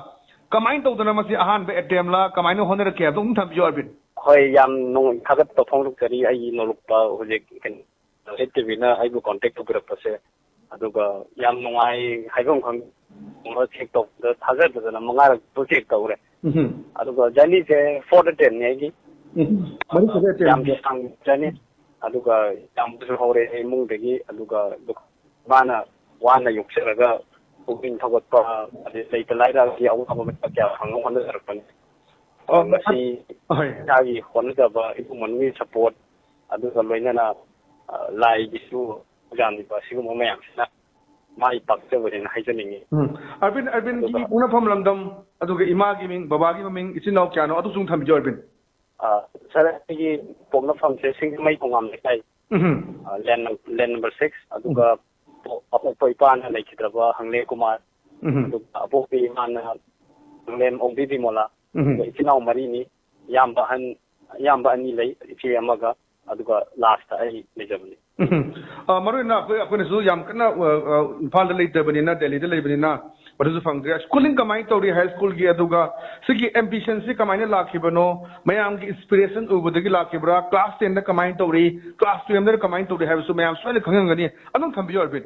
ꯀꯃꯥꯏꯅ ꯇꯧꯗꯅ ꯃꯁꯤ ꯑꯍꯥꯟꯕ attempt ꯂ, ꯀꯃꯥꯏꯅ ꯍꯣꯠꯅꯔꯛꯀꯦ ꯍꯥꯏꯕꯗꯣ ꯑꯗꯨꯝ ꯊꯝꯕꯤꯌꯨ, ꯑꯔꯕꯤꯟ꯫ ꯍꯣꯏ, ꯌꯥꯝ ꯅꯨꯡ-, ꯊꯥꯒꯠꯄ ꯐꯣꯡꯗꯣꯛꯆꯔꯤ ꯑꯩꯒꯤ ꯅꯣꯂꯨꯛꯄ ꯍꯧꯖꯤꯛ ꯀꯩꯅꯣ, ꯏꯂꯤꯠ ꯇꯤꯚꯤꯅ ꯑꯩꯕꯨ contact ꯇꯧꯕꯤꯔꯛꯄꯁꯦ꯫ ꯑꯗꯨꯒ ꯌꯥꯝ ꯅꯨꯡꯉꯥꯏ ꯍꯥꯏꯐꯝ ꯈꯪ-, ꯆꯦꯛ ꯇꯧꯕꯗ ꯊꯥꯖꯗꯗꯅ ꯃꯉꯥꯔꯛ ꯆꯦꯛ ꯇꯧꯔꯦ꯫ ꯎꯝ ꯑꯗꯨꯒ ꯖꯔꯅꯤꯁꯦ ꯐꯣꯔꯠ ꯑꯇꯦꯝꯅꯦ ꯑꯩꯒꯤ꯫ ꯎꯝ ꯃꯔꯤ ꯈꯛꯇ ꯌꯥꯝ ꯑꯇꯦꯝꯅꯦ꯫ ꯁꯥꯡꯕ ꯖꯔꯅꯤ꯫ ꯑꯗꯨꯒ ꯌꯥꯝꯕꯁꯨ ꯍꯧꯔꯦ ꯏꯃꯨꯡꯗꯒꯤ꯫ ꯑꯗꯨꯒ ꯃꯥꯅ ꯋꯥꯅ ꯌꯣꯛꯆꯔꯒ ꯄꯨꯛꯅꯤꯡ ꯊꯧꯒꯠꯄ, ꯑꯗꯩ ꯂꯩꯇ ꯂꯥꯏꯔꯒꯤ ꯑꯋꯥꯕ ꯃꯆꯥ ꯀꯌꯥ ꯐꯪꯅꯕ ꯍꯣꯠꯅꯖꯔꯛꯄꯅꯤ꯫ ꯑꯣ, ꯃꯁꯤ ꯍꯣꯏ꯫ ꯏꯁꯥꯒꯤ ꯍꯣꯠꯅꯖꯕ, ꯏꯃꯨꯡ ꯃꯅꯨꯡꯒꯤ ꯁꯄꯣꯔꯠ, ꯑꯗꯨꯒ ꯂꯣꯏꯅꯅ ꯑ, ꯂꯥꯏꯒꯤꯁꯨ ꯊꯧꯖꯥꯟꯕꯤꯕ, ꯑꯁꯤꯒꯨꯝꯕ ꯃꯌꯥꯝꯁꯤꯅ ꯃꯥꯏ ꯄꯥꯛꯆꯕꯅꯦꯅ ꯍꯥꯏꯖꯅꯤꯡꯉꯤ꯫ ꯎꯝ꯫ ꯑꯔꯕꯤꯟ, ꯑꯔꯕꯤꯟꯒꯤ ꯑꯗꯨꯒ ꯄꯣꯛꯅꯐꯝ ꯂꯝꯗꯝ, ꯑꯗꯨꯒ ꯏꯃꯥꯒꯤ ꯃꯤꯡ, ꯕꯕꯥꯒꯤ ꯃꯃꯤꯡ, ꯏꯆꯤꯟ ꯏꯅꯥꯎ ꯀꯌꯥꯅꯣ, ꯑꯗꯨꯁꯨ ꯊꯝꯕꯤꯌꯣ, ꯑꯔꯕꯤꯟ꯫ ꯑ, ꯁꯥꯔ, ꯑꯩꯒꯤ ꯄꯣꯛꯅꯐꯝꯁꯦ ꯁꯤꯡꯖꯃꯩ ꯈꯣꯡꯉꯥꯝ ꯂꯩꯀꯥꯏ, ꯎꯝ꯫ ꯑ, ꯂꯦꯟ ꯅꯝ-, ꯂꯦꯟ ꯅꯝꯕꯔ ꯁꯤꯛꯁ, ꯑꯗꯨꯒ ꯄꯣ-, ꯑꯄꯣꯛꯄ ꯏꯄꯥꯅ ꯂꯩꯈꯤꯗ꯭ꯔꯕ ꯍꯪꯂꯦ ꯀꯨꯃꯥꯔ, ꯎꯝ꯫ ꯑꯗꯨꯒ ꯑꯄꯣꯛꯄꯤ ꯏꯃꯥꯅ ꯍꯪꯂꯦꯝ ꯑꯣꯡꯕꯤ ꯕꯤꯃꯣꯂꯥ, ꯎꯝ꯫ ꯑꯗꯨꯒ ꯏꯆꯤꯟ ꯏꯅꯥꯎ ꯃꯔꯤꯅꯤ, ꯏꯌꯥꯝꯕ ꯑꯍꯟ, ꯏꯌꯥꯝꯕ ꯑꯅꯤ ꯂꯩ, ꯏꯆꯦ ꯑꯃꯒ, ꯑꯗꯨꯒ ꯂꯥꯁꯇ ꯑꯩ ꯂꯩꯖꯕꯅꯤ꯫ ꯎꯝ꯫ ꯑ, ꯃꯔꯨ ꯑꯣꯏꯅ ꯑꯩꯈꯣꯏ, ꯑꯩꯈꯣꯏꯅꯁꯨ ꯌꯥꯝ ꯀꯟꯅ, ꯑ, ꯑ, ꯏꯝꯐꯥꯜꯗ ꯂꯩꯇꯕꯅꯤꯅ, ꯗꯦꯜꯂꯤꯗ ꯂꯩꯕꯅꯤꯅ, ꯃꯗꯨꯁꯨ ꯐꯪꯗ꯭ꯔꯦ꯫ ꯁ꯭ꯀꯨꯂꯤꯡ ꯀꯃꯥꯏꯅ ꯇꯧꯔꯤ ꯍꯥꯏ ꯁ꯭ꯀꯨꯜꯒꯤ, ꯑꯗꯨꯒ ꯁꯤꯒꯤ ꯑꯦꯝꯕꯤꯁꯟꯁꯤ ꯀꯃꯥꯏꯅ ꯂꯥꯛꯈꯤꯕꯅꯣ, ꯃꯌꯥꯝꯒꯤ ꯏꯟꯁꯄꯤꯔꯦꯁꯟ ꯎꯕꯗꯒꯤ ꯂꯥꯛꯈꯤꯕ꯭ꯔꯥ, ꯀ꯭ꯂꯥꯁ ꯇꯦꯟꯗ ꯀꯃꯥꯏꯅ ꯇꯧꯔꯤ, ꯀ꯭ꯂꯥꯁ ꯇꯨꯌꯦꯜꯞꯇ ꯀꯃꯥꯏꯅ ꯇꯧꯔꯤ ꯍꯥꯏꯕꯁꯨ ꯃꯌꯥꯝ ꯁꯣꯏꯅ ꯈꯪꯉꯝꯒꯅꯤ꯫ ꯑꯗꯨꯝ ꯊꯝꯕꯤꯌꯨ, ꯑꯔꯕꯤꯟ꯫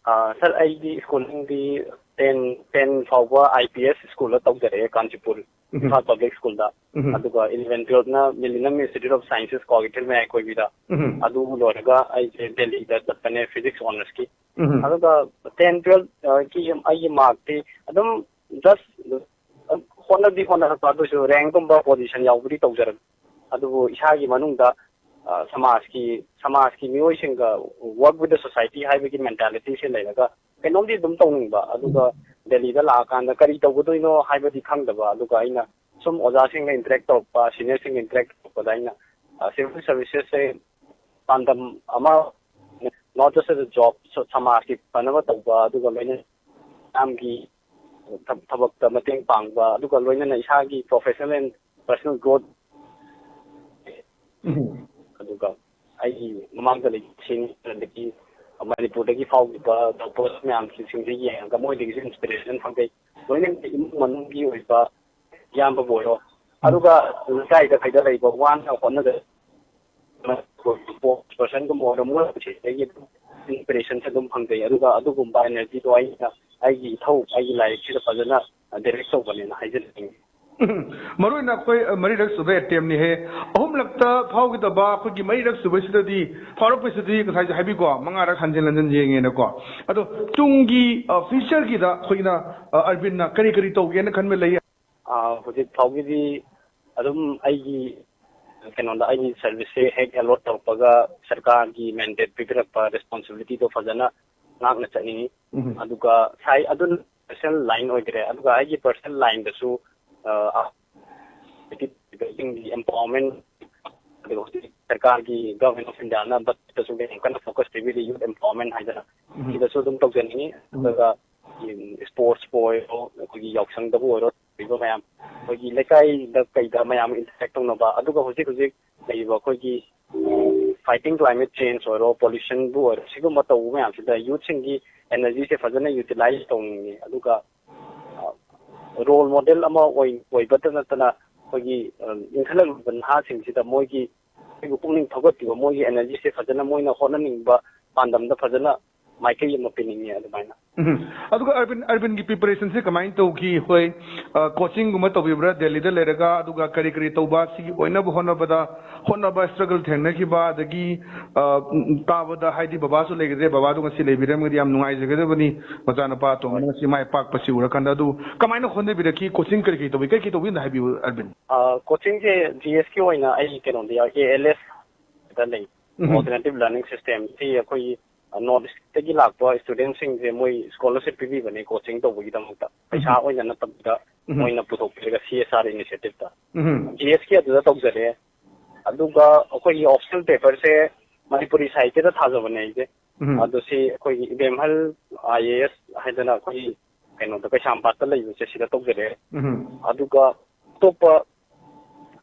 ꯑ, ꯁꯥꯔ, ꯑꯩꯗꯤ ꯁ꯭ꯀꯨꯂꯤꯡꯗꯤ ꯇꯦꯟ, ꯇꯦꯟ ꯐꯥꯎꯕ ꯑꯥꯏ ꯄꯤ ꯑꯦꯁ ꯁ꯭ꯀꯨꯜꯗ ꯇꯧꯖꯔꯛꯑꯦ, ꯀꯥꯟꯆꯤꯄꯨꯔ, ꯎꯝ꯫ ꯏꯝꯐꯥꯜ ꯄꯕ꯭ꯂꯤꯛ ꯁ꯭ꯀꯨꯜꯗ꯫ ꯎꯝ꯫ ꯑꯗꯨꯒ eleven ꯇꯨꯌꯦꯜꯞꯅ ꯃꯤꯂꯤꯅꯝ institute of sciences Kwakeithel ꯃꯌꯥꯏ ꯀꯣꯏꯕꯤꯗ꯫ ꯎꯝ꯫ ꯑꯗꯨ ꯂꯣꯏꯔꯒ ꯑꯩꯁꯦ ꯗꯦꯜꯂꯤꯗ ꯆꯠꯄꯅꯦ, ꯐꯤꯖꯤꯛꯁ ꯑꯣꯅꯔꯁꯀꯤ꯫ ꯎꯝ꯫ ꯑꯗꯨꯒ ꯇꯦꯟ ꯇꯨꯌꯦꯜꯞ, ꯑ, ꯀꯤ ꯑꯩꯒꯤ ꯃꯥꯔꯛꯇꯤ ꯑꯗꯨꯝ ꯖꯁ ꯍꯣꯠꯅꯗꯤ ꯍꯣꯠꯅꯔꯛꯄ, ꯑꯗꯨꯁꯨ ꯔꯦꯡꯛꯀꯨꯝꯕ ꯄꯣꯖꯤꯁꯟ ꯌꯥꯎꯕꯗꯤ ꯇꯧꯖꯔꯛ-, ꯑꯗꯨꯕꯨ ꯏꯁꯥꯒꯤ ꯃꯅꯨꯡꯗ, ꯑ, ꯁꯃꯥꯖꯀꯤ, ꯁꯃꯥꯖꯀꯤ ꯃꯤꯑꯣꯏꯁꯤꯡꯒ, work with the society ꯍꯥꯏꯕꯒꯤ ꯃꯦꯟꯇꯥꯂꯤꯇꯤꯁꯦ ꯂꯩꯔꯒ ꯀꯩꯅꯣꯝꯗꯤ ꯑꯗꯨꯝ ꯇꯧꯅꯤꯡꯕ, ꯑꯗꯨꯒ ꯗꯦꯜꯂꯤꯗ ꯂꯥꯛꯑꯀꯥꯟꯗ ꯀꯔꯤ ꯇꯧꯒꯗꯣꯏꯅꯣ ꯍꯥꯏꯕꯗꯤ ꯈꯪꯗꯕ꯫ ꯑꯗꯨꯒ ꯑꯩꯅ ꯁꯨꯝ ꯑꯣꯖꯥꯁꯤꯡꯒ ꯏꯟꯇꯔꯦꯛ ꯇꯧꯔꯛꯄ, ꯁꯤꯅꯤꯌꯔꯁꯤꯡꯒ ꯏꯟꯇꯔꯦꯛ ꯇꯧꯔꯛꯄꯗ ꯑꯩꯅ, ꯑ, ꯁꯤꯚꯤꯜ ꯁꯔꯚꯤꯁꯦꯁꯁꯦ ꯄꯥꯟꯗꯝ ꯑꯃ, not just as a job, ꯁ-, ꯁꯃꯥꯖꯀꯤ ꯐꯅꯕ ꯇꯧꯕ, ꯑꯗꯨꯒ ꯂꯣꯏꯅꯅ ꯃꯌꯥꯝꯒꯤ ꯊ-, ꯊꯕꯛꯇ ꯃꯇꯦꯡ ꯄꯥꯡꯕ, ꯑꯗꯨꯒ ꯂꯣꯏꯅꯅ ꯏꯁꯥꯒꯤ professional and personal growth꯫ ꯎꯝ꯫ ꯑꯗꯨꯒ ꯑꯩꯒꯤ ꯃꯃꯥꯡꯗ ꯂꯩꯕꯁꯤꯡ, ꯑꯗꯒꯤ ꯃꯅꯤꯄꯨꯔꯗꯒꯤ ꯐꯥꯎꯈꯤꯕ ꯗꯣꯛꯇꯔ ꯃꯌꯥꯝꯁꯤꯡꯁꯤꯡꯁꯦ ꯌꯦꯡꯉꯒ ꯃꯣꯏꯗꯒꯤꯁꯨ ꯏꯟꯁꯄꯤꯔꯦꯁꯟ ꯐꯪꯖꯩ꯫ ꯂꯣꯏꯅꯅ ꯏꯃꯨꯡ ꯃꯅꯨꯡꯒꯤ ꯑꯣꯏꯕ ꯏꯌꯥꯝꯕꯕꯨ ꯑꯣꯏꯔꯣ, ꯑꯗꯨꯒ ꯂꯩꯀꯥꯏꯗ ꯀꯩꯗ ꯂꯩꯕ ꯋꯥꯅ ꯍꯣꯠꯅꯖ-, ꯄꯔꯁꯟꯒꯨꯝꯕ ꯑꯣꯏꯔꯣ, ꯃꯣꯏꯁꯤꯗꯒꯤ ꯏꯟꯁꯄꯤꯔꯦꯁꯟ ꯁꯦꯟꯁ ꯑꯗꯨꯝ ꯐꯪꯖꯩ꯫ ꯑꯗꯨꯒ ꯑꯗꯨꯒꯨꯝꯕ energy ꯗꯣ ꯑꯩꯅ ꯑꯩꯒꯤ ꯏꯊꯧ, ꯑꯩꯒꯤ ꯂꯥꯏꯔꯤꯛꯁꯤꯗ ꯐꯖꯅ direct ꯇꯧꯕꯅꯦꯅ ꯍꯥꯏꯖꯅꯤꯡꯉꯤ꯫ ꯎꯝ, ꯃꯔꯨ ꯑꯣꯏꯅ ꯑꯩꯈꯣꯏ, ꯑ, ꯃꯔꯤꯔꯛ ꯁꯨꯕ attempt ꯅꯤꯍꯦ꯫ ꯑꯍꯨꯝꯂꯛꯇ ꯐꯥꯎꯈꯤꯗꯕ ꯑꯩꯈꯣꯏꯒꯤ ꯃꯔꯤꯔꯛ ꯁꯨꯕꯁꯤꯗꯗꯤ, ꯐꯥꯎꯔꯛꯄꯁꯤꯗꯤ ꯉꯁꯥꯏꯁꯨ ꯍꯥꯏꯕꯤꯀꯣ, ꯃꯉꯥꯔꯛ ꯍꯟꯖꯤꯟ ꯍꯟꯖꯤꯟ ꯌꯦꯡꯉꯦꯅꯀꯣ꯫ ꯑꯗꯣ ꯇꯨꯡꯒꯤ, ꯑ, future ꯒꯤꯗ ꯑꯩꯈꯣꯏꯅ, ꯑ, ꯑꯔꯕꯤꯟꯅ ꯀꯔꯤ ꯀꯔꯤ ꯇꯧꯒꯦꯅ ꯈꯟꯕ ꯂꯩ? ꯑ, ꯍꯧꯖꯤꯛ ꯐꯥꯎꯒꯤꯗꯤ ꯑꯗꯨꯝ ꯑꯩꯒꯤ ꯀꯩꯅꯣꯗ, ꯑꯩꯒꯤ service ꯁꯦ ꯍꯦꯛ allot ꯇꯧꯔꯛꯄꯒ ꯁꯔꯀꯥꯔꯒꯤ mandate ꯄꯤꯕꯤꯔꯛꯄ responsibility ꯗꯣ ꯐꯖꯅ ꯉꯥꯛꯅ ꯆꯠꯅꯤꯡꯉꯤ꯫ ꯎꯝ꯫ ꯑꯗꯨꯒ ꯁꯥꯏ-, ꯑꯗꯨꯅ professional line ꯑꯣꯏꯈ꯭ꯔꯦ꯫ ꯑꯗꯨꯒ ꯑꯩꯒꯤ personal line ꯗꯁꯨ, ꯑ, ꯑ, ꯁꯤꯡꯒꯤ empowerment, ꯑꯗꯨꯒ ꯍꯧꯖꯤꯛ ꯁꯔꯀꯥꯔꯒꯤ, Government of India ꯅ budget ꯇꯁꯨ ꯌꯥꯝ ꯀꯟꯅ focus ꯄꯤꯕꯤꯔꯤ youth empowerment ꯍꯥꯏꯗꯅ, ꯎꯝ꯫ ꯁꯤꯗꯁꯨ ꯑꯗꯨꯝ ꯇꯧꯖꯅꯤꯡꯉꯤ꯫ ꯎꯝ꯫ ꯑꯗꯨꯒ sports ꯄꯨ ꯑꯣꯏꯔꯣ, ꯑꯩꯈꯣꯏꯒꯤ ꯌꯥꯎꯁꯪꯗꯕꯨ ꯑꯣꯏꯔꯣ, ꯇꯧꯔꯤꯕ ꯃꯌꯥꯝ, ꯑꯩꯈꯣꯏꯒꯤ ꯂꯩꯀꯥꯏꯗ ꯀꯩꯗ ꯃꯌꯥꯝ interact ꯇꯧꯅꯕ, ꯑꯗꯨꯒ ꯍꯧꯖꯤꯛ ꯍꯧꯖꯤꯛ ꯂꯩꯔꯤꯕ ꯑꯩꯈꯣꯏꯒꯤ fighting climate change ꯑꯣꯏꯔꯣ, pollution ꯕꯨ ꯑꯣꯏꯔꯣ, ꯁꯤꯒꯨꯝꯕ ꯇꯧꯕ ꯃꯌꯥꯝꯁꯤꯗ youth ꯁꯤꯡꯒꯤ energy ꯁꯦ ꯐꯖꯅ utilize ꯇꯧꯅꯤꯡꯉꯤ꯫ ꯑꯗꯨꯒ, ꯑ, role model ꯑꯃ ꯑꯣꯏ-, ꯑꯣꯏꯕꯇ ꯅꯠꯇꯅ ꯑꯩꯈꯣꯏꯒꯤ, ꯑ, ꯏꯟꯈꯠꯂꯛꯂꯤꯕ ꯅꯍꯥꯁꯤꯡꯁꯤꯗ ꯃꯣꯏꯒꯤ, ꯃꯣꯏꯕꯨ ꯄꯨꯛꯅꯤꯡ ꯊꯧꯒꯠꯄꯤꯕ, ꯃꯣꯏꯒꯤ energy ꯁꯦ ꯐꯖꯅ ꯃꯣꯏꯅ ꯍꯣꯠꯅꯅꯤꯡꯕ ꯄꯥꯟꯗꯝꯗ ꯐꯖꯅ ꯃꯥꯏꯀꯩ ꯑꯃ ꯄꯤꯅꯤꯡꯉꯤ ꯑꯗꯨꯃꯥꯏꯅ꯫ ꯎꯝ꯫ ꯑꯗꯨꯒ ꯑꯔꯕꯤꯟ, ꯑꯔꯕꯤꯟꯒꯤ preparation ꯁꯦ ꯀꯃꯥꯏꯅ ꯇꯧꯈꯤ? ꯍꯣꯏ, ꯑ, coaching ꯒꯨꯝꯕ ꯇꯧꯕꯤꯕ꯭ꯔꯥ ꯗꯦꯜꯂꯤꯗ ꯂꯩꯔꯒ? ꯑꯗꯨꯒ ꯀꯔꯤ ꯀꯔꯤ ꯇꯧꯕ, ꯁꯤꯒꯤ ꯑꯣꯏꯅꯕ ꯍꯣꯠꯅꯕꯗ, ꯍꯣꯠꯅꯕ struggle ꯊꯦꯡꯅꯈꯤꯕ, ꯑꯗꯒꯤ, ꯑ, ꯎꯝ, ꯇꯥꯕꯗ ꯍꯥꯏꯗꯤ ꯕꯕꯥꯁꯨ ꯂꯩꯈꯤꯗ꯭ꯔꯦ, ꯕꯕꯥꯗꯣ ꯉꯁꯤ ꯂꯩꯕꯤꯔꯝꯃꯒꯗꯤ ꯌꯥꯝ ꯅꯨꯡꯉꯥꯏꯖꯒꯗꯕꯅꯤ, ꯃꯆꯥꯅꯨꯄꯥ ꯑꯇꯣꯝꯕꯅ ꯍꯣꯏ꯫ ꯉꯁꯤ ꯃꯥꯏ ꯄꯥꯛꯄꯁꯤ ꯎꯔꯀꯥꯟꯗ꯫ ꯑꯗꯨ ꯀꯃꯥꯏꯅ ꯍꯣꯠꯅꯕꯤꯔꯛꯈꯤ? Coaching ꯀꯔꯤ ꯀꯔꯤ ꯇꯧꯕꯤ? ꯀꯔꯤ ꯀꯔꯤ ꯇꯧꯕꯤ ꯑꯝꯇ ꯍꯥꯏꯕꯤꯌꯨ ꯑꯔꯕꯤꯟ꯫ ꯑ, coaching ꯁꯦ G S ꯀꯤ ꯑꯣꯏꯅ ꯑꯩ ꯀꯩꯅꯣꯗ ꯌꯥꯎ-, A L S ꯗ ꯂꯩ꯫ ꯎꯝ꯫ Alternative Learning System ꯁꯤ ꯑꯩꯈꯣꯏꯒꯤ, ꯑ, North East ꯇꯒꯤ ꯂꯥꯛꯄ student ꯁꯤꯡꯁꯦ ꯃꯣꯏ scholarship ꯄꯤꯕꯤꯕꯅꯦ coaching ꯇꯧꯕꯒꯤ ꯗꯃꯛꯇ꯫ ꯄꯩꯁꯥ ꯎꯝ꯫ ꯑꯣꯏꯅ ꯅꯠꯇꯕꯤꯗ ꯎꯝ꯫ ꯃꯣꯏꯅ ꯄꯨꯊꯣꯛꯄꯤꯔꯒ C S R initiative ꯇ꯫ ꯎꯝ꯫ G S ꯀꯤ ꯑꯗꯨꯗ ꯇꯧꯖꯔꯦ꯫ ꯑꯗꯨꯒ ꯑꯩꯈꯣꯏꯒꯤ optional paper ꯁꯦ ꯃꯅꯤꯄꯨꯔꯤ ꯁꯥꯍꯤꯇ꯭ꯌꯗ ꯊꯥꯖꯕꯅꯦ ꯑꯩꯁꯦ꯫ ꯎꯝ꯫ ꯑꯗꯣ ꯁꯤ ꯑꯩꯈꯣꯏꯒꯤ ꯏꯕꯦꯝꯍꯜ I A S ꯍꯥꯏꯗꯅ ꯑꯩꯈꯣꯏꯒꯤ ꯀꯩꯅꯣꯗ ꯀꯩꯁꯥꯝꯄꯥꯠꯇ ꯂꯩꯕꯁꯦ ꯁꯤꯗ ꯇꯧꯖꯔꯦ꯫ ꯎꯝ꯫ ꯑꯗꯨꯒ ꯑꯇꯣꯞꯄ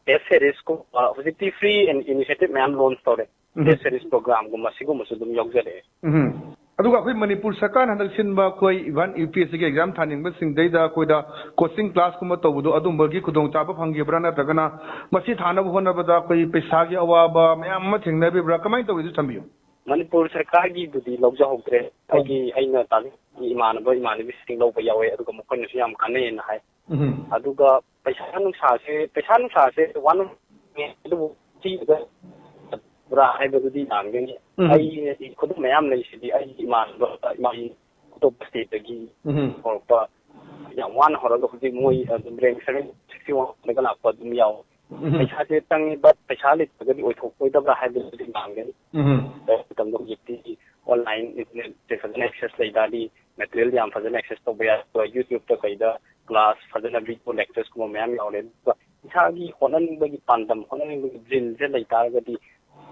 test series ꯀꯨꯝꯕ, ꯍꯧꯖꯤꯛꯇꯤ free and initiative ꯃꯌꯥꯝ launch ꯇꯧꯔꯦ꯫ ꯎꯝ꯫ Test series program ꯒꯨꯝꯕ ꯁꯤꯒꯨꯝꯕꯁꯨ ꯑꯗꯨꯝ ꯌꯥꯎꯖꯔꯛꯑꯦ꯫ ꯎꯝ꯫ ꯑꯗꯨꯒ ꯑꯩꯈꯣꯏ ꯃꯅꯤꯄꯨꯔ ꯁꯔꯀꯥꯔꯅ ꯍꯟꯗꯛ ꯁꯤꯟꯕ ꯑꯩꯈꯣꯏ even U P S C ꯒꯤ exam ꯊꯥꯅꯤꯡꯕꯁꯤꯡꯗꯩꯗ ꯑꯩꯈꯣꯏꯗ coaching class ꯀꯨꯝꯕ ꯇꯧꯕꯗꯣ ꯑꯗꯨꯝꯕꯒꯤ ꯈꯨꯗꯣꯡꯆꯥꯕ ꯐꯪꯈꯤꯕ꯭ꯔꯥ? ꯅꯠꯇ꯭ꯔꯒꯅ ꯃꯁꯤ ꯊꯥꯅꯕ ꯍꯣꯠꯅꯕꯗ ꯑꯩꯈꯣꯏ ꯄꯩꯁꯥꯒꯤ ꯑꯋꯥꯕ ꯃꯌꯥꯝ ꯑꯃ ꯊꯦꯡꯅꯕꯤꯕ꯭ꯔꯥ? ꯀꯃꯥꯏꯅ ꯇꯧꯏ? ꯑꯗꯨ ꯊꯝꯕꯤꯌꯨ꯫ ꯃꯅꯤꯄꯨꯔ ꯁꯔꯀꯥꯔꯒꯤꯗꯨꯗꯤ ꯂꯧꯖꯍꯧꯗ꯭ꯔꯦ꯫ ꯑꯩꯒꯤ, ꯑꯩꯅ ꯇꯥꯛꯂꯛꯄ ꯏꯃꯥꯟꯅꯕ ꯏꯃꯥꯟꯅꯕꯤꯁꯤꯡ ꯂꯧꯕ ꯌꯥꯎꯋꯦ, ꯑꯗꯨꯒ ꯃꯈꯣꯏꯅꯁꯨ ꯌꯥꯝ ꯀꯥꯟꯅꯩꯌꯦꯅ ꯍꯥꯏ꯫ ꯎꯝ꯫ ꯑꯗꯨꯒ ꯄꯩꯁꯥ ꯅꯨꯡꯁꯥꯁꯦ, ꯄꯩꯁꯥ ꯅꯨꯡꯁꯥꯁꯦ ꯋꯥꯅ, ꯑꯗꯨꯕꯨ ꯊꯤꯕꯗ ꯄꯨꯔꯥ ꯍꯥꯏꯕꯗꯨꯗꯤ ꯂꯥꯟꯒꯅꯤ꯫ ꯎꯝ꯫ ꯑꯩ ꯈꯨꯗꯝ ꯃꯌꯥꯝ ꯂꯩꯁꯤꯗꯤ, ꯑꯩꯒꯤ ꯏꯃꯥꯟꯅꯕ, ꯏꯃꯥꯟꯅꯕꯤ ꯑꯇꯣꯞꯄ stateꯇꯒꯤ ꯎꯝ꯫ ꯍꯧꯔꯛꯄ, ꯌꯥꯝ ꯋꯥꯅ ꯍꯧꯔꯒ ꯍꯧꯖꯤꯛ ꯃꯣꯏ ꯑꯗꯨꯝ rank seven sixty one ꯂꯥꯛꯄ ꯑꯗꯨꯝ ꯌꯥꯎꯋꯦ꯫ ꯎꯝ꯫ ꯄꯩꯁꯥꯁꯦ ꯆꯪꯉꯤ, but ꯄꯩꯁꯥ ꯂꯩꯇ꯭ꯔꯒꯗꯤ ꯑꯣꯏꯊꯣꯛꯂꯣꯏꯗꯕ꯭ꯔꯥ ꯍꯥꯏꯕꯗꯨꯗꯤ ꯂꯥꯟꯒꯅꯤ꯫ ꯎꯝ꯫ ꯃꯇꯝꯗ ꯍꯧꯖꯤꯛꯇꯤ online internetꯁꯦ ꯐꯖꯅ access ꯂꯩ ꯇꯥꯔꯗꯤ material ꯌꯥꯝ ꯐꯖꯅ access ꯇꯧꯕ ꯌꯥꯏ꯫ ꯑꯗꯨꯒ YouTubeꯇ ꯀꯩꯗ class ꯐꯖꯅ video lecturesꯀꯨꯝꯕ ꯃꯌꯥꯝ ꯌꯥꯎꯔꯦ꯫ ꯑꯗꯨꯒ ꯏꯁꯥꯒꯤ ꯍꯣꯠꯅꯅꯤꯡꯕꯒꯤ ꯄꯥꯟꯗꯝ, ꯍꯣꯠꯅꯅꯤꯡꯕꯒꯤ willꯁꯦ ꯂꯩ ꯇꯥꯔꯒꯗꯤ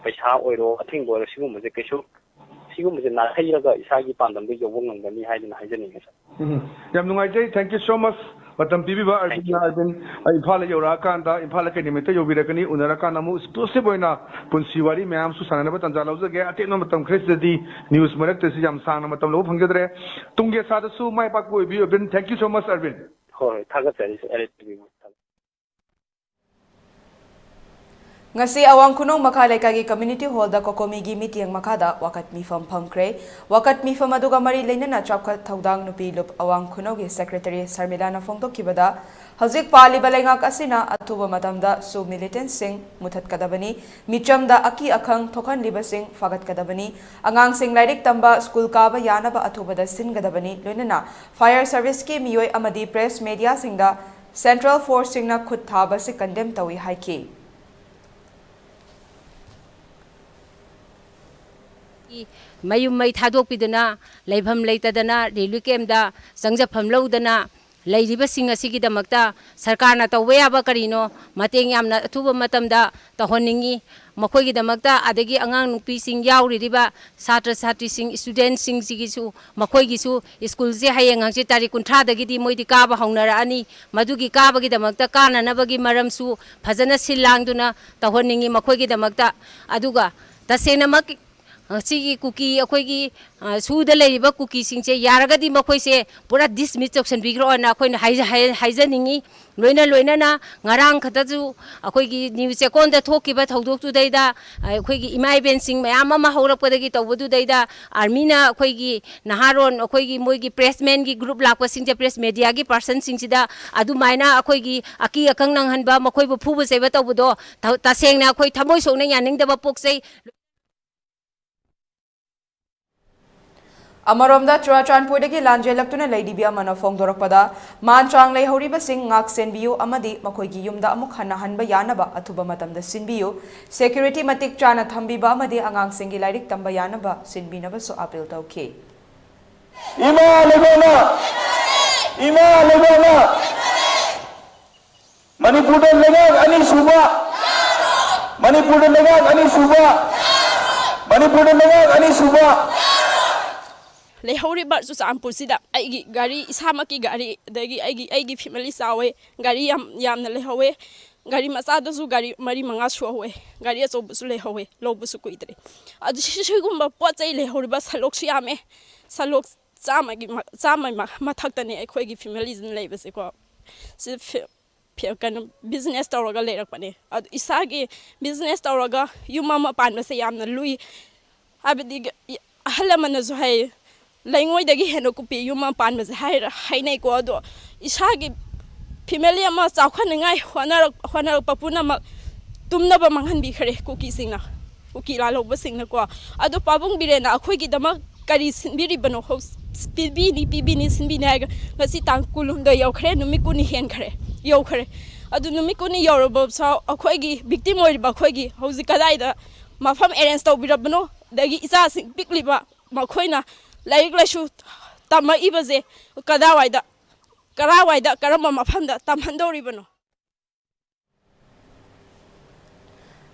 ꯄꯩꯁꯥ ꯑꯣꯏꯔꯣ, ꯑꯊꯤꯡꯕ ꯑꯣꯏꯔꯣ, ꯁꯤꯒꯨꯝꯕꯁꯦ ꯀꯩꯁꯨ, ꯁꯤꯒꯨꯝꯕꯁꯦ ꯅꯥꯊꯩꯔꯒ ꯏꯁꯥꯒꯤ ꯄꯥꯟꯗꯝꯗꯣ ꯌꯧꯕ ꯉꯝꯒꯅꯤ ꯍꯥꯏꯗꯅ ꯍꯥꯏꯖꯅꯤꯡꯉꯦ, sir꯫ ꯎꯝ, ꯌꯥꯝ ꯅꯨꯡꯉꯥꯏꯖꯩ꯫ Thank you so much꯫ ꯃꯇꯝ ꯄꯤꯕꯤꯕ ꯑꯔꯕꯤꯟ, ꯑꯔꯕꯤꯟ, ꯑꯩ ꯏꯝꯐꯥꯜꯗ ꯌꯧꯔꯛꯑꯀꯥꯟꯗ, ꯏꯝꯐꯥꯜꯗ ꯀꯩ ꯅꯨꯃꯤꯠꯇ ꯌꯧꯕꯤꯔꯛꯀꯅꯤ, ꯎꯅꯔꯀꯥꯟꯗ ꯑꯃꯨꯛ exclusive ꯑꯣꯏꯅ ꯄꯨꯟꯁꯤ ꯋꯥꯔꯤ ꯃꯌꯥꯝꯁꯨ ꯁꯥꯟꯅꯅꯕ ꯇꯥꯟꯖꯥ ꯂꯧꯖꯒꯦ꯫ ꯑꯇꯦꯟꯕ ꯃꯇꯝ ꯈꯔꯁꯤꯗꯗꯤ news ꯃꯔꯛꯇꯁꯨ ꯌꯥꯝ ꯁꯥꯡꯅ ꯃꯇꯝ ꯂꯧꯕ ꯐꯪꯖꯗ꯭ꯔꯦ꯫ ꯇꯨꯡꯒꯤ ꯑꯁꯥꯗꯁꯨ ꯃꯥꯏ ꯄꯥꯛꯄ ꯑꯣꯏꯕꯤꯌꯨ, ꯑꯔꯕꯤꯟ꯫ Thank you so much, ꯑꯔꯕꯤꯟ꯫ ꯍꯣꯏ, ꯍꯣꯏ, ꯊꯥꯒꯠꯆꯔꯤ, sir꯫ ꯑꯔꯦ, ꯊꯥꯒꯠꯆꯔꯤ꯫ ꯉꯁꯤ ꯑꯋꯥꯡ ꯈꯨꯅꯧ ꯃꯈꯥ ꯂꯩꯀꯥꯏꯒꯤ community hallꯗ ꯀꯣꯀꯣꯃꯤꯒꯤ ꯃꯤꯠꯌꯦꯡ ꯃꯈꯥꯗ ꯋꯥꯀꯠ ꯃꯤꯐꯝ ꯐꯝꯈ꯭ꯔꯦ꯫ ꯋꯥꯀꯠ ꯃꯤꯐꯝ ꯑꯗꯨꯒ ꯃꯔꯤ ꯂꯩꯅꯅ ꯆꯥꯎꯈꯠ ꯊꯧꯗꯥꯡ ꯅꯨꯄꯤ ꯂꯨꯞ ꯑꯋꯥꯡ ꯈꯨꯅꯧꯒꯤ secretary ꯁꯔꯃꯤꯂꯥꯅ ꯐꯣꯡꯗꯣꯛꯈꯤꯕꯗ, ꯍꯧꯖꯤꯛ ꯄꯥꯜꯂꯤꯕ ꯂꯩꯉꯥꯛ ꯑꯁꯤꯅ ꯑꯊꯨꯕ ꯃꯇꯝꯗ ꯁꯨ militantsꯁꯤꯡ ꯃꯨꯊꯠꯀꯗꯕꯅꯤ, ꯃꯤꯆꯝꯗ ꯑꯀꯤ ꯑꯈꯪ ꯊꯣꯛꯍꯟꯂꯤꯕꯁꯤꯡ ꯐꯒꯠꯀꯗꯕꯅꯤ, ꯑꯉꯥꯡꯁꯤꯡ ꯂꯥꯏꯔꯤꯛ ꯇꯝꯕ, school ꯀꯥꯕ ꯌꯥꯅꯕ ꯑꯊꯨꯕꯗ ꯁꯤꯟꯒꯗꯕꯅꯤ, ꯂꯣꯏꯅꯅ fire serviceꯀꯤ ꯃꯤꯑꯣꯏ ꯑꯃꯗꯤ press mediaꯁꯤꯡꯗ central forceꯁꯤꯡꯅ ꯈꯨꯠ ꯊꯥꯕꯁꯤ condemn ꯇꯧꯏ ꯍꯥꯏꯈꯤ꯫ ꯃꯌꯨꯝ ꯃꯩ ꯊꯥꯗꯣꯛꯄꯤꯗꯨꯅ, ꯂꯩꯐꯝ ꯂꯩꯇꯗꯅ relief campꯇ ꯆꯪꯖꯐꯝ ꯂꯧꯗꯅ ꯂꯩꯔꯤꯕꯁꯤꯡ ꯑꯁꯤꯒꯤꯗꯃꯛꯇ ꯁꯔꯀꯥꯔꯅ ꯇꯧꯕ ꯌꯥꯕ ꯀꯔꯤꯅꯣ, ꯃꯇꯦꯡ ꯌꯥꯝꯅ ꯑꯊꯨꯕ ꯃꯇꯝꯗ ꯇꯧꯍꯟꯅꯤꯡꯏ꯫ ꯃꯈꯣꯏꯒꯤꯗꯃꯛꯇ, ꯑꯗꯒꯤ ꯑꯉꯥꯡ ꯅꯨꯄꯤꯁꯤꯡ ꯌꯥꯎꯔꯤꯕ ꯁꯥꯇ꯭ꯔ ꯁꯥꯇ꯭ꯔꯤꯁꯤꯡ, studentꯁꯤꯡꯁꯤꯒꯤꯁꯨ, ꯃꯈꯣꯏꯒꯤꯁꯨ schoolꯁꯦ ꯍꯌꯦꯡ ꯍꯪꯆꯤꯠ ꯇꯥꯔꯤꯛ ꯀꯨꯟꯊ꯭ꯔꯥꯗꯒꯤꯗꯤ ꯃꯣꯏꯗꯤ ꯀꯥꯕ ꯍꯧꯅꯔꯛꯑꯅꯤ꯫ ꯃꯗꯨꯒꯤ ꯀꯥꯕꯒꯤꯗꯃꯛꯇ ꯀꯥꯅꯅꯕꯒꯤ ꯃꯔꯝꯁꯨ ꯐꯖꯅ ꯁꯤꯜ ꯂꯥꯡꯗꯨꯅ ꯇꯧꯍꯟꯅꯤꯡꯏ ꯃꯈꯣꯏꯒꯤꯗꯃꯛꯇ꯫ ꯑꯗꯨꯒ ꯇꯁꯦꯡꯅꯃꯛ ꯁꯤꯒꯤ ꯀꯨꯀꯤ ꯑꯩꯈꯣꯏꯒꯤ, ꯑ, ꯁꯨꯗ ꯂꯩꯔꯤꯕ ꯀꯨꯀꯤꯁꯤꯡꯁꯦ ꯌꯥꯔꯒꯗꯤ ꯃꯈꯣꯏꯁꯦ ꯄꯨꯔꯥ ꯗꯤꯁꯃꯤꯁ ꯇꯧꯁꯟꯕꯤꯈ꯭ꯔꯣꯅ ꯑꯩꯈꯣꯏꯅ ꯍꯥꯏꯖ-, ꯍꯥꯏ-, ꯍꯥꯏꯖꯅꯤꯡꯉꯤ꯫ ꯂꯣꯏꯅ ꯂꯣꯏꯅꯅ ꯉꯔꯥꯡ ꯈꯛꯇꯁꯨ ꯑꯩꯈꯣꯏꯒꯤ ꯅ꯭ꯌꯨ ꯆꯦꯛꯀꯣꯟꯗ ꯊꯣꯛꯈꯤꯕ ꯊꯧꯗꯣꯛꯇꯨꯗꯩꯗ, ꯑ, ꯑꯩꯈꯣꯏꯒꯤ ꯏꯃꯥ ꯏꯕꯦꯟꯁꯤꯡ ꯃꯌꯥꯝ ꯑꯃ ꯍꯧꯔꯛꯄꯗꯒꯤ ꯇꯧꯕꯗꯨꯗꯩꯗ ꯑꯥꯔꯃꯤꯅ ꯑꯩꯈꯣꯏꯒꯤ ꯅꯍꯥꯔꯣꯟ, ꯑꯩꯈꯣꯏꯒꯤ ꯃꯣꯏꯒꯤ ꯄ꯭ꯔꯦꯁꯃꯦꯟꯒꯤ ꯒ꯭ꯔꯨꯞ ꯂꯥꯛꯄꯁꯤꯡꯁꯦ, ꯄ꯭ꯔꯦꯁ ꯃꯦꯗꯤꯌꯥꯒꯤ ꯄꯥꯔꯁꯟꯁꯤꯡꯁꯤꯗ ꯑꯗꯨꯃꯥꯏꯅ ꯑꯩꯈꯣꯏꯒꯤ ꯑꯀꯤ ꯑꯀꯪ ꯅꯪꯍꯟꯕ, ꯃꯈꯣꯏꯕꯨ ꯐꯨꯕ ꯆꯩꯕ ꯇꯧꯕꯗꯣ ꯇ-, ꯇꯁꯦꯡꯅ ꯑꯩꯈꯣꯏ ꯊꯃꯣꯏ ꯁꯣꯛꯅ ꯌꯥꯅꯤꯡꯗꯕ ꯄꯣꯛꯆꯩ꯫ ꯑꯃꯔꯣꯝꯗ, ꯆꯨꯔꯥꯆꯥꯟꯄꯨꯔꯗꯒꯤ ꯂꯥꯟꯖꯦꯜꯂꯛꯇꯨꯅ ꯂꯩꯔꯤꯕꯤ ꯑꯃꯅ ꯐꯣꯡꯗꯣꯔꯛꯄꯗ, ꯃꯥꯟ ꯆꯥꯡ ꯂꯩꯍꯧꯔꯤꯕꯁꯤꯡ ꯉꯥꯛ ꯁꯦꯟꯕꯤꯌꯨ ꯑꯃꯗꯤ ꯃꯈꯣꯏꯒꯤ ꯌꯨꯝꯗ ꯑꯃꯨꯛ ꯍꯟꯅ ꯍꯟꯕ ꯌꯥꯅꯕ ꯑꯊꯨꯕ ꯃꯇꯝꯗ ꯁꯤꯟꯕꯤꯌꯨ, ꯁꯦꯀ꯭ꯌꯨꯔꯤꯇꯤ ꯃꯇꯤꯛ ꯆꯥꯅ ꯊꯝꯕꯤꯕ ꯑꯃꯗꯤ ꯑꯉꯥꯡꯁꯤꯡꯒꯤ ꯂꯥꯏꯔꯤꯛ ꯇꯝꯕ ꯌꯥꯅꯕ ꯁꯤꯟꯕꯤꯅꯕꯁꯨ ꯑꯄꯤꯜ ꯇꯧꯈꯤ꯫ ꯏꯃꯥ ꯂꯩꯕꯥꯛꯅ, ꯏꯃꯥ ꯂꯩꯕꯥꯛꯅ ꯃꯅꯤꯄꯨꯔꯗ ꯂꯩꯉꯥꯛ ꯑꯅꯤꯁꯨꯕ, ꯃꯅꯤꯄꯨꯔꯗ ꯂꯩꯉꯥꯛ ꯑꯅꯤꯁꯨꯕ, ꯃꯅꯤꯄꯨꯔꯗ ꯂꯩꯉꯥꯛ ꯑꯅꯤꯁꯨꯕ꯫ ꯂꯩꯍꯧꯔꯤꯕ ꯆꯨꯔꯆꯥꯟꯄꯨꯔꯁꯤꯗ ꯑꯩꯒꯤ ꯒꯥꯔꯤ, ꯏꯁꯥꯃꯛꯀꯤ ꯒꯥꯔꯤ, ꯑꯗꯒꯤ ꯑꯩꯒꯤ, ꯑꯩꯒꯤ ꯐꯦꯃꯤꯂꯤ ꯆꯥꯎꯋꯦ, ꯒꯥꯔꯤ ꯌꯥꯝ ꯌꯥꯝꯅ ꯂꯩꯍꯧꯋꯦ꯫ ꯒꯥꯔꯤ ꯃꯆꯥꯗꯁꯨ ꯒꯥꯔꯤ ꯃꯔꯤ ꯃꯉꯥ ꯁꯨꯍꯧꯋꯦ, ꯒꯥꯔꯤ ꯑꯆꯧꯕꯁꯨ ꯂꯩꯍꯧꯋꯦ, ꯂꯧꯕꯁꯨ ꯀꯨꯏꯗ꯭ꯔꯤ꯫ ꯑꯗꯨ ꯁꯤ-, ꯁꯤꯒꯨꯝꯕ ꯄꯣꯠ ꯆꯩ ꯂꯩꯍꯧꯔꯤꯕ ꯁꯂꯣꯛꯁꯨ ꯌꯥꯝꯃꯦ, ꯁꯂꯣꯛ ꯆꯥꯝꯃꯒꯤ ꯃ-, ꯆꯥꯝꯃ ꯃ-, ꯃꯊꯛꯇꯅꯦ ꯑꯩꯈꯣꯏꯒꯤ ꯐꯦꯃꯤꯂꯤꯁꯤꯅ ꯂꯩꯕꯁꯦꯀꯣ꯫ ꯁꯤ ꯐꯦ-, ꯐꯦ-, ꯀꯩꯅꯣ, ꯕꯤꯖꯤꯅꯦꯁ ꯇꯧꯔꯒ ꯂꯩꯔꯛꯄꯅꯦ꯫ ꯑꯗꯨ ꯏꯁꯥꯒꯤ ꯕꯤꯖꯤꯅꯦꯁ ꯇꯧꯔꯒ ꯌꯨꯝ ꯑꯃ ꯄꯥꯟꯕꯁꯦ ꯌꯥꯝꯅ ꯂꯨꯏ꯫ ꯍꯥꯏꯕꯗꯤ, ꯒ-, ꯏ-, ꯑꯍꯜ ꯂꯃꯟꯅꯁꯨ ꯍꯥꯏ, "ꯂꯩꯉꯣꯏꯗꯒꯤ ꯍꯦꯟꯅ ꯀꯨꯞꯄꯤ ꯌꯨꯝ ꯑꯃ ꯄꯥꯟꯕꯁꯦ" ꯍꯥꯏꯔ-, ꯍꯥꯏꯅꯩꯀꯣ꯫ ꯑꯗꯣ ꯏꯁꯥꯒꯤ ꯐꯦꯃꯤꯂꯤ ꯑꯃ ꯆꯥꯎꯈꯠꯅꯤꯡꯉꯥꯏ ꯍꯣꯠꯅꯔꯛ-, ꯍꯣꯠꯅꯔꯛꯄ ꯄꯨꯝꯅꯃꯛ ꯇꯨꯝꯅꯕ ꯃꯥꯡꯍꯟꯕꯤꯈ꯭ꯔꯦ ꯀꯨꯀꯤꯁꯤꯡꯅ, ꯀꯨꯀꯤ ꯂꯥꯜꯍꯧꯕꯁꯤꯡꯅꯀꯣ꯫ ꯑꯗꯣ ꯄꯥꯕꯨꯡ ꯕꯤꯔꯦꯟꯅ ꯑꯩꯈꯣꯏꯒꯤꯗꯃꯛ ꯀꯔꯤ ꯁꯤꯟꯕꯤꯔꯤꯕꯅꯣ? ꯍꯧ-, ꯄꯤꯕꯤꯅꯤ, ꯄꯤꯕꯤꯅꯤ, ꯁꯤꯟꯕꯤꯅꯤ ꯍꯥꯏꯔꯒ ꯉꯁꯤ ꯇꯥꯡ ꯀꯨꯟꯍꯨꯝꯗꯣꯏ ꯌꯧꯈ꯭ꯔꯦ, ꯅꯨꯃꯤꯠ ꯀꯨꯟꯅꯤ ꯍꯦꯟꯈ꯭ꯔꯦ, ꯌꯧꯈ꯭ꯔꯦ꯫ ꯑꯗꯨ ꯅꯨꯃꯤꯠ ꯀꯨꯟꯅꯤ ꯌꯧꯔꯕ ꯐꯥꯎ ꯑꯩꯈꯣꯏꯒꯤ ꯚꯤꯛꯇꯤꯝ ꯑꯣꯏꯔꯤꯕ ꯑꯩꯈꯣꯏꯒꯤ ꯍꯧꯖꯤꯛ ꯀꯗꯥꯏꯗ ꯃꯐꯝ ꯑꯦꯔꯦꯟꯖ ꯇꯧꯕꯤꯔꯕꯅꯣ? ꯑꯗꯒꯤ ꯏꯆꯥꯁꯤꯡ ꯄꯤꯛꯂꯤꯕ ꯃꯈꯣꯏꯅ ꯂꯥꯏꯔꯤꯛ ꯂꯥꯏꯁꯨ ꯇꯝꯃꯛꯏꯕꯁꯦ ꯀꯗꯥꯏꯋꯥꯏꯗ, ꯀꯔꯥꯏꯋꯥꯏꯗ, ꯀꯔꯝꯕ ꯃꯐꯝꯗ ꯇꯝꯍꯟꯗꯧꯔꯤꯕꯅꯣ?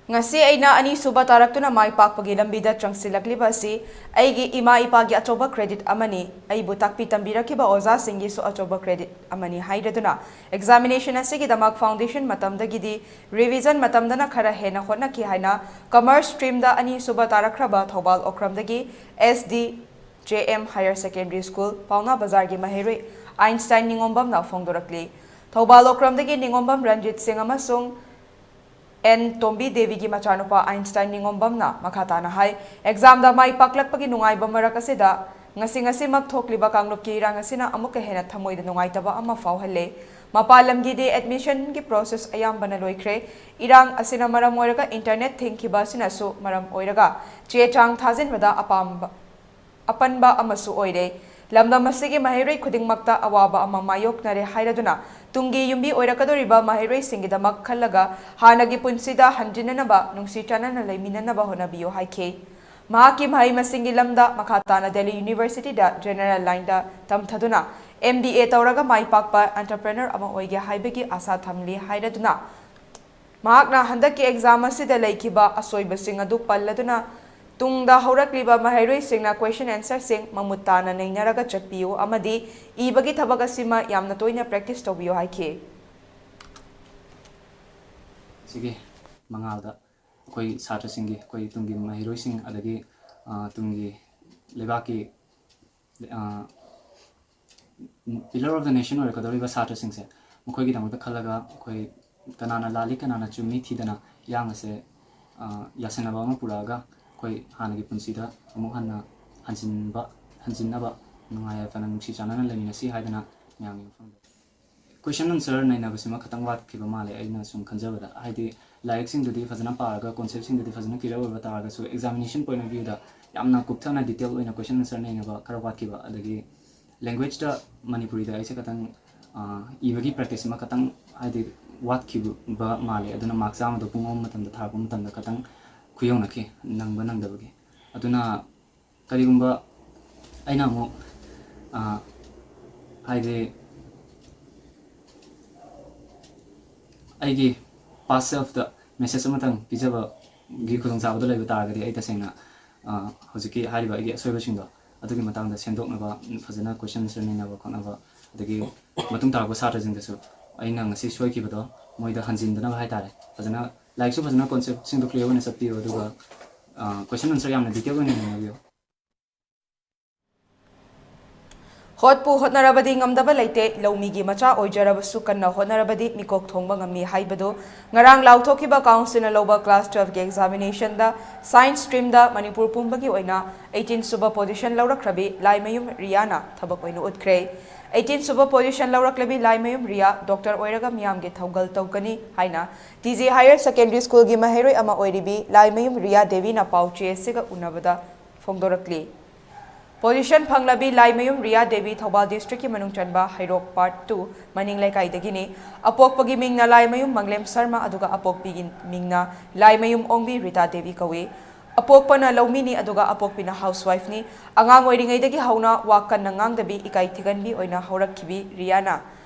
ꯉꯁꯤ ꯑꯩꯅ ꯑꯅꯤꯁꯨꯕ ꯇꯥꯔꯛꯇꯨꯅ ꯃꯥꯏ ꯄꯥꯛꯄꯒꯤ ꯂꯝꯕꯤꯗ ꯆꯪꯁꯤꯜꯂꯛꯂꯤꯕ ꯑꯁꯤ ꯑꯩꯒꯤ ꯏꯃꯥ ꯏꯄꯥꯒꯤ ꯑꯆꯧꯕ credit ꯑꯃꯅꯤ꯫ ꯑꯩꯕꯨ ꯇꯥꯛꯄꯤ ꯇꯝꯕꯤꯔꯛꯈꯤꯕ ꯑꯣꯖꯥꯁꯤꯡꯒꯤꯁꯨ ꯑꯆꯧꯕ credit ꯑꯃꯅꯤ ꯍꯥꯏꯔꯗꯨꯅ, examination ꯑꯁꯤꯒꯤꯗꯃꯛ foundation ꯃꯇꯝꯗꯒꯤꯗꯤ revision ꯃꯇꯝꯗꯅ ꯈꯔ ꯍꯦꯟꯅ ꯍꯣꯠꯅꯈꯤ ꯍꯥꯏꯅ commerce streamꯗ ꯑꯅꯤꯁꯨꯕ ꯇꯥꯔꯛꯈ꯭ꯔꯕ Thoubal ꯑꯣꯀ꯭ꯔꯝꯗꯒꯤ S D J M Higher Secondary School, ꯄꯥꯎꯅꯥ ꯕꯖꯥꯔꯒꯤ ꯃꯍꯩꯔꯣꯏ ꯑꯥꯏꯟꯁꯇꯥꯏꯟ ꯅꯤꯉꯣꯝꯕꯝꯅ ꯐꯣꯡꯗꯣꯔꯛꯂꯤ꯫ ꯊꯧꯕꯥꯜ ꯑꯣꯀ꯭ꯔꯝꯗꯒꯤ ꯅꯤꯉꯣꯝꯕꯝ ꯔꯟꯖꯤꯠ ꯁꯤꯡ ꯑꯃꯁꯨꯡ N ꯇꯣꯝꯕꯤ ꯗꯦꯕꯤꯒꯤ ꯃꯆꯥꯅꯨꯄꯥ ꯑꯥꯏꯟꯁꯇꯥꯏꯟ ꯅꯤꯉꯣꯝꯕꯝꯅ ꯃꯈꯥ ꯇꯥꯅ ꯍꯥꯏ, examꯗ ꯃꯥꯏ ꯄꯥꯛꯂꯛꯄꯒꯤ ꯅꯨꯡꯉꯥꯏꯕ ꯃꯔꯛ ꯑꯁꯤꯗ ꯉꯁꯤ ꯉꯁꯤꯃꯛ ꯊꯣꯛꯂꯤꯕ ꯀꯥꯡꯂꯨꯞꯀꯤ ꯏꯔꯥꯡ ꯑꯁꯤꯅ ꯑꯃꯨꯛꯀ ꯍꯦꯟꯅ ꯊꯃꯣꯏꯗ ꯅꯨꯡꯉꯥꯏꯇꯕ ꯑꯃ ꯐꯥꯎꯍꯜꯂꯦ꯫ ꯃꯄꯥꯟ ꯂꯝꯒꯤꯗꯤ admissionꯒꯤ process ꯑꯌꯥꯝꯕꯅ ꯂꯣꯏꯈ꯭ꯔꯦ꯫ ꯏꯔꯥꯡ ꯑꯁꯤꯅ ꯃꯔꯝ ꯑꯣꯏꯔꯒ internet ꯊꯤꯡꯈꯤꯕ ꯑꯁꯤꯅꯁꯨ ꯃꯔꯝ ꯑꯣꯏꯔꯒ ꯆꯦ ꯆꯥꯡ ꯊꯥꯖꯤꯟꯕꯗ ꯑꯄꯥꯝꯕ ꯑꯄꯟꯕ ꯑꯃꯁꯨ ꯑꯣꯏꯔꯦ꯫ ꯂꯝꯗꯝ ꯑꯁꯤꯒꯤ ꯃꯍꯩꯔꯣꯏ ꯈꯨꯗꯤꯡꯃꯛꯇ ꯑꯋꯥꯕ ꯑꯃ ꯃꯥꯌꯣꯛꯅꯔꯦ ꯍꯥꯏꯔꯗꯨꯅ, ꯇꯨꯡꯒꯤ ꯌꯨꯝꯕꯤ ꯑꯣꯏꯔꯛꯀꯗꯧꯔꯤꯕ ꯃꯍꯩꯔꯣꯏꯁꯤꯡꯒꯤꯗꯃꯛ ꯈꯜꯂꯒ ꯍꯥꯟꯅꯒꯤ ꯄꯨꯟꯁꯤꯗ ꯍꯟꯖꯤꯟꯅꯅꯕ, ꯅꯨꯡꯁꯤ ꯆꯥꯟꯅꯅ ꯂꯩꯃꯤꯟꯅꯅꯕ ꯍꯣꯠꯅꯕꯤꯌꯨ ꯍꯥꯏꯈꯤ꯫ ꯃꯍꯥꯛꯀꯤ ꯃꯍꯩ ꯃꯁꯤꯡꯒꯤ ꯂꯝꯗ ꯃꯈꯥ ꯇꯥꯅ Delhi Universityꯗ general lineꯗ ꯇꯝꯊꯗꯨꯅ M B A ꯇꯧꯔꯒ ꯃꯥꯏ ꯄꯥꯛꯄ entrepreneur ꯑꯃ ꯑꯣꯏꯒꯦ ꯍꯥꯏꯕꯒꯤ ꯑꯥꯁꯥ ꯊꯝꯂꯤ ꯍꯥꯏꯔꯗꯨꯅ, ꯃꯍꯥꯛꯅ ꯍꯟꯗꯛꯀꯤ exam ꯑꯁꯤꯗ ꯂꯩꯈꯤꯕ ꯑꯁꯣꯏꯕꯁꯤꯡ ꯑꯗꯨ ꯄꯜꯂꯗꯨꯅ, ꯇꯨꯡꯗ ꯍꯧꯔꯛꯂꯤꯕ ꯃꯍꯩꯔꯣꯏꯁꯤꯡꯅ question answerꯁꯤꯡ ꯃꯃꯨꯠ ꯇꯥꯅ ꯅꯩꯅꯔꯒ ꯆꯠꯄꯤꯌꯨ ꯑꯃꯗꯤ ꯏꯕꯒꯤ ꯊꯕꯛ ꯑꯁꯤꯃ ꯌꯥꯝꯅ ꯇꯣꯏꯅ practice ꯇꯧꯕꯤꯌꯨ ꯍꯥꯏꯈꯤ꯫ ꯁꯤꯒꯤ ꯃꯉꯥꯜꯗ ꯑꯩꯈꯣꯏ ꯁꯥꯇ꯭ꯔꯁꯤꯡꯒꯤ, ꯑꯩꯈꯣꯏ ꯇꯨꯡꯒꯤ ꯃꯍꯩꯔꯣꯏꯁꯤꯡ, ꯑꯗꯒꯤ ꯑ, ꯇꯨꯡꯒꯤ ꯂꯩꯕꯥꯛꯀꯤ ꯑ, pillar of the nation ꯑꯣꯏꯔꯛꯀꯗꯧꯔꯤꯕ ꯁꯥꯇ꯭ꯔꯁꯤꯡꯁꯦ, ꯃꯈꯣꯏꯒꯤꯗꯃꯛꯇ ꯈꯜꯂꯒ ꯑꯩꯈꯣꯏ ꯀꯅꯥꯅ ꯂꯥꯜꯂꯤ ꯀꯅꯥꯅ ꯆꯨꯝꯃꯤ ꯊꯤꯗꯅ ꯏꯔꯥꯡ ꯑꯁꯦ ꯑ, ꯌꯥꯁꯟꯅꯕ ꯑꯃ ꯄꯨꯔꯛꯑꯒ ꯑꯩꯈꯣꯏ ꯍꯥꯟꯅꯒꯤ ꯄꯨꯟꯁꯤꯗ ꯑꯃꯨꯛ ꯍꯟꯅ ꯍꯟꯖꯤꯟꯕ, ꯍꯟꯖꯤꯟꯅꯕ, ꯅꯨꯡꯉꯥꯏ ꯌꯥꯏꯐꯅ ꯅꯨꯡꯁꯤ ꯆꯥꯟꯅꯅ ꯂꯩꯃꯤꯟꯅꯁꯤ ꯍꯥꯏꯗꯅ ꯃꯌꯥꯝꯒꯤ ꯃꯐꯝꯗ꯫ Question answer ꯅꯩꯅꯕꯁꯤꯃ ꯈꯇꯪ ꯋꯥꯠꯈꯤꯕ ꯃꯥꯜꯂꯦ ꯑꯩꯅ ꯁꯨꯝ ꯈꯟꯖꯕꯗ꯫ ꯍꯥꯏꯗꯤ ꯂꯥꯏꯔꯤꯛꯁꯤꯡꯗꯨꯗꯤ ꯐꯖꯅ ꯄꯥꯔꯒ, conceptꯁꯤꯡꯗꯨꯗꯤ ꯐꯖꯅ clear ꯑꯣꯏꯕ ꯇꯥꯔꯒꯁꯨ, examination point of viewꯗ ꯌꯥꯝꯅ ꯀꯨꯞꯊꯅ detail ꯑꯣꯏꯅ question answer ꯅꯩꯅꯕ ꯈꯔ ꯋꯥꯠꯈꯤꯕ꯫ ꯑꯗꯒꯤ languageꯇ ꯃꯅꯤꯄꯨꯔꯤꯗ ꯑꯩꯁꯦ ꯈꯇꯪ, ꯑ, ꯏꯕꯒꯤ practice ꯑꯃ ꯈꯇꯪ ꯍꯥꯏꯗꯤ ꯋꯥꯠꯈꯤꯕ ꯃꯥꯜꯂꯦ꯫ ꯑꯗꯨꯅ mark ꯆꯥꯝꯃꯗꯣ ꯄꯨꯡ ꯑꯍꯨꯝ ꯃꯇꯝꯗ ꯊꯥꯔꯛꯄ ꯃꯇꯝꯗ ꯈꯇꯪ ꯈꯨꯌꯧꯅꯈꯤ, ꯅꯪꯕ ꯅꯪꯗꯕꯒꯤ꯫ ꯑꯗꯨꯅ ꯀꯔꯤꯒꯨꯝꯕ ꯑꯩꯅ ꯑꯃꯨꯛ, ꯑ, ꯍꯥꯏꯗꯤ ꯑꯩꯒꯤ past selfꯇ ꯃꯦꯁꯦꯖ ꯑꯃꯇꯪ ꯄꯤꯖꯕꯒꯤ ꯈꯨꯗꯣꯡꯆꯥꯕꯗꯣ ꯂꯩꯕ ꯇꯥꯔꯒꯗꯤ, ꯑꯩ ꯇꯁꯦꯡꯅ, ꯑ, ꯍꯧꯖꯤꯛꯀꯤ ꯍꯥꯏꯔꯤꯕ ꯑꯩꯒꯤ ꯑꯁꯣꯏꯕꯁꯤꯡꯗꯣ ꯑꯗꯨꯒꯤ ꯃꯇꯥꯡꯗ ꯁꯦꯝꯗꯣꯛꯅꯕ, ꯐꯖꯅ ꯀꯣꯏꯁꯟ ꯑꯟꯁꯔ ꯅꯩꯅꯕ ꯈꯣꯠꯅꯕ, ꯑꯗꯒꯤ ꯃꯇꯨꯡ ꯇꯥꯔꯛꯄ ꯁꯥꯇ꯭ꯔꯁꯤꯡꯗꯁꯨ ꯑꯩꯅ ꯉꯁꯤ ꯁꯣꯏꯈꯤꯕꯗꯣ ꯃꯣꯏꯗ ꯍꯟꯖꯤꯟꯗꯅꯕ ꯍꯥꯏꯇꯥꯔꯦ, ꯐꯖꯅ ꯂꯥꯏꯔꯤꯛꯁꯨ ꯐꯖꯅ ꯀꯣꯟꯁꯦꯞꯁꯤꯡꯗꯣ ꯀ꯭ꯂꯤꯌꯥꯔ ꯑꯣꯏꯅ ꯆꯠꯄꯤꯌꯨ, ꯑꯗꯨꯒ, ꯑ, ꯀꯣꯏꯁꯟ ꯑꯟꯁꯔ ꯌꯥꯝꯅ ꯗꯤꯇꯦꯜ ꯑꯣꯏꯅ ꯅꯩꯅꯕꯤꯌꯨ꯫ ꯍꯣꯠꯄꯨ ꯍꯣꯠꯅꯔꯕꯗꯤ ꯉꯝꯗꯕ ꯂꯩꯇꯦ, ꯂꯧꯃꯤꯒꯤ ꯃꯆꯥ ꯑꯣꯏꯖꯔꯕꯁꯨ ꯀꯟꯅ ꯍꯣꯠꯅꯔꯕꯗꯤ ꯃꯤꯀꯣꯛ ꯊꯣꯡꯕ ꯉꯝꯃꯤ ꯍꯥꯏꯕꯗꯨ ꯉꯔꯥꯡ ꯂꯥꯎꯊꯣꯛꯈꯤꯕ ꯀꯥꯎꯟꯁꯤꯜꯅ ꯂꯧꯕ ꯀ꯭ꯂꯥꯁ ꯇꯨꯋꯦꯜꯐꯀꯤ ꯑꯦꯛꯖꯥꯃꯤꯅꯦꯁꯟꯗ ꯁꯥꯏꯟꯁ ꯁ꯭ꯇ꯭ꯔꯤꯝꯗ ꯃꯅꯤꯄꯨꯔ ꯄꯨꯝꯕꯒꯤ ꯑꯣꯏꯅ ꯑꯩꯇꯤꯟ ꯁꯨꯕ ꯄꯣꯖꯤꯁꯟ ꯂꯧꯔꯛꯈ꯭ꯔꯕꯤ ꯂꯥꯏꯃꯌꯨꯝ ꯔꯤꯌꯥꯅ ꯊꯕꯛ ꯑꯣꯏꯅ ꯎꯠꯈ꯭ꯔꯦ꯫ ꯑꯩꯇꯤꯟ ꯁꯨꯕ ꯄꯣꯖꯤꯁꯟ ꯂꯧꯔꯛꯂꯕꯤ ꯂꯥꯏꯃꯌꯨꯝ ꯔꯤꯌꯥ ꯗꯣꯛꯇꯔ ꯑꯣꯏꯔꯒ ꯃꯤꯌꯥꯝꯒꯤ ꯊꯧꯒꯜ ꯇꯧꯒꯅꯤ ꯍꯥꯏꯅ ꯇꯤ ꯖꯦ ꯍꯥꯌꯔ ꯁꯦꯀꯦꯟꯗꯔꯤ ꯁ꯭ꯀꯨꯜꯒꯤ ꯃꯍꯩꯔꯣꯏ ꯑꯃ ꯑꯣꯏꯔꯤꯕꯤ ꯂꯥꯏꯃꯌꯨꯝ ꯔꯤꯌꯥ ꯗꯦꯕꯤꯅ ꯄꯥꯎ ꯆꯦ ꯑꯁꯤꯒ ꯎꯅꯕꯗ ꯐꯣꯡꯗꯣꯔꯛꯂꯤ꯫ ꯄꯣꯖꯤꯁꯟ ꯐꯪꯂꯕꯤ ꯂꯥꯏꯃꯌꯨꯝ ꯔꯤꯌꯥ ꯗꯦꯕꯤ ꯊꯧꯕꯥꯜ ꯗꯤꯁꯇ꯭ꯔꯤꯛꯀꯤ ꯃꯅꯨꯡ ꯆꯟꯕ ꯍꯩꯔꯣꯛ ꯄꯥꯔꯠ ꯇꯨ ꯃꯅꯤꯡ ꯂꯩꯀꯥꯏꯗꯒꯤꯅꯤ꯫ ꯑꯄꯣꯛꯄꯒꯤ ꯃꯤꯡꯅ ꯂꯥꯏꯃꯌꯨꯝ ꯃꯪꯂꯦꯝ ꯁꯔꯃ, ꯑꯗꯨꯒ ꯑꯄꯣꯛꯄꯤꯒꯤ ꯃꯤꯡꯅ ꯂꯥꯏꯃꯌꯨꯝ ꯑꯣꯡꯕꯤ ꯔꯤꯇꯥ ꯗꯦꯕꯤ ꯀꯧꯏ꯫ ꯑꯄꯣꯛꯄꯅ ꯂꯧꯃꯤꯅꯤ, ꯑꯗꯨꯒ ꯑꯄꯣꯛꯄꯤꯅ ꯍꯥꯎꯁꯋꯥꯏꯐꯅꯤ꯫ ꯑꯉꯥꯡ ꯑꯣꯏꯔꯤꯉꯩꯗꯒꯤ ꯍꯧꯅ ꯋꯥ ꯀꯟꯅ ꯉꯥꯡꯗꯕꯤ, ꯏꯀꯥꯏ ꯊꯤꯒꯟꯕꯤ ꯑꯣꯏꯅ ꯍꯧꯔꯛꯈꯤꯕꯤ ꯔꯤꯌꯥꯅ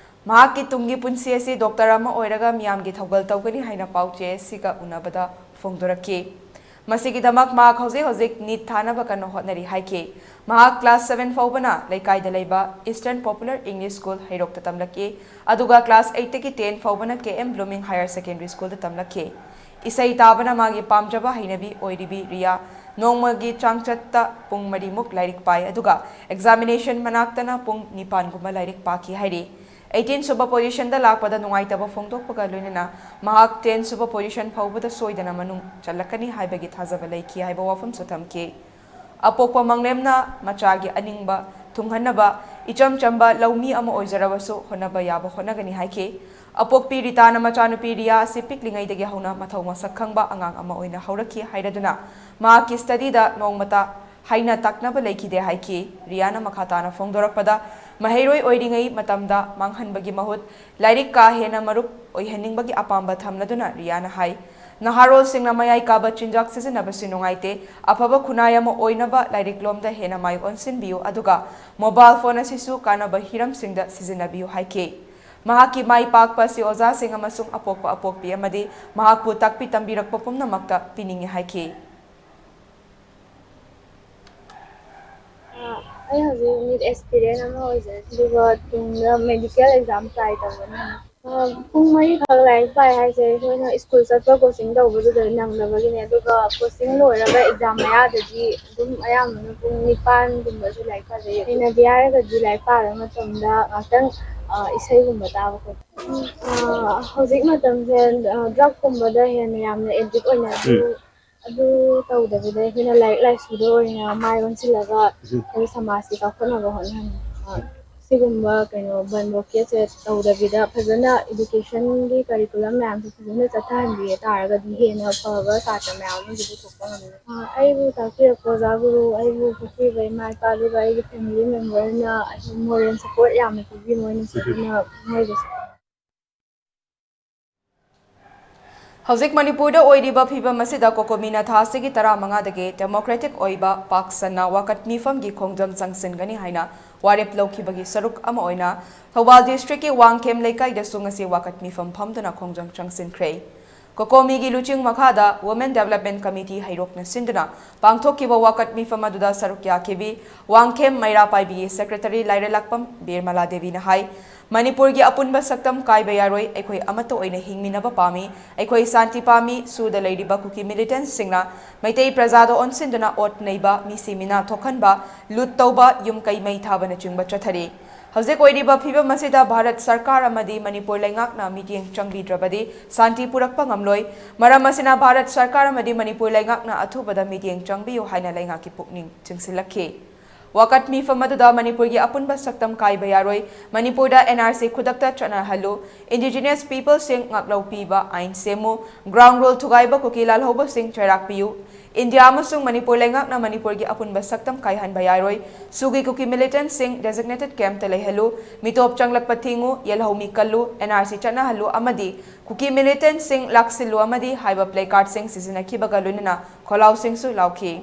ꯃꯍꯥꯛꯀꯤ ꯇꯨꯡꯒꯤ ꯄꯨꯟꯁꯤ ꯑꯁꯤ ꯗꯣꯛꯇꯔ ꯑꯃ ꯑꯣꯏꯔꯒ ꯃꯤꯌꯥꯝꯒꯤ ꯊꯧꯒꯜ ꯇꯧꯒꯅꯤ ꯍꯥꯏꯅ ꯄꯥꯎ ꯆꯦ ꯑꯁꯤꯒ ꯎꯅꯕꯗ ꯐꯣꯡꯗꯣꯔꯛꯈꯤ꯫ ꯃꯁꯤꯒꯤꯗꯃꯛ ꯃꯍꯥꯛ ꯍꯧꯖꯤꯛ ꯍꯧꯖꯤꯛ ꯅꯤꯠ ꯊꯥꯅꯕ ꯀꯟꯅ ꯍꯣꯠꯅꯔꯤ ꯍꯥꯏꯈꯤ꯫ ꯃꯍꯥꯛ ꯀ꯭ꯂꯥꯁ ꯁꯚꯦꯟ ꯐꯥꯎꯕꯅ ꯂꯩꯀꯥꯏꯗ ꯂꯩꯕ ꯏꯁꯇꯔꯟ ꯄꯣꯄꯨꯂꯔ ꯏꯪꯂꯤꯁ ꯁ꯭ꯀꯨꯜ ꯍꯩꯔꯣꯛꯇ ꯇꯝꯂꯛꯏ, ꯑꯗꯨꯒ ꯀ꯭ꯂꯥꯁ ꯑꯩꯠꯇꯒꯤ ꯇꯦꯟ ꯐꯥꯎꯕꯅ ꯀꯦ ꯑꯦꯝ ꯕ꯭ꯂꯨꯃꯤꯡ ꯍꯥꯌꯔ ꯁꯦꯀꯦꯟꯗꯔꯤ ꯁ꯭ꯀꯨꯜꯗ ꯇꯝꯂꯛꯈꯤ꯫ ꯏꯁꯩ ꯇꯥꯕꯅ ꯃꯥꯒꯤ ꯄꯥꯝꯖꯕ ꯍꯩꯅꯕꯤ ꯑꯣꯏꯔꯤꯕꯤ ꯔꯤꯌꯥ ꯅꯣꯡꯃꯒꯤ ꯆꯥꯡꯆꯠꯇ ꯄꯨꯡ ꯃꯔꯤꯃꯨꯛ ꯂꯥꯏꯔꯤꯛ ꯄꯥꯏ, ꯑꯗꯨꯒ ꯑꯦꯛꯖꯥꯃꯤꯅꯦꯁꯟ ꯃꯅꯥꯛꯇꯅ ꯄꯨꯡ ꯅꯤꯄꯥꯟꯒꯨꯝꯕ ꯂꯥꯏꯔꯤꯛ ꯄꯥꯈꯤ ꯍꯥꯏꯔꯤ꯫ ꯑꯩꯇꯤꯟ ꯁꯨꯕ ꯄꯣꯖꯤꯁꯟꯗ ꯂꯥꯛꯄꯗ ꯅꯨꯡꯉꯥꯏꯇꯕ ꯐꯣꯡꯗꯣꯛꯄꯒ ꯂꯣꯏꯅꯅ ꯃꯍꯥꯛ ꯇꯦꯟ ꯁꯨꯕ ꯄꯣꯖꯤꯁꯟ ꯐꯥꯎꯕꯗ ꯁꯣꯏꯗꯅ ꯃꯅꯨꯡ ꯆꯜꯂꯛꯀꯅꯤ ꯍꯥꯏꯕꯒꯤ ꯊꯥꯖꯕ ꯂꯩꯈꯤ ꯍꯥꯏꯕ ꯋꯥꯐꯝꯁꯨ ꯊꯝꯈꯤ꯫ ꯑꯄꯣꯛꯄ ꯃꯪꯂꯦꯝꯅ ꯃꯆꯥꯒꯤ ꯑꯅꯤꯡꯕ ꯊꯨꯡꯍꯟꯅꯕ ꯏꯆꯝ ꯆꯝꯕ ꯂꯧꯃꯤ ꯑꯃ ꯑꯣꯏꯖꯔꯕꯁꯨ ꯍꯣꯠꯅꯕ ꯌꯥꯕ ꯍꯣꯠꯅꯒꯅꯤ ꯍꯥꯏꯈꯤ꯫ ꯑꯄꯣꯛꯄꯤ ꯔꯤꯇꯥꯅ ꯃꯆꯥꯅꯨꯄꯤ ꯔꯤꯌꯥ ꯑꯁꯤ ꯄꯤꯛꯂꯤꯉꯩꯗꯒꯤ ꯍꯧꯅ ꯃꯊꯧ ꯃꯁꯛ ꯈꯪꯕ ꯑꯉꯥꯡ ꯑꯃ ꯑꯣꯏꯅ ꯍꯧꯔꯛꯈꯤ ꯍꯥꯏꯔꯗꯨꯅ ꯃꯍꯥꯛꯀꯤ ꯁ꯭ꯇꯗꯤꯗ ꯅꯣꯡꯃꯇ ꯍꯥꯏꯅ ꯇꯥꯛꯅꯕ ꯂꯩꯈꯤꯗꯦ ꯍꯥꯏꯈꯤ꯫ ꯔꯤꯌꯥꯅ ꯃꯈꯥ ꯇꯥꯅ ꯐꯣꯡꯗꯣꯔꯛꯄꯗ, ꯃꯍꯩꯔꯣꯏ ꯑꯣꯏꯔꯤꯉꯩ ꯃꯇꯝꯗ ꯃꯥꯡꯍꯟꯕꯒꯤ ꯃꯍꯨꯠ ꯂꯥꯏꯔꯤꯛ ꯀꯥ ꯍꯦꯟꯅ ꯃꯔꯨꯞ ꯑꯣꯏꯍꯟꯅꯤꯡꯕꯒꯤ ꯑꯄꯥꯝꯕ ꯊꯝꯂꯗꯨꯅ ꯔꯤꯌꯥꯅ ꯍꯥꯏ, ꯅꯍꯥꯔꯣꯜꯁꯤꯡꯅ ꯃꯌꯥꯏ ꯀꯥꯕ ꯆꯤꯟꯖꯥꯛ ꯁꯤꯖꯤꯟꯅꯕꯁꯤ ꯅꯨꯡꯉꯥꯏꯇꯦ꯫ ꯑꯐꯕ ꯈꯨꯟꯅꯥꯏ ꯑꯃ ꯑꯣꯏꯅꯕ ꯂꯥꯏꯔꯤꯛꯂꯣꯝꯗ ꯍꯦꯟꯅ ꯃꯥꯏ ꯑꯣꯟꯁꯤꯟꯕꯤꯌꯨ, ꯑꯗꯨꯒ ꯃꯣꯕꯥꯏꯜ ꯐꯣꯟ ꯑꯁꯤꯁꯨ ꯀꯥꯟꯅꯕ ꯍꯤꯔꯝꯁꯤꯡꯗ ꯁꯤꯖꯤꯟꯅꯕꯤꯌꯨ ꯍꯥꯏꯈꯤ꯫ ꯃꯍꯥꯛꯀꯤ ꯃꯥꯏ ꯄꯥꯛꯄ ꯑꯁꯤ ꯑꯣꯖꯥꯁꯤꯡ ꯑꯃꯁꯨꯡ ꯑꯄꯣꯛꯄ ꯑꯄꯣꯛꯄꯤ ꯑꯃꯗꯤ ꯃꯍꯥꯛꯄꯨ ꯇꯥꯛꯄꯤ ꯇꯝꯕꯤꯔꯛꯄ ꯄꯨꯝꯅꯃꯛꯇ ꯄꯤꯅꯤꯡꯏ ꯍꯥꯏꯈꯤ꯫ ꯑꯩ ꯍꯧꯖꯤꯛ ꯅꯤꯠ ꯑꯦꯁꯄꯤꯔꯦꯟ ꯑꯃ ꯑꯣꯏꯖꯔꯤ, ꯑꯗꯨꯒ ꯇꯨꯡꯗ ꯃꯦꯗꯤꯀꯦꯜ ꯑꯦꯛꯖꯥꯝ ꯇ꯭ꯔꯥꯏ ꯇꯧꯒꯅꯤ꯫ ꯑ, ꯄꯨꯡ ꯃꯔꯤꯈꯛ ꯂꯥꯏꯔꯤꯛ ꯄꯥꯏ ꯍꯥꯏꯁꯦ, ꯑꯩꯈꯣꯏꯅ ꯁ꯭ꯀꯨꯜ ꯆꯠꯄ ꯀꯣꯆꯤꯡ ꯇꯧꯕꯗꯨꯗ ꯅꯪꯗꯕꯒꯤꯅꯦ, ꯑꯗꯨꯒ ꯀꯣꯆꯤꯡ ꯂꯣꯏꯔꯒ ꯑꯦꯛꯖꯥꯝ ꯃꯌꯥꯗꯗꯤ ꯑꯗꯨꯝ ꯑꯌꯥꯝꯕꯅ ꯄꯨꯡ ꯅꯤꯄꯥꯟꯒꯨꯝꯕꯁꯨ ꯂꯥꯏꯔꯤꯛ ꯄꯥꯖꯩ꯫ ꯍꯩꯅꯕꯤ ꯍꯥꯏꯔꯒꯗꯤ ꯂꯥꯏꯔꯤꯛ ꯄꯥꯕ ꯃꯇꯝꯗ ꯉꯥꯛꯇꯪ, ꯑ, ꯏꯁꯩꯒꯨꯝꯕ ꯇꯥꯕ ꯈꯣꯠꯄ꯫ ꯎꯝ, ꯑ, ꯍꯧꯖꯤꯛ ꯃꯇꯝꯁꯦ, ꯑ, ꯗ꯭ꯔꯒꯀꯨꯝꯕꯗ ꯍꯦꯟꯅ ꯌꯥꯝꯅ ꯑꯦꯗꯤꯛ ꯑꯣꯏꯅ ꯑꯗꯨ ꯎꯝ꯫ ꯑꯗꯨ ꯇꯧꯗꯕꯤꯗ ꯑꯩꯈꯣꯏꯅ ꯂꯥꯏꯔꯤꯛ ꯂꯥꯏꯁꯨꯗ ꯑꯣꯏꯅ ꯃꯥꯏ ꯑꯣꯟꯁꯤꯜꯂꯒ ꯎꯝ꯫ ꯑꯩꯈꯣꯏ ꯁꯃꯥꯖꯀꯤ ꯆꯥꯎꯈꯠꯅꯕ ꯍꯣꯠꯅꯍꯟꯕ꯫ ꯁꯤꯒꯨꯝꯕ ꯀꯩꯅꯣ ꯕꯟ ꯕ꯭ꯂꯣꯀꯦꯠꯁꯦ ꯇꯧꯗꯕꯤꯗ ꯐꯖꯅ ꯏꯗꯨꯀꯦꯁꯟꯒꯤ ꯀꯔꯤꯀꯨꯂꯝ ꯃꯌꯥꯝꯁꯦ ꯐꯖꯅ ꯆꯠꯊꯍꯟꯕꯤꯕ ꯇꯥꯔꯒꯗꯤ ꯍꯦꯟꯅ ꯐꯕ ꯁꯥꯇ꯭ꯔ ꯃꯌꯥꯝ ꯑꯃꯁꯨ ꯄꯨꯊꯣꯛꯄ ꯉꯝꯃꯤ꯫ ꯑ, ꯑꯩꯕꯨ ꯇꯥꯛꯄꯤꯔꯛꯄ ꯑꯣꯖꯥ ꯒꯨꯔꯨ, ꯑꯩꯕꯨ ꯄꯣꯛꯄꯤꯕ ꯏꯃꯥ ꯏꯄꯥ, ꯑꯗꯨꯒ ꯑꯩꯒꯤ ꯐꯦꯃꯤꯂꯤ ꯃꯦꯝꯕꯔꯅ ꯑꯩꯕꯨ ꯃꯣꯔꯦꯜ ꯁꯄꯣꯔꯠ ꯌꯥꯝꯅ ꯄꯤꯕꯤ, ꯃꯣꯏꯅꯁꯨ꯫ ꯑꯗꯨꯅ ꯃꯣꯏꯕꯨꯁꯨ꯫ ꯍꯧꯖꯤꯛ ꯃꯅꯤꯄꯨꯔꯗ ꯑꯣꯏꯔꯤꯕ ꯐꯤꯕꯝ ꯑꯁꯤꯗ ꯀꯣꯀꯣꯃꯤꯅ ꯊꯥ ꯑꯁꯤꯒꯤ ꯇꯔꯥꯃꯉꯥꯗꯒꯤ ꯗꯦꯃꯣꯀ꯭ꯔꯦꯇꯤꯛ ꯑꯣꯏꯕ ꯄꯥꯛ ꯁꯟꯅ ꯋꯥꯀꯠ ꯃꯤꯐꯝꯒꯤ ꯈꯣꯡꯖꯪ ꯆꯪꯁꯤꯟꯒꯅꯤ ꯍꯥꯏꯅ ꯋꯥꯔꯦꯞ ꯂꯧꯈꯤꯕꯒꯤ ꯁꯔꯨꯛ ꯑꯃ ꯑꯣꯏꯅ ꯊꯧꯕꯥꯜ ꯗꯤꯁꯇ꯭ꯔꯤꯛꯀꯤ ꯋꯥꯡꯈꯦꯝ ꯂꯩꯀꯥꯏꯗꯁꯨ ꯉꯁꯤ ꯋꯥꯀꯠ ꯃꯤꯐꯝ ꯐꯝꯗꯨꯅ ꯈꯣꯡꯖꯪ ꯆꯪꯁꯤꯟꯈ꯭ꯔꯦ꯫ ꯀꯣꯀꯣꯃꯤꯒꯤ ꯂꯨꯆꯤꯡ ꯃꯈꯥꯗ Women Development Committee ꯍꯩꯔꯣꯛꯅ ꯁꯤꯟꯗꯨꯅ ꯄꯥꯡꯊꯣꯛꯈꯤꯕ ꯋꯥꯀꯠ ꯃꯤꯐꯝ ꯑꯗꯨꯗ ꯁꯔꯨꯛ ꯌꯥꯈꯤꯕꯤ ꯋꯥꯡꯈꯦꯝ ꯃꯩꯔꯥ ꯄꯥꯏꯕꯤꯒꯤ ꯁꯦꯀ꯭ꯔꯦꯇꯔꯤ ꯂꯥꯏꯔꯦꯂꯥꯛꯄꯝ ꯕꯤꯔꯃꯂꯥ ꯗꯦꯕꯤꯅ ꯍꯥꯏ, ꯃꯅꯤꯄꯨꯔꯒꯤ ꯑꯄꯨꯟꯕ ꯁꯛꯇꯝ ꯀꯥꯏꯕ ꯌꯥꯔꯣꯏ, ꯑꯩꯈꯣꯏ ꯑꯃꯠꯇ ꯑꯣꯏꯅ ꯍꯤꯡꯃꯤꯟꯅꯕ ꯄꯥꯝꯃꯤ, ꯑꯩꯈꯣꯏ ꯁꯥꯟꯇꯤ ꯄꯥꯝꯃꯤ, ꯁꯨꯗ ꯂꯩꯔꯤꯕ ꯀꯨꯀꯤ ꯃꯤꯂꯤꯇꯦꯟꯠꯁꯤꯡꯅ ꯃꯩꯇꯩ ꯄ꯭ꯔꯖꯥꯗ ꯑꯣꯟꯁꯤꯟꯗꯨꯅ ꯑꯣꯠ ꯅꯩꯕ, ꯃꯤꯁꯤ ꯃꯤꯅꯥ ꯊꯣꯛꯍꯟꯕ, ꯂꯨꯠ ꯇꯧꯕ, ꯌꯨꯝ ꯀꯩ ꯃꯩ ꯊꯥꯕꯅꯆꯤꯡꯕ ꯆꯠꯊꯔꯤ꯫ ꯍꯧꯖꯤꯛ ꯑꯣꯏꯔꯤꯕ ꯐꯤꯕꯝ ꯑꯁꯤꯗ ꯚꯥꯔꯠ ꯁꯔꯀꯥꯔ ꯑꯃꯗꯤ ꯃꯅꯤꯄꯨꯔ ꯂꯩꯉꯥꯛꯅ ꯃꯤꯠꯌꯦꯡ ꯆꯪꯕꯤꯗ꯭ꯔꯕꯗꯤ ꯁꯥꯟꯇꯤ ꯄꯨꯔꯛꯄ ꯉꯝꯂꯣꯏ꯫ ꯃꯔꯝ ꯑꯁꯤꯅ ꯚꯥꯔꯠ ꯁꯔꯀꯥꯔ ꯑꯃꯗꯤ ꯃꯅꯤꯄꯨꯔ ꯂꯩꯉꯥꯛꯅ ꯑꯊꯨꯕꯗ ꯃꯤꯠꯌꯦꯡ ꯆꯪꯕꯤꯌꯨ ꯍꯥꯏꯅ ꯂꯩꯉꯥꯛꯀꯤ ꯄꯨꯛꯅꯤꯡ ꯆꯤꯡꯁꯤꯜꯂꯛꯈꯤ꯫ ꯋꯥꯀꯠ ꯃꯤꯐꯝ ꯑꯗꯨꯗ ꯃꯅꯤꯄꯨꯔꯒꯤ ꯑꯄꯨꯟꯕ ꯁꯛꯇꯝ ꯀꯥꯏꯕ ꯌꯥꯔꯣꯏ, ꯃꯅꯤꯄꯨꯔꯗ N R C ꯈꯨꯗꯛꯇ ꯆꯠꯅꯍꯜꯂꯨ, Indigenous peopleꯁꯤꯡ ꯉꯥꯛꯂꯧ ꯄꯤꯕ ꯑꯥꯏꯟ ꯁꯦꯝꯃꯨ, ground rule ꯊꯨꯒꯥꯏꯕ ꯀꯨꯀꯤ ꯂꯥꯜꯍꯧꯕꯁꯤꯡ ꯆꯩꯔꯥꯛ ꯄꯤꯌꯨ, ꯏꯟꯗꯤꯌꯥ ꯑꯃꯁꯨꯡ ꯃꯅꯤꯄꯨꯔ ꯂꯩꯉꯥꯛꯅ ꯃꯅꯤꯄꯨꯔꯒꯤ ꯑꯄꯨꯟꯕ ꯁꯛꯇꯝ ꯀꯥꯏꯍꯟꯕ ꯌꯥꯔꯣꯏ, ꯁꯨꯒꯤ ꯀꯨꯀꯤ ꯃꯤꯂꯤꯇꯦꯟꯠꯁꯤꯡ designated campꯇ ꯂꯩꯍꯜꯂꯨ, ꯃꯤꯇꯣꯞ ꯆꯪꯂꯛꯄ ꯊꯤꯡꯉꯨ, ꯌꯦꯜꯍꯧ ꯃꯤ ꯀꯜꯂꯨ, N R C ꯆꯠꯅꯍꯜꯂꯨ ꯑꯃꯗꯤ ꯀꯨꯀꯤ ꯃꯤꯂꯤꯇꯦꯟꯠꯁꯤꯡ ꯂꯥꯛꯁꯤꯜꯂꯨ ꯑꯃꯗꯤ ꯍꯥꯏꯕ placardꯁꯤꯡ ꯁꯤꯖꯤꯟꯅꯈꯤꯕꯒ ꯂꯣꯏꯅꯅ ꯈꯣꯜꯂꯥꯎꯁꯤꯡꯁꯨ ꯂꯥꯎꯈꯤ꯫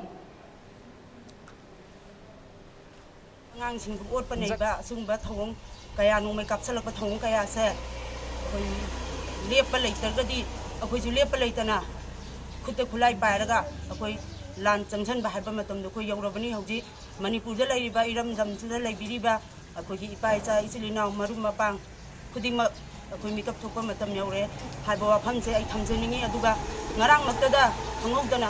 ꯑꯉꯥꯡꯁꯤꯡꯕꯨ ꯑꯣꯠꯄ ꯅꯩꯕ ꯑꯁꯤꯒꯨꯝꯕ ꯊꯧꯑꯣꯡ ꯀꯌꯥ, ꯅꯣꯡꯃꯩ ꯀꯥꯞꯁꯤꯜꯂꯛꯄ ꯊꯧꯑꯣꯡ ꯀꯌꯥꯁꯦ ꯑꯩꯈꯣꯏ ꯂꯦꯞꯄ ꯂꯩꯇ꯭ꯔꯒꯗꯤ, ꯑꯩꯈꯣꯏꯁꯨ ꯂꯦꯞꯄ ꯂꯩꯇꯅ ꯈꯨꯠꯇ ꯈꯨꯠꯂꯥꯏ ꯄꯥꯏꯔꯒ ꯑꯩꯈꯣꯏ ꯂꯥꯟ ꯆꯪꯁꯤꯟꯕ ꯍꯥꯏꯕ ꯃꯇꯝꯗ ꯑꯩꯈꯣꯏ ꯌꯧꯔꯕꯅꯤ꯫ ꯍꯧꯖꯤꯛ ꯃꯅꯤꯄꯨꯔꯗ ꯂꯩꯔꯤꯕ, ꯏꯔꯝꯗꯝꯁꯤꯗ ꯂꯩꯕꯤꯔꯤꯕ ꯑꯩꯈꯣꯏꯒꯤ ꯏꯄꯥ ꯏꯆꯥ, ꯏꯆꯤꯜ ꯏꯅꯥꯎ, ꯃꯔꯨꯞ ꯃꯄꯥꯡ ꯈꯨꯗꯤꯡꯃꯛ ꯑꯩꯈꯣꯏ ꯃꯤꯀꯞ ꯊꯣꯛꯄ ꯃꯇꯝ ꯌꯧꯔꯦ ꯍꯥꯏꯕ ꯋꯥꯐꯝꯁꯦ ꯑꯩ ꯊꯝꯖꯅꯤꯡꯉꯤ꯫ ꯑꯗꯨꯒ ꯉꯔꯥꯡꯃꯛꯇꯗ ꯈꯪꯍꯧꯗꯅ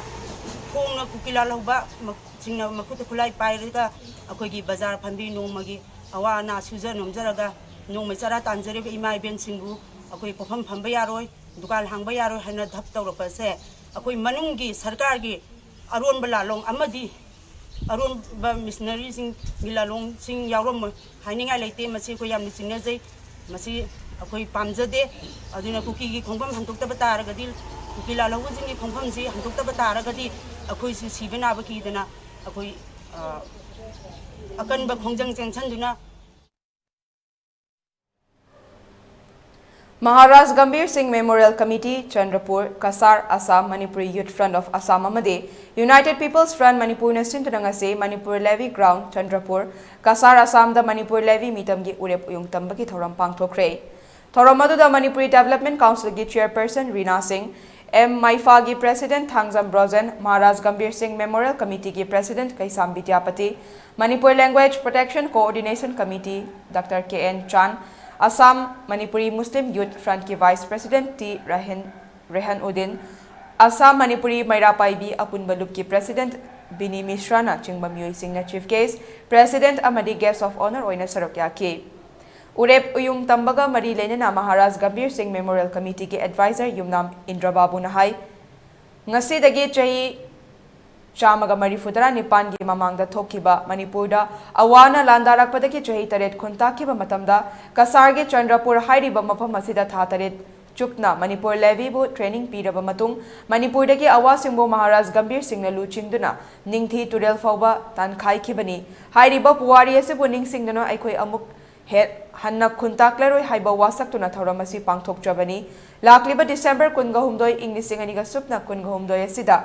ꯈꯣꯡꯅ ꯀꯨꯀꯤ ꯂꯥꯜꯍꯧꯕ ꯃꯁꯤꯡꯅ ꯃꯈꯨꯠꯇ ꯈꯨꯠꯂꯥꯏ ꯄꯥꯏꯔꯒ ꯑꯩꯈꯣꯏꯒꯤ ꯕꯖꯥꯔ ꯐꯝꯕꯤ, ꯅꯣꯡꯃꯒꯤ ꯑꯋꯥ ꯑꯅꯥ ꯁꯨꯖ ꯅꯣꯝꯖꯔꯒ ꯅꯣꯡꯃꯩ ꯆꯔꯥ ꯇꯥꯟꯖꯔꯤꯕ ꯏꯃꯥ ꯏꯕꯦꯟꯁꯤꯡꯕꯨ ꯑꯩꯈꯣꯏ ꯄꯣꯠꯐꯝ ꯐꯝꯕ ꯌꯥꯔꯣꯏ, ꯗꯨꯀꯥꯟ ꯍꯥꯡꯕ ꯌꯥꯔꯣꯏ ꯍꯥꯏꯅ ꯙꯞ ꯇꯧꯔꯛꯄꯁꯦ ꯑꯩꯈꯣꯏ ꯃꯅꯨꯡꯒꯤ ꯁꯔꯀꯥꯔꯒꯤ ꯑꯔꯣꯟꯕ ꯂꯥꯂꯣꯡ ꯑꯃꯗꯤ ꯑꯔꯣꯟꯕ ꯃꯤꯁꯅꯔꯤꯁꯤꯡꯒꯤ ꯂꯥꯂꯣꯡꯁꯤꯡ ꯌꯥꯎꯔꯝꯃꯣꯏ ꯍꯥꯏꯅꯤꯡꯉꯥꯏ ꯂꯩꯇꯦ꯫ ꯃꯁꯤ ꯑꯩꯈꯣꯏ ꯌꯥꯝꯅ ꯆꯤꯡꯅꯖꯩ꯫ ꯃꯁꯤ ꯑꯩꯈꯣꯏ ꯄꯥꯝꯖꯗꯦ꯫ ꯑꯗꯨꯅ ꯀꯨꯀꯤꯒꯤ ꯈꯣꯡꯐꯝ ꯍꯟꯗꯣꯛꯇꯕ ꯇꯥꯔꯒꯗꯤ, ꯀꯨꯀꯤ ꯂꯥꯜꯍꯧꯕꯁꯤꯡꯒꯤ ꯈꯣꯡꯐꯝꯁꯤ ꯍꯟꯗꯣꯛꯇꯕ ꯇꯥꯔꯒꯗꯤ ꯑꯩꯈꯣꯏꯁꯨ ꯁꯤꯕ ꯅꯥꯕ ꯀꯤꯗꯅ ꯑꯩꯈꯣꯏ, ꯑ, ꯑꯀꯟꯕ ꯈꯣꯡꯖꯪ ꯆꯦꯟꯁꯤꯟꯗꯨꯅ Maharaj Gambhir Singh memorial committee, Chandrapur, Cachar, Assam, Manipuri youth front of Assam ꯑꯃꯗꯤ ꯌꯨꯅꯥꯏꯇꯦꯗ ꯄꯤꯄꯜꯁ ꯐ꯭ꯔꯟꯠ ꯃꯅꯤꯄꯨꯔꯅ ꯁꯤꯟꯗꯨꯅ ꯉꯁꯤ ꯃꯅꯤꯄꯨꯔ ꯂꯦꯚꯤ ꯒ꯭ꯔꯥꯎꯟ, ꯆꯟꯗ꯭ꯔꯄꯨꯔ, ꯀꯁꯥꯔ, ꯑꯁꯥꯝꯗ ꯃꯅꯤꯄꯨꯔ ꯂꯦꯚꯤ ꯃꯤꯇꯝꯒꯤ ꯎꯔꯦꯞ ꯎꯌꯨꯡ ꯇꯝꯕꯒꯤ ꯊꯧꯔꯝ ꯄꯥꯡꯊꯣꯛꯈ꯭ꯔꯦ꯫ ꯊꯧꯔꯝ ꯑꯗꯨꯗ ꯃꯅꯤꯄꯨꯔꯤ ꯗꯦꯕꯂꯞꯃꯦꯟꯠ ꯀꯥꯎꯟꯁꯤꯜꯒꯤ ꯆꯦꯌꯔꯄꯔꯁꯟ ꯔꯤꯅꯥ ꯁꯤꯡ, ꯑꯦꯝ ꯃꯥꯏꯐꯥꯒꯤ ꯄ꯭ꯔꯦꯁꯤꯗꯦꯟꯠ ꯊꯥꯡꯖꯝ ꯕ꯭ꯔꯣꯖꯦꯟ, ꯃꯍꯥꯔꯥꯖ ꯒꯝꯚꯤꯔ ꯁꯤꯡ ꯃꯦꯃꯣꯔꯤꯌꯦꯜ ꯀꯃꯤꯇꯤꯒꯤ president Keisham Bidyapati, Manipur language protection coordination committee doctor K N Chan, Assam Manipuri Muslim youth ꯐ꯭ꯔꯟꯠꯀꯤ vice president T Rehan, Rehan Uddin, Assam Manipuri Meira Paibi ꯑꯄꯨꯟꯕ ꯂꯨꯞꯀꯤ ꯄ꯭ꯔꯦꯁꯤꯗꯦꯟꯠ ꯕꯤꯅꯤ ꯃꯤꯁ꯭ꯔꯥꯅ ꯆꯤꯡꯕ ꯃꯤꯑꯣꯏꯁꯤꯡꯅ ꯆꯤꯐ ꯒꯦꯁ꯭ꯠ, ꯄ꯭ꯔꯦꯁꯤꯗꯦꯟꯠ ꯑꯃꯗꯤ ꯒꯦꯁ꯭ꯠ ꯑꯣꯐ ꯑꯣꯅꯔ ꯑꯣꯏꯅ ꯁꯔꯨꯛ ꯌꯥꯈꯤ꯫ ꯎꯔꯦꯞ ꯎꯌꯨꯡ ꯇꯝꯕꯒ ꯃꯔꯤ ꯂꯩꯅꯅ ꯃꯍꯥꯔꯥꯖ ꯒꯝꯚꯤꯔ ꯁꯤꯡ ꯃꯦꯃꯣꯔꯤꯌꯦꯜ ꯀꯃꯤꯇꯤꯒꯤ ꯑꯦꯗꯚꯥꯏꯖꯔ ꯌꯨꯝꯅꯥꯝ ꯏꯟꯗ꯭ꯔꯕꯥꯕꯨꯅ ꯍꯥꯏ, ꯉꯁꯤꯗꯒꯤ ꯆꯍꯤ ꯆꯥꯝꯃꯒ ꯃꯔꯤꯐꯨ ꯇꯔꯥꯅꯤꯄꯥꯟꯒꯤ ꯃꯃꯥꯡꯗ ꯊꯣꯛꯈꯤꯕ ꯃꯅꯤꯄꯨꯔꯗ ꯑꯋꯥꯅ ꯂꯥꯟꯗꯥꯔꯛꯄꯗꯒꯤ ꯆꯍꯤ ꯇꯔꯦꯠ ꯈꯨꯟꯇꯥꯛꯈꯤꯕ ꯃꯇꯝꯗ ꯀꯁꯥꯔꯒꯤ ꯆꯟꯗ꯭ꯔꯄꯨꯔ ꯍꯥꯏꯔꯤꯕ ꯃꯐꯝ ꯑꯁꯤꯗ ꯊꯥ ꯇꯔꯦꯠ ꯆꯨꯞꯅ ꯃꯅꯤꯄꯨꯔ ꯂꯦꯚꯤꯕꯨ ꯇ꯭ꯔꯦꯅꯤꯡ ꯄꯤꯔꯕ ꯃꯇꯨꯡ ꯃꯅꯤꯄꯨꯔꯗꯒꯤ ꯑꯋꯥꯁꯤꯡꯕꯨ ꯃꯍꯥꯔꯥꯖ ꯒꯝꯚꯤꯔ ꯁꯤꯡꯅ ꯂꯨꯆꯤꯡꯗꯨꯅ ꯅꯤꯡꯊꯤ ꯇꯨꯔꯦꯜ ꯐꯥꯎꯕ ꯇꯥꯟꯈꯥꯏꯈꯤꯕꯅꯤ꯫ ꯍꯥꯏꯔꯤꯕ ꯄꯨꯋꯥꯔꯤ ꯑꯁꯤꯕꯨ ꯅꯤꯡꯁꯤꯡꯗꯨꯅ ꯑꯩꯈꯣꯏ ꯑꯃꯨꯛ ꯍꯦ-, ꯍꯟꯅ ꯈꯨꯟ ꯇꯥꯛꯂꯔꯣꯏ ꯍꯥꯏꯕ ꯋꯥꯁꯛꯇꯨꯅ ꯊꯧꯔꯝ ꯑꯁꯤ ꯄꯥꯡꯊꯣꯛꯆꯕꯅꯤ꯫ ꯂꯥꯛꯂꯤꯕ ꯗꯤꯁꯦꯝꯕꯔ ꯀꯨꯟꯒ ꯍꯨꯝꯗꯣꯏ, ꯏꯪ ꯂꯤꯁꯤꯡ ꯑꯅꯤꯒ ꯁꯨꯞꯅ ꯀꯨꯟꯒ ꯍꯨꯝꯗꯣꯏ ꯑꯁꯤꯗ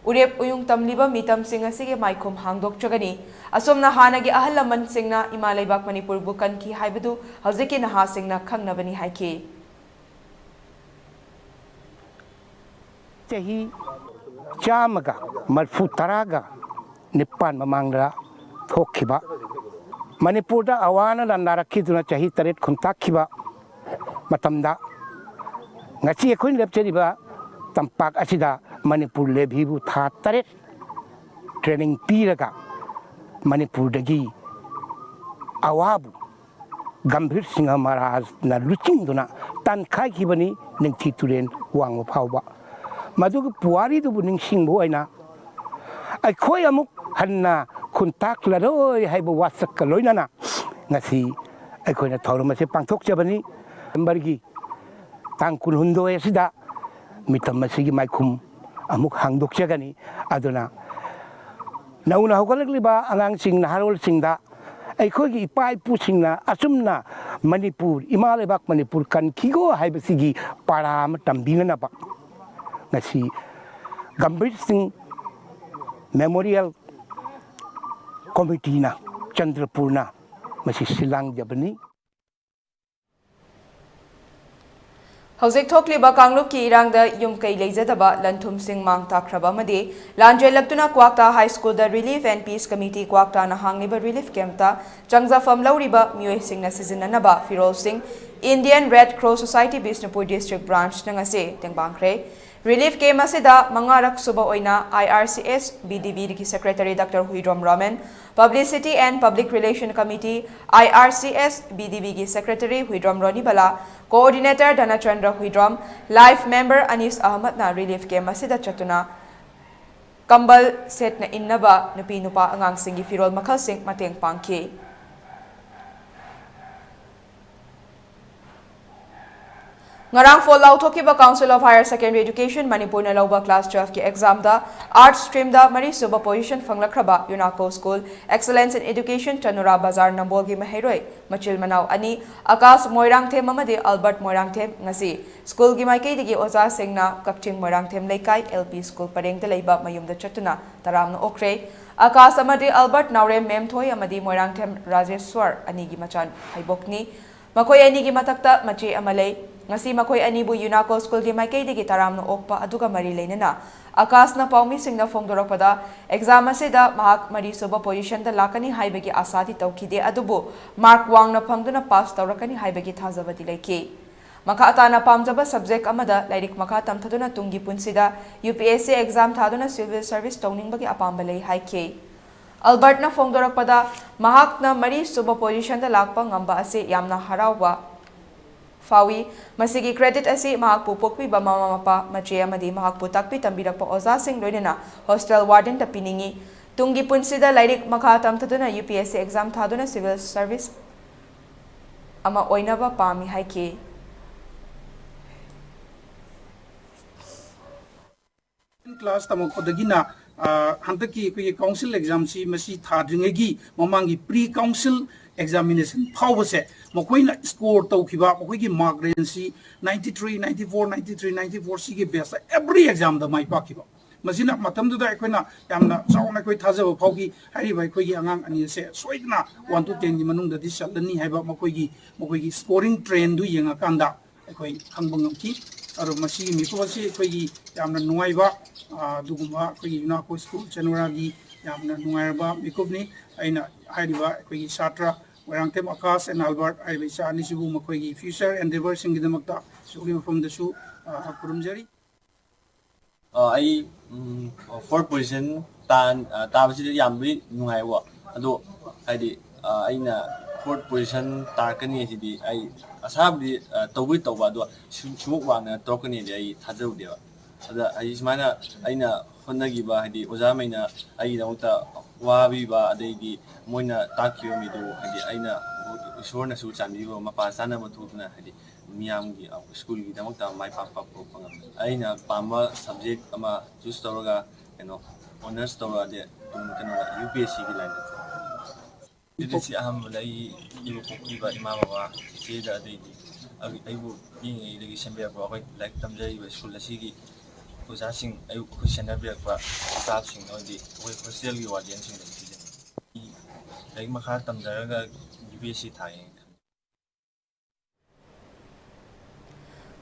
ꯎꯔꯦꯞ ꯎꯌꯨꯡ ꯇꯝꯂꯤꯕ ꯃꯤꯇꯝꯁꯤꯡ ꯑꯁꯤꯒꯤ ꯃꯥꯏꯈꯨꯝ ꯍꯥꯡꯗꯣꯛꯆꯒꯅꯤ꯫ ꯑꯁꯨꯝꯅ ꯍꯥꯟꯅꯒꯤ ꯑꯍꯜ ꯂꯃꯟꯁꯤꯡꯅ ꯏꯃꯥ ꯂꯩꯕꯥꯛ ꯃꯅꯤꯄꯨꯔꯕꯨ ꯀꯟꯈꯤ ꯍꯥꯏꯕꯗꯨ ꯍꯧꯖꯤꯛꯀꯤ ꯅꯍꯥꯁꯤꯡꯅ ꯈꯪꯅꯕꯅꯤ ꯍꯥꯏꯈꯤ꯫ ꯆꯍꯤ ꯆꯥꯝꯃꯒ ꯃꯔꯤꯐꯨ ꯇꯔꯥꯒ ꯅꯤꯄꯥꯟ ꯃꯃꯥꯡꯗ ꯊꯣꯛꯈꯤꯕ, ꯃꯅꯤꯄꯨꯔꯗ ꯑꯋꯥ ꯑꯅꯥ ꯅꯥꯔꯛꯈꯤꯗꯨꯅ ꯆꯍꯤ ꯇꯔꯦꯠ ꯈꯨꯟꯇꯥꯛꯈꯤꯕ ꯃꯇꯝꯗ, ꯉꯁꯤ ꯑꯩꯈꯣꯏꯅ ꯂꯦꯞꯆꯔꯤꯕ ꯇꯝꯄꯥꯛ ꯑꯁꯤꯗ ꯃꯅꯤꯄꯨꯔ ꯂꯦꯚꯤꯕꯨ ꯊꯥ ꯇꯔꯦꯠ ꯇ꯭ꯔꯦꯅꯤꯡ ꯄꯤꯔꯒ ꯃꯅꯤꯄꯨꯔꯗꯒꯤ ꯑꯋꯥꯕꯨ ꯒꯝꯚꯤꯔ ꯁꯤꯡꯍ ꯃꯍꯥꯔꯥꯖꯅ ꯂꯨꯆꯤꯡꯗꯨꯅ ꯇꯥꯟꯈꯥꯏꯈꯤꯕꯅꯤ, ꯅꯤꯡꯊꯤ ꯇꯨꯔꯦꯜ ꯋꯥꯡꯃ ꯐꯥꯎꯕ꯫ ꯃꯗꯨꯒꯤ ꯄꯨꯋꯥꯔꯤꯗꯨꯕꯨ ꯅꯤꯡꯁꯤꯡꯕ ꯑꯣꯏꯅ ꯑꯩꯈꯣꯏ ꯑꯃꯨꯛ ꯍꯟꯅ ꯈꯨꯟꯇꯥꯛꯂꯔꯣꯏ ꯍꯥꯏꯕ ꯋꯥꯁꯛꯀ ꯂꯣꯏꯅꯅ ꯉꯁꯤ ꯑꯩꯈꯣꯏꯅ ꯊꯧꯔꯝ ꯑꯁꯤ ꯄꯥꯡꯊꯣꯛꯆꯕꯅꯤ꯫ ꯅꯕꯦꯝꯕꯔꯒꯤ ꯇꯥꯡ ꯀꯨꯟꯍꯨꯝꯗꯣꯏ ꯑꯁꯤꯗ ꯃꯤꯇꯝ ꯑꯁꯤꯒꯤ ꯃꯥꯏꯈꯨꯝ ꯑꯃꯨꯛ ꯍꯥꯡꯗꯣꯛꯆꯒꯅꯤ꯫ ꯑꯗꯨꯅ ꯅꯧꯅ ꯍꯧꯒꯠꯂꯛꯂꯤꯕ ꯑꯉꯥꯡꯁꯤꯡ, ꯅꯍꯥꯔꯣꯜꯁꯤꯡꯗ ꯑꯩꯈꯣꯏꯒꯤ ꯏꯄꯥ ꯏꯄꯨꯁꯤꯡꯅ ꯑꯆꯨꯝꯅ ꯃꯅꯤꯄꯨꯔ, ꯏꯃꯥ ꯂꯩꯕꯥꯛ ꯃꯅꯤꯄꯨꯔ ꯀꯟꯈꯤꯀꯣ ꯍꯥꯏꯕꯁꯤꯒꯤ ꯄꯥꯔꯥ ꯑꯃ ꯇꯝꯕꯤꯅꯅꯕ ꯉꯁꯤ ꯒꯝꯚꯤꯔ ꯁꯤꯡ ꯃꯦꯃꯣꯔꯤꯌꯦꯜ ꯀꯣꯃꯤꯇꯤꯅ, ꯆꯟꯗ꯭ꯔꯄꯨꯔꯅ ꯃꯁꯤ ꯁꯤꯜꯂꯥꯡꯖꯕꯅꯤ꯫ ꯍꯧꯖꯤꯛ ꯊꯣꯛꯂꯤꯕ ꯀꯥꯡꯂꯨꯞꯀꯤ ꯏꯔꯥꯡꯗ ꯌꯨꯝ ꯀꯩ ꯂꯩꯖꯗꯕ, ꯂꯟ ꯊꯨꯝꯁꯤꯡ ꯃꯥꯡ ꯇꯥꯛꯈ꯭ꯔꯕ ꯑꯃꯗꯤ ꯂꯥꯟꯖꯦꯜꯂꯛꯇꯨꯅ ꯀ꯭ꯋꯥꯛꯇꯥ ꯍꯥꯏ ꯁ꯭ꯀꯨꯜꯗ ꯔꯤꯂꯤꯐ ꯑꯦꯟ ꯄꯤꯁ ꯀꯃꯤꯇꯤ ꯀ꯭ꯋꯥꯛꯇꯥꯅ ꯍꯥꯡꯂꯤꯕ ꯔꯤꯂꯤꯐ ꯀꯦꯝꯞꯇ ꯆꯪꯖꯐꯝ ꯂꯧꯔꯤꯕ ꯃꯤꯑꯣꯏꯁꯤꯡꯅ ꯁꯤꯖꯤꯟꯅꯅꯕ ꯐꯤꯔꯣꯜꯁꯤꯡ Indian Red Cross Society Bishnupur district ꯕ꯭ꯔꯥꯟꯆꯅ ꯉꯁꯤ ꯇꯦꯡꯕꯥꯡꯈ꯭ꯔꯦ꯫ ꯔꯤꯂꯤꯐ ꯀꯦꯝꯞ ꯑꯁꯤꯗ ꯃꯉꯥꯔꯛ ꯁꯨꯕ ꯑꯣꯏꯅ I R C S B D B ꯒꯤ secretary doctor Huidrom Roman, Publicity and Public Relation Committee, I R C S B D B ꯒꯤ secretary Huidrom Ronibala, coordinator Dhanachandra Huidrom, life member Anis ꯑꯍꯃꯗꯅ ꯔꯤꯂꯤꯐ ꯀꯦꯝꯞ ꯑꯁꯤꯗ ꯆꯠꯇꯨꯅ ꯀꯝꯕꯜ ꯁꯦꯠꯅ ꯏꯟꯅꯕ ꯅꯨꯄꯤ ꯅꯨꯄꯥ ꯑꯉꯥꯡꯁꯤꯡꯒꯤ ꯐꯤꯔꯣꯜ ꯃꯈꯜꯁꯤꯡ ꯃꯇꯦꯡ ꯄꯥꯡꯈꯤ꯫ ꯉꯔꯥꯡ phone ꯂꯥꯎꯊꯣꯛꯈꯤꯕ Council of Higher Secondary Education ꯃꯅꯤꯄꯨꯔꯅ ꯂꯧꯕ class twelve ꯀꯤ exam the Arts stream the ꯃꯔꯤꯁꯨꯕ position ꯐꯪꯂꯛꯈ꯭ꯔꯕ UNACO School Excellence in Education ꯆꯅꯨꯔꯥ ꯕꯖꯥꯔ ꯅꯝꯕꯣꯜꯒꯤ ꯃꯍꯩꯔꯣꯏ ꯃꯆꯤꯜ ꯃꯅꯥꯎ ꯑꯅꯤ ꯑꯀꯥꯁ ꯃꯣꯏꯔꯥꯡꯊꯦꯝ ꯑꯃꯗꯤ ꯑꯜꯕꯔꯠ ꯃꯣꯏꯔꯥꯡꯊꯦꯝ ꯉꯁꯤ school ꯒꯤ ꯃꯥꯏꯀꯩꯗꯒꯤ ꯑꯣꯖꯥꯁꯤꯡꯅ ꯀꯛꯆꯤꯡ ꯃꯣꯏꯔꯥꯡꯊꯦꯝ ꯂꯩꯀꯥꯏ L P School ꯄꯔꯦꯡꯗ ꯂꯩꯕ ꯃꯌꯨꯝꯗ ꯆꯠꯇꯨꯅ ꯇꯔꯥꯝꯅ ꯑꯣꯛꯈ꯭ꯔꯦ꯫ ꯑꯀꯥꯁ ꯑꯃꯗꯤ ꯑꯜꯕꯔꯠ ꯅꯥꯎꯔꯦꯝ ꯃꯦꯝꯊꯣꯏ ꯑꯃꯗꯤ ꯃꯣꯏꯔꯥꯡꯊꯦꯝ ꯔꯥꯖꯦꯁ꯭ꯋꯔ ꯑꯅꯤꯒꯤ ꯃꯆꯥ ꯍꯩꯕꯣꯛꯅꯤ꯫ ꯃꯈꯣꯏ ꯑꯅꯤꯒꯤ ꯃꯊꯛꯇ ꯃꯆꯦ ꯑꯃ ꯂꯩ꯫ ꯉꯁꯤ ꯃꯈꯣꯏ ꯑꯅꯤꯕꯨ UNACO School ꯒꯤ ꯃꯥꯏꯀꯩꯗꯒꯤ ꯇꯔꯥꯝꯅ ꯑꯣꯛꯄ ꯑꯗꯨꯒ ꯃꯔꯤ ꯂꯩꯅꯅ ꯑꯀꯥꯁꯅ ꯄꯥꯎꯃꯤꯁꯤꯡꯗ ꯐꯣꯡꯗꯣꯔꯛꯄꯗ exam ꯑꯁꯤꯗ ꯃꯍꯥꯛ ꯃꯔꯤꯁꯨꯕ position ꯗ ꯂꯥꯛꯀꯅꯤ ꯍꯥꯏꯕꯒꯤ ꯑꯥꯁꯥꯗꯤ ꯇꯧꯈꯤꯗꯦ, ꯑꯗꯨꯕꯨ mark ꯋꯥꯡꯅ ꯐꯪꯗꯨꯅ pass ꯇꯧꯔꯛꯀꯅꯤ ꯍꯥꯏꯕꯒꯤ ꯊꯥꯖꯕꯗꯤ ꯂꯩꯈꯤ꯫ ꯃꯈꯥ ꯇꯥꯅ ꯄꯥꯝꯖꯕ subject ꯑꯃꯗ ꯂꯥꯏꯔꯤꯛ ꯃꯈꯥ ꯇꯝꯊꯗꯨꯅ ꯇꯨꯡꯒꯤ ꯄꯨꯟꯁꯤꯗ UPSC exam ꯊꯥꯗꯨꯅ civil service ꯇꯧꯅꯤꯡꯕꯒꯤ ꯑꯄꯥꯝꯕ ꯂꯩ ꯍꯥꯏꯈꯤ꯫ ꯑꯜꯕꯔꯠꯅ ꯐꯣꯡꯗꯣꯔꯛꯄꯗ, ꯃꯍꯥꯛꯅ ꯃꯔꯤꯁꯨꯕ position ꯗ ꯂꯥꯛꯄ ꯉꯝꯕ ꯑꯁꯤ ꯌꯥꯝꯅ ꯍꯔꯥꯎꯕ ꯐꯥꯎꯏ꯫ ꯃꯁꯤꯒꯤ credit ꯑꯁꯤ ꯃꯍꯥꯛꯄꯨ ꯄꯣꯛꯄꯤꯕ ꯃꯃꯥ ꯃꯄꯥ, ꯃꯆꯦ ꯑꯃꯗꯤ ꯃꯍꯥꯛꯄꯨ ꯇꯥꯛꯄꯤ ꯇꯝꯕꯤꯔꯛꯄ ꯑꯣꯖꯥꯁꯤꯡ ꯂꯣꯏꯅꯅ hostel warden ꯗ ꯄꯤꯅꯤꯡꯏ꯫ ꯇꯨꯡꯒꯤ ꯄꯨꯟꯁꯤꯗ ꯂꯥꯏꯔꯤꯛ ꯃꯈꯥ ꯇꯝꯊꯗꯨꯅ UPSC exam ꯊꯥꯗꯨꯅ civil service ꯑꯃ ꯑꯣꯏꯅꯕ ꯄꯥꯝꯃꯤ ꯍꯥꯏꯈꯤ꯫ Class ꯇꯝꯃꯛꯄꯗꯒꯤꯅ, ꯑ, ꯍꯟꯗꯛꯀꯤ ꯑꯩꯈꯣꯏꯒꯤ council exam ꯁꯤ ꯃꯁꯤ ꯊꯥꯗ꯭ꯔꯤꯉꯩꯒꯤ ꯃꯃꯥꯡꯒꯤ pre council examination ꯐꯥꯎꯕꯁꯦ ꯃꯈꯣꯏꯅ score ꯇꯧꯈꯤꯕ ꯃꯈꯣꯏꯒꯤ mark range ꯁꯤ ninety three, ninety four, ninety three, ninety four ꯁꯤꯒꯤ base ꯇ every exam ꯗ ꯃꯥꯏ ꯄꯥꯛꯈꯤꯕ꯫ ꯃꯁꯤꯅ ꯃꯇꯝꯗꯨꯗ ꯑꯩꯈꯣꯏꯅ ꯌꯥꯝꯅ ꯆꯥꯎꯅ ꯑꯩꯈꯣꯏ ꯊꯥꯖꯕ ꯐꯥꯎꯈꯤ꯫ ꯍꯥꯏꯔꯤꯕ ꯑꯩꯈꯣꯏꯒꯤ ꯑꯉꯥꯡ ꯑꯅꯤ ꯑꯁꯦ ꯁꯣꯏꯗꯅ one to ten ꯒꯤ ꯃꯅꯨꯡꯗꯗꯤ ꯆꯜꯂꯅꯤ ꯍꯥꯏꯕ ꯃꯈꯣꯏꯒꯤ, ꯃꯈꯣꯏꯒꯤ scoring trend ꯗꯨ ꯌꯦꯡꯉꯀꯥꯟꯗ ꯑꯩꯈꯣꯏ ꯈꯪꯕ ꯉꯝꯈꯤ꯫ ꯑꯗꯣ ꯃꯁꯤꯒꯤ ꯃꯤꯀꯨꯞ ꯑꯁꯤ ꯑꯩꯈꯣꯏꯒꯤ ꯌꯥꯝꯅ ꯅꯨꯡꯉꯥꯏꯕ, ꯑ, ꯑꯗꯨꯒꯨꯝꯕ ꯑꯩꯈꯣꯏꯒꯤ UNACO School ꯆꯅꯨꯔꯥꯒꯤ ꯌꯥꯝꯅ ꯅꯨꯡꯉꯥꯏꯔꯕ ꯃꯤꯀꯨꯞꯅꯤ꯫ ꯑꯩꯅ ꯍꯥꯏꯔꯤꯕ ꯑꯩꯈꯣꯏꯒꯤ ꯁꯥꯇ꯭ꯔ ꯃꯣꯏꯔꯥꯡꯊꯦꯝ ꯑꯀꯥꯁ and ꯑꯜꯕꯔꯠ ꯍꯥꯏꯔꯤꯕ ꯏꯆꯥ ꯑꯅꯤꯁꯤꯕꯨ ꯃꯈꯣꯏꯒꯤ future endeavour ꯁꯤꯡꯒꯤꯗꯃꯛꯇ ꯏꯁꯣꯔꯒꯤ ꯃꯐꯝꯗꯁꯨ, ꯑ, ꯈꯨꯔꯨꯝꯖꯔꯤ꯫ ꯑ, ꯑꯩ ꯐꯣꯔꯠ ꯄꯣꯖꯤꯁꯟ ꯇꯥꯕꯁꯤꯗ ꯌꯥꯝꯕꯨꯗꯤ ꯅꯨꯡꯉꯥꯏꯀꯣ꯫ ꯑꯗꯣ ꯍꯥꯏꯗꯤ, ꯑ, ꯑꯩꯅ ꯐꯣꯔꯠ ꯄꯣꯖꯤꯁꯟ ꯇꯥꯔꯛꯀꯅꯤ ꯍꯥꯏꯁꯤꯗꯤ ꯑꯩ ꯑꯁꯥꯕꯨꯗꯤ, ꯑ, ꯇꯧꯕꯨꯗꯤ ꯇꯧꯕ, ꯑꯗꯣ ꯁꯨ- ꯁꯨꯃꯨꯛ ꯋꯥꯡꯅ ꯇꯧꯔꯛꯀꯅꯤꯗꯤ ꯑꯩ ꯊꯥꯖꯔꯨꯗꯦꯕ꯫ ꯑꯗ ꯍꯥꯏꯗꯤ ꯁꯨꯃꯥꯏꯅ ꯑꯩꯅ ꯍꯣꯠꯅꯈꯤꯕ, ꯍꯥꯏꯗꯤ ꯑꯣꯖꯥꯉꯩꯅ ꯑꯩꯒꯤꯗꯃꯛꯇ ꯋꯥꯕꯤꯕ, ꯑꯗꯩꯗꯤ ꯃꯣꯏꯅ ꯇꯥꯛꯈꯤꯕ ꯃꯤꯗꯨ, ꯍꯥꯏꯗꯤ ꯑꯩꯅ ꯏꯁꯣꯔꯅꯁꯨ ꯆꯥꯟꯕꯤꯕ, ꯃꯄꯥ ꯆꯥꯅꯕ ꯊꯣꯛꯇꯨꯅ ꯍꯥꯏꯗꯤ ꯃꯤꯌꯥꯝꯒꯤ, ꯑ, ꯁ꯭ꯀꯨꯜꯒꯤꯗꯃꯛꯇ ꯃꯥꯏ ꯄꯥꯛꯄ ꯄꯨꯔꯛꯄ ꯉꯝꯃꯤ꯫ ꯑꯩꯅ ꯄꯥꯝꯕ ꯁꯕꯖꯦꯛ ꯑꯃ ꯆꯨꯁ ꯇꯧꯔꯒ, ꯀꯩꯅꯣ, ꯑꯣꯅꯔꯁ ꯇꯧꯔꯛꯑꯗꯤ ꯑꯗꯨꯝ, ꯀꯩꯅꯣꯗ, ꯌꯨ ꯄꯤ ꯑꯦꯁ ꯁꯤꯒꯤ ꯂꯥꯏꯟꯗ꯫ ꯁꯤ ꯑꯍꯥꯟꯕꯗ ꯑꯩ, ꯑꯩꯕꯨ ꯄꯣꯛꯄꯤꯕ ꯏꯃꯥ ꯕꯕꯥ, ꯆꯤꯆꯦꯗ, ꯑꯗꯩꯗꯤ ꯑꯩ-, ꯑꯩꯕꯨ ꯄꯤꯛꯏꯉꯩꯗꯒꯤ ꯁꯦꯝꯕꯤꯔꯛꯄ ꯑꯩꯈꯣꯏ ꯂꯥꯏꯔꯤꯛ ꯇꯝꯖꯔꯤꯕ ꯁ꯭ꯀꯨꯜ ꯑꯁꯤꯒꯤ ꯑꯣꯖꯥꯁꯤꯡ, ꯑꯩꯕꯨ ꯁꯦꯟꯅꯕꯤꯔꯛꯄ ꯁ꯭ꯇꯥꯐꯁꯤꯡ, ꯑꯃꯗꯤ ꯑꯩꯈꯣꯏ ꯍꯣꯁꯇꯦꯜꯒꯤ ꯋꯥꯔꯗꯦꯟꯁꯤꯡꯗ ꯄꯤꯖꯅꯤꯡꯉꯤ꯫ ꯑꯩ ꯂꯥꯏꯔꯤꯛ ꯃꯈꯥ ꯇꯝꯊꯔꯒ ꯌꯨ ꯄꯤ ꯑꯦꯁ ꯁꯤ ꯊꯥꯒꯦꯅ ꯈꯜꯂꯤ꯫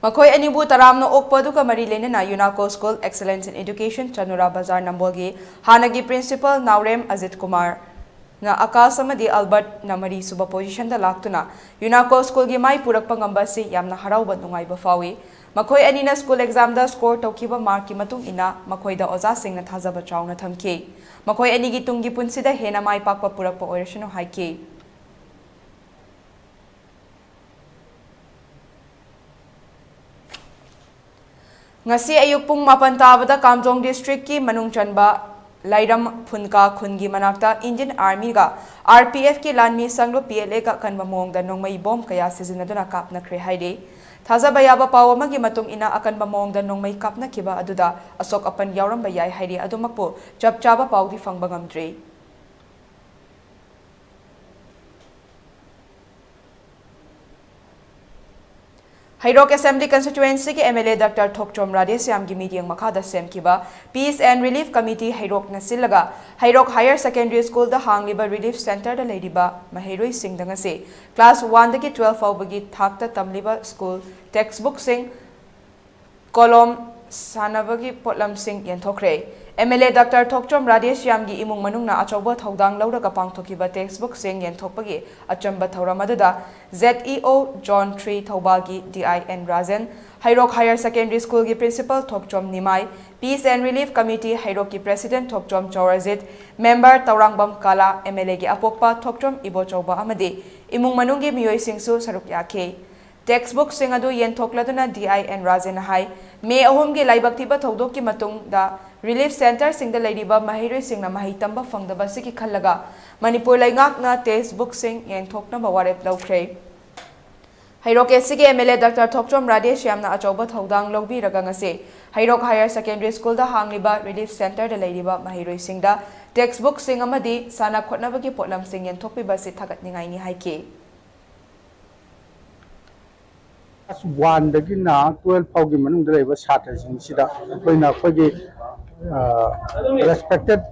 ꯃꯈꯣꯏ ꯑꯅꯤꯕꯨ ꯇꯔꯥꯝꯅ ꯑꯣꯛꯄ ꯑꯗꯨꯒ ꯃꯔꯤ ꯂꯩꯅꯅ ꯌꯨꯅꯥꯀꯣ ꯁ꯭ꯀꯨꯜ ꯑꯦꯛꯁꯂꯦꯟꯁ ꯏꯟ ꯑꯦꯗꯨꯀꯦꯁꯟ, ꯆꯅꯨꯔꯥ ꯕꯖꯥꯔ ꯅꯝꯕꯣꯜꯒꯤ ꯍꯥꯟꯅꯒꯤ ꯄ꯭ꯔꯤꯟꯁꯤꯄꯜ ꯅꯥꯎꯔꯦꯝ ꯑꯖꯤꯠ ꯀꯨꯃꯥꯔꯅ ꯑꯀꯥꯁ ꯑꯃꯗꯤ ꯑꯜꯕꯔꯠꯅ ꯃꯔꯤꯁꯨꯕ ꯄꯣꯖꯤꯁꯟꯗ ꯂꯥꯛꯇꯨꯅ ꯌꯨꯅꯥꯀꯣ ꯁ꯭ꯀꯨꯜꯒꯤ ꯃꯥꯏ ꯄꯨꯔꯛꯄ ꯉꯝꯕ ꯑꯁꯤ ꯌꯥꯝꯅ ꯍꯔꯥꯎꯕ ꯅꯨꯡꯉꯥꯏꯕ ꯐꯥꯎꯏ꯫ ꯃꯈꯣꯏ ꯑꯅꯤꯅ ꯁ꯭ꯀꯨꯜ ꯑꯦꯛꯖꯥꯝꯗ ꯁ꯭ꯀꯣꯔ ꯇꯧꯈꯤꯕ ꯃꯥꯔꯛꯀꯤ ꯃꯇꯨꯡ ꯏꯟꯅ ꯃꯈꯣꯏꯗ ꯑꯣꯖꯥꯁꯤꯡꯅ ꯊꯥꯖꯕ ꯆꯥꯎꯅ ꯊꯝꯈꯤ꯫ ꯃꯈꯣꯏ ꯑꯅꯤꯒꯤ ꯇꯨꯡꯒꯤ ꯄꯨꯟꯁꯤꯗ ꯍꯦꯟꯅ ꯃꯥꯏ ꯄꯥꯛꯄ ꯄꯨꯔꯛꯄ ꯑꯣꯏꯔꯁꯅꯨ ꯍꯥꯏꯈꯤ꯫ ꯉꯁꯤ ꯑꯌꯨꯛ ꯄꯨꯡ ꯃꯥꯄꯟ ꯇꯥꯕꯗ ꯀꯥꯝꯖꯣꯡ ꯗꯤꯁꯇ꯭ꯔꯤꯛꯀꯤ ꯃꯅꯨꯡ ꯆꯟꯕ ꯂꯥꯏꯔꯝ ꯐꯨꯟꯀꯥ ꯈꯨꯟꯒꯤ ꯃꯅꯥꯛꯇ ꯏꯟꯗꯤꯌꯟ ꯑꯥꯔꯃꯤꯒ ꯑꯥꯔ ꯄꯤ ꯑꯦꯐꯀꯤ ꯂꯥꯟꯃꯤ ꯁꯪꯂꯨꯞ ꯄꯤ ꯑꯦꯜ ꯑꯦꯒ ꯑꯀꯟꯕ ꯃꯑꯣꯡꯗ ꯅꯣꯡꯃꯩ ꯕꯣꯝ ꯀꯌꯥ ꯁꯤꯖꯤꯟꯅꯗꯨꯅ ꯀꯥꯞꯅꯈ꯭ꯔꯦ ꯍꯥꯏꯔꯤ꯫ ꯊꯥꯖꯕ ꯌꯥꯕ ꯄꯥꯎ ꯑꯃꯒꯤ ꯃꯇꯨꯡ ꯏꯟꯅ, ꯑꯀꯟꯕ ꯃꯑꯣꯡꯗ ꯅꯣꯡꯃꯩ ꯀꯥꯞꯅꯈꯤꯕ ꯑꯗꯨꯗ ꯑꯁꯣꯛ ꯑꯄꯟ ꯌꯥꯎꯔꯝꯕ ꯌꯥꯏ ꯍꯥꯏꯔꯤ꯫ ꯑꯗꯨꯃꯛꯄꯨ ꯆꯞ ꯆꯥꯕ ꯄꯥꯎꯗꯤ ꯐꯪꯕ ꯉꯝꯗ꯭ꯔꯤ꯫ ꯍꯩꯔꯣꯛ ꯑꯦꯁꯦꯝꯕ꯭ꯂꯤ ꯀꯟꯁꯇꯤꯇ꯭ꯋꯦꯟꯁꯤꯒꯤ M L A doctor Thokchom ꯔꯥꯙꯦꯁ꯭ꯌꯥꯝꯒꯤ ꯃꯤꯠꯌꯦꯡ ꯃꯈꯥꯗ ꯁꯦꯝꯈꯤꯕ ꯄꯤꯁ ꯑꯦꯟ ꯔꯤꯂꯤꯐ ꯀꯃꯤꯇꯤ ꯍꯩꯔꯣꯛꯅ ꯁꯤꯜꯂꯒ ꯍꯩꯔꯣꯛ ꯍꯥꯌꯔ ꯁꯦꯀꯦꯟꯗꯔꯤ ꯁ꯭ꯀꯨꯜꯗ ꯍꯥꯡꯂꯤꯕ ꯔꯤꯂꯤꯐ ꯁꯦꯟꯇꯔꯗ ꯂꯩꯔꯤꯕ ꯃꯍꯩꯔꯣꯏꯁꯤꯡꯗ ꯉꯁꯤ ꯀ꯭ꯂꯥꯁ ꯋꯥꯟꯗꯒꯤ ꯇꯨꯋꯦꯜꯐ ꯐꯥꯎꯕꯒꯤ ꯊꯥꯛꯇ ꯇꯝꯂꯤꯕ ꯁ꯭ꯀꯨꯜ ꯇꯦꯛꯁꯕꯨꯛꯁꯤꯡ, ꯀꯣꯂꯣꯝ, ꯁꯥꯟꯅꯕꯒꯤ ꯄꯣꯠꯂꯝꯁꯤꯡ ꯌꯦꯟꯊꯣꯛꯈ꯭ꯔꯦ꯫ M L A doctor Thokchom ꯔꯥꯙꯦꯁ꯭ꯌꯥꯝꯒꯤ ꯏꯃꯨꯡ ꯃꯅꯨꯡꯅ ꯑꯆꯧꯕ ꯊꯧꯗꯥꯡ ꯂꯧꯔꯒ ꯄꯥꯡꯊꯣꯛꯈꯤꯕ ꯇꯦꯛꯁꯕꯨꯛꯁꯤꯡ ꯌꯦꯟꯊꯣꯛꯄꯒꯤ ꯑꯆꯝꯕ ꯊꯧꯔꯝ ꯑꯗꯨꯗ Z E O zone three ꯊꯧꯕꯥꯜꯒꯤ D I N Rajen, Heirok higher secondary ꯁ꯭ꯀꯨꯜꯒꯤ principal Thokchom Nimai, peace and relief committee ꯍꯩꯔꯣꯛꯀꯤ president Thokchom Chourajit, member Tourangbam Kala, M L ꯑꯦꯒꯤ ꯑꯄꯣꯛꯄ ꯊꯣꯛꯆꯣꯝ ꯏꯕꯣꯆꯧꯕ ꯑꯃꯗꯤ ꯏꯃꯨꯡ ꯃꯅꯨꯡꯒꯤ ꯃꯤꯑꯣꯏꯁꯤꯡꯁꯨ ꯁꯔꯨꯛ ꯌꯥꯈꯤ꯫ ꯇꯦꯛꯁꯕꯨꯛꯁꯤꯡ ꯑꯗꯨ ꯌꯦꯟꯊꯣꯛꯂꯗꯨꯅ ꯗꯤ ꯑꯥꯏ ꯑꯦꯟ ꯔꯥꯖꯦꯟꯅ ꯍꯥꯏ, ꯃꯦ ꯑꯍꯨꯝꯒꯤ ꯂꯥꯏꯕꯛ ꯊꯤꯕ ꯊꯧꯗꯣꯛꯀꯤ ꯃꯇꯨꯡꯗ ꯔꯤꯂꯤꯐ ꯁꯦꯟꯇꯔꯁꯤꯡꯗ ꯂꯩꯔꯤꯕ ꯃꯍꯩꯔꯣꯏꯁꯤꯡꯅ ꯃꯍꯩ ꯇꯝꯕ ꯐꯪꯗꯕ ꯑꯁꯤꯒꯤ ꯈꯜꯂꯒ ꯃꯅꯤꯄꯨꯔ ꯂꯩꯉꯥꯛꯅ ꯇꯦꯛꯁꯕꯨꯛꯁꯤꯡ ꯌꯦꯟꯊꯣꯛꯅꯕ ꯋꯥꯔꯦꯞ ꯂꯧꯈ꯭ꯔꯦ꯫ ꯍꯩꯔꯣꯛ ꯑꯦꯁ ꯁꯤꯒꯤ ꯑꯦꯝ ꯑꯦꯜ ꯑꯦ ꯗꯥꯛꯇꯔ ꯊꯣꯛꯆꯣꯝ ꯔꯥꯙꯦꯁ꯭ꯌꯥꯝꯅ ꯑꯆꯧꯕ ꯊꯧꯗꯥꯡ ꯂꯧꯕꯤꯔꯒ ꯉꯁꯤ ꯍꯩꯔꯣꯛ ꯍꯥꯌꯔ ꯁꯦꯀꯦꯟꯗꯔꯤ ꯁ꯭ꯀꯨꯜꯗ ꯍꯥꯡꯂꯤꯕ ꯔꯤꯂꯤꯐ ꯁꯦꯟꯇꯔꯗ ꯂꯩꯔꯤꯕ ꯃꯍꯩꯔꯣꯏꯁꯤꯡꯗ ꯇꯦꯛꯁꯕꯨꯛꯁꯤꯡ ꯑꯃꯗꯤ ꯁꯥꯟꯅ ꯈꯣꯠꯅꯕꯒꯤ ꯄꯣꯠꯂꯝꯁꯤꯡ ꯌꯦꯟꯊꯣꯛꯄꯤꯕ ꯑꯁꯤ ꯊꯥꯒꯠꯅꯤꯡꯉꯥꯏꯅꯤ ꯍꯥꯏꯈꯤ꯫ ꯀ꯭ꯂꯥꯁ ꯋꯥꯟꯗꯒꯤꯅ ꯇꯨꯋꯦꯜꯐ ꯐꯥꯎꯒꯤ ꯃꯅꯨꯡꯗ ꯂꯩꯕ ꯁꯥꯇ꯭ꯔꯁꯤꯡꯁꯤꯗ ꯑꯩꯈꯣꯏꯅ ꯑꯩꯈꯣꯏꯒꯤ ꯔꯦꯁꯄꯦꯛꯇꯦꯠ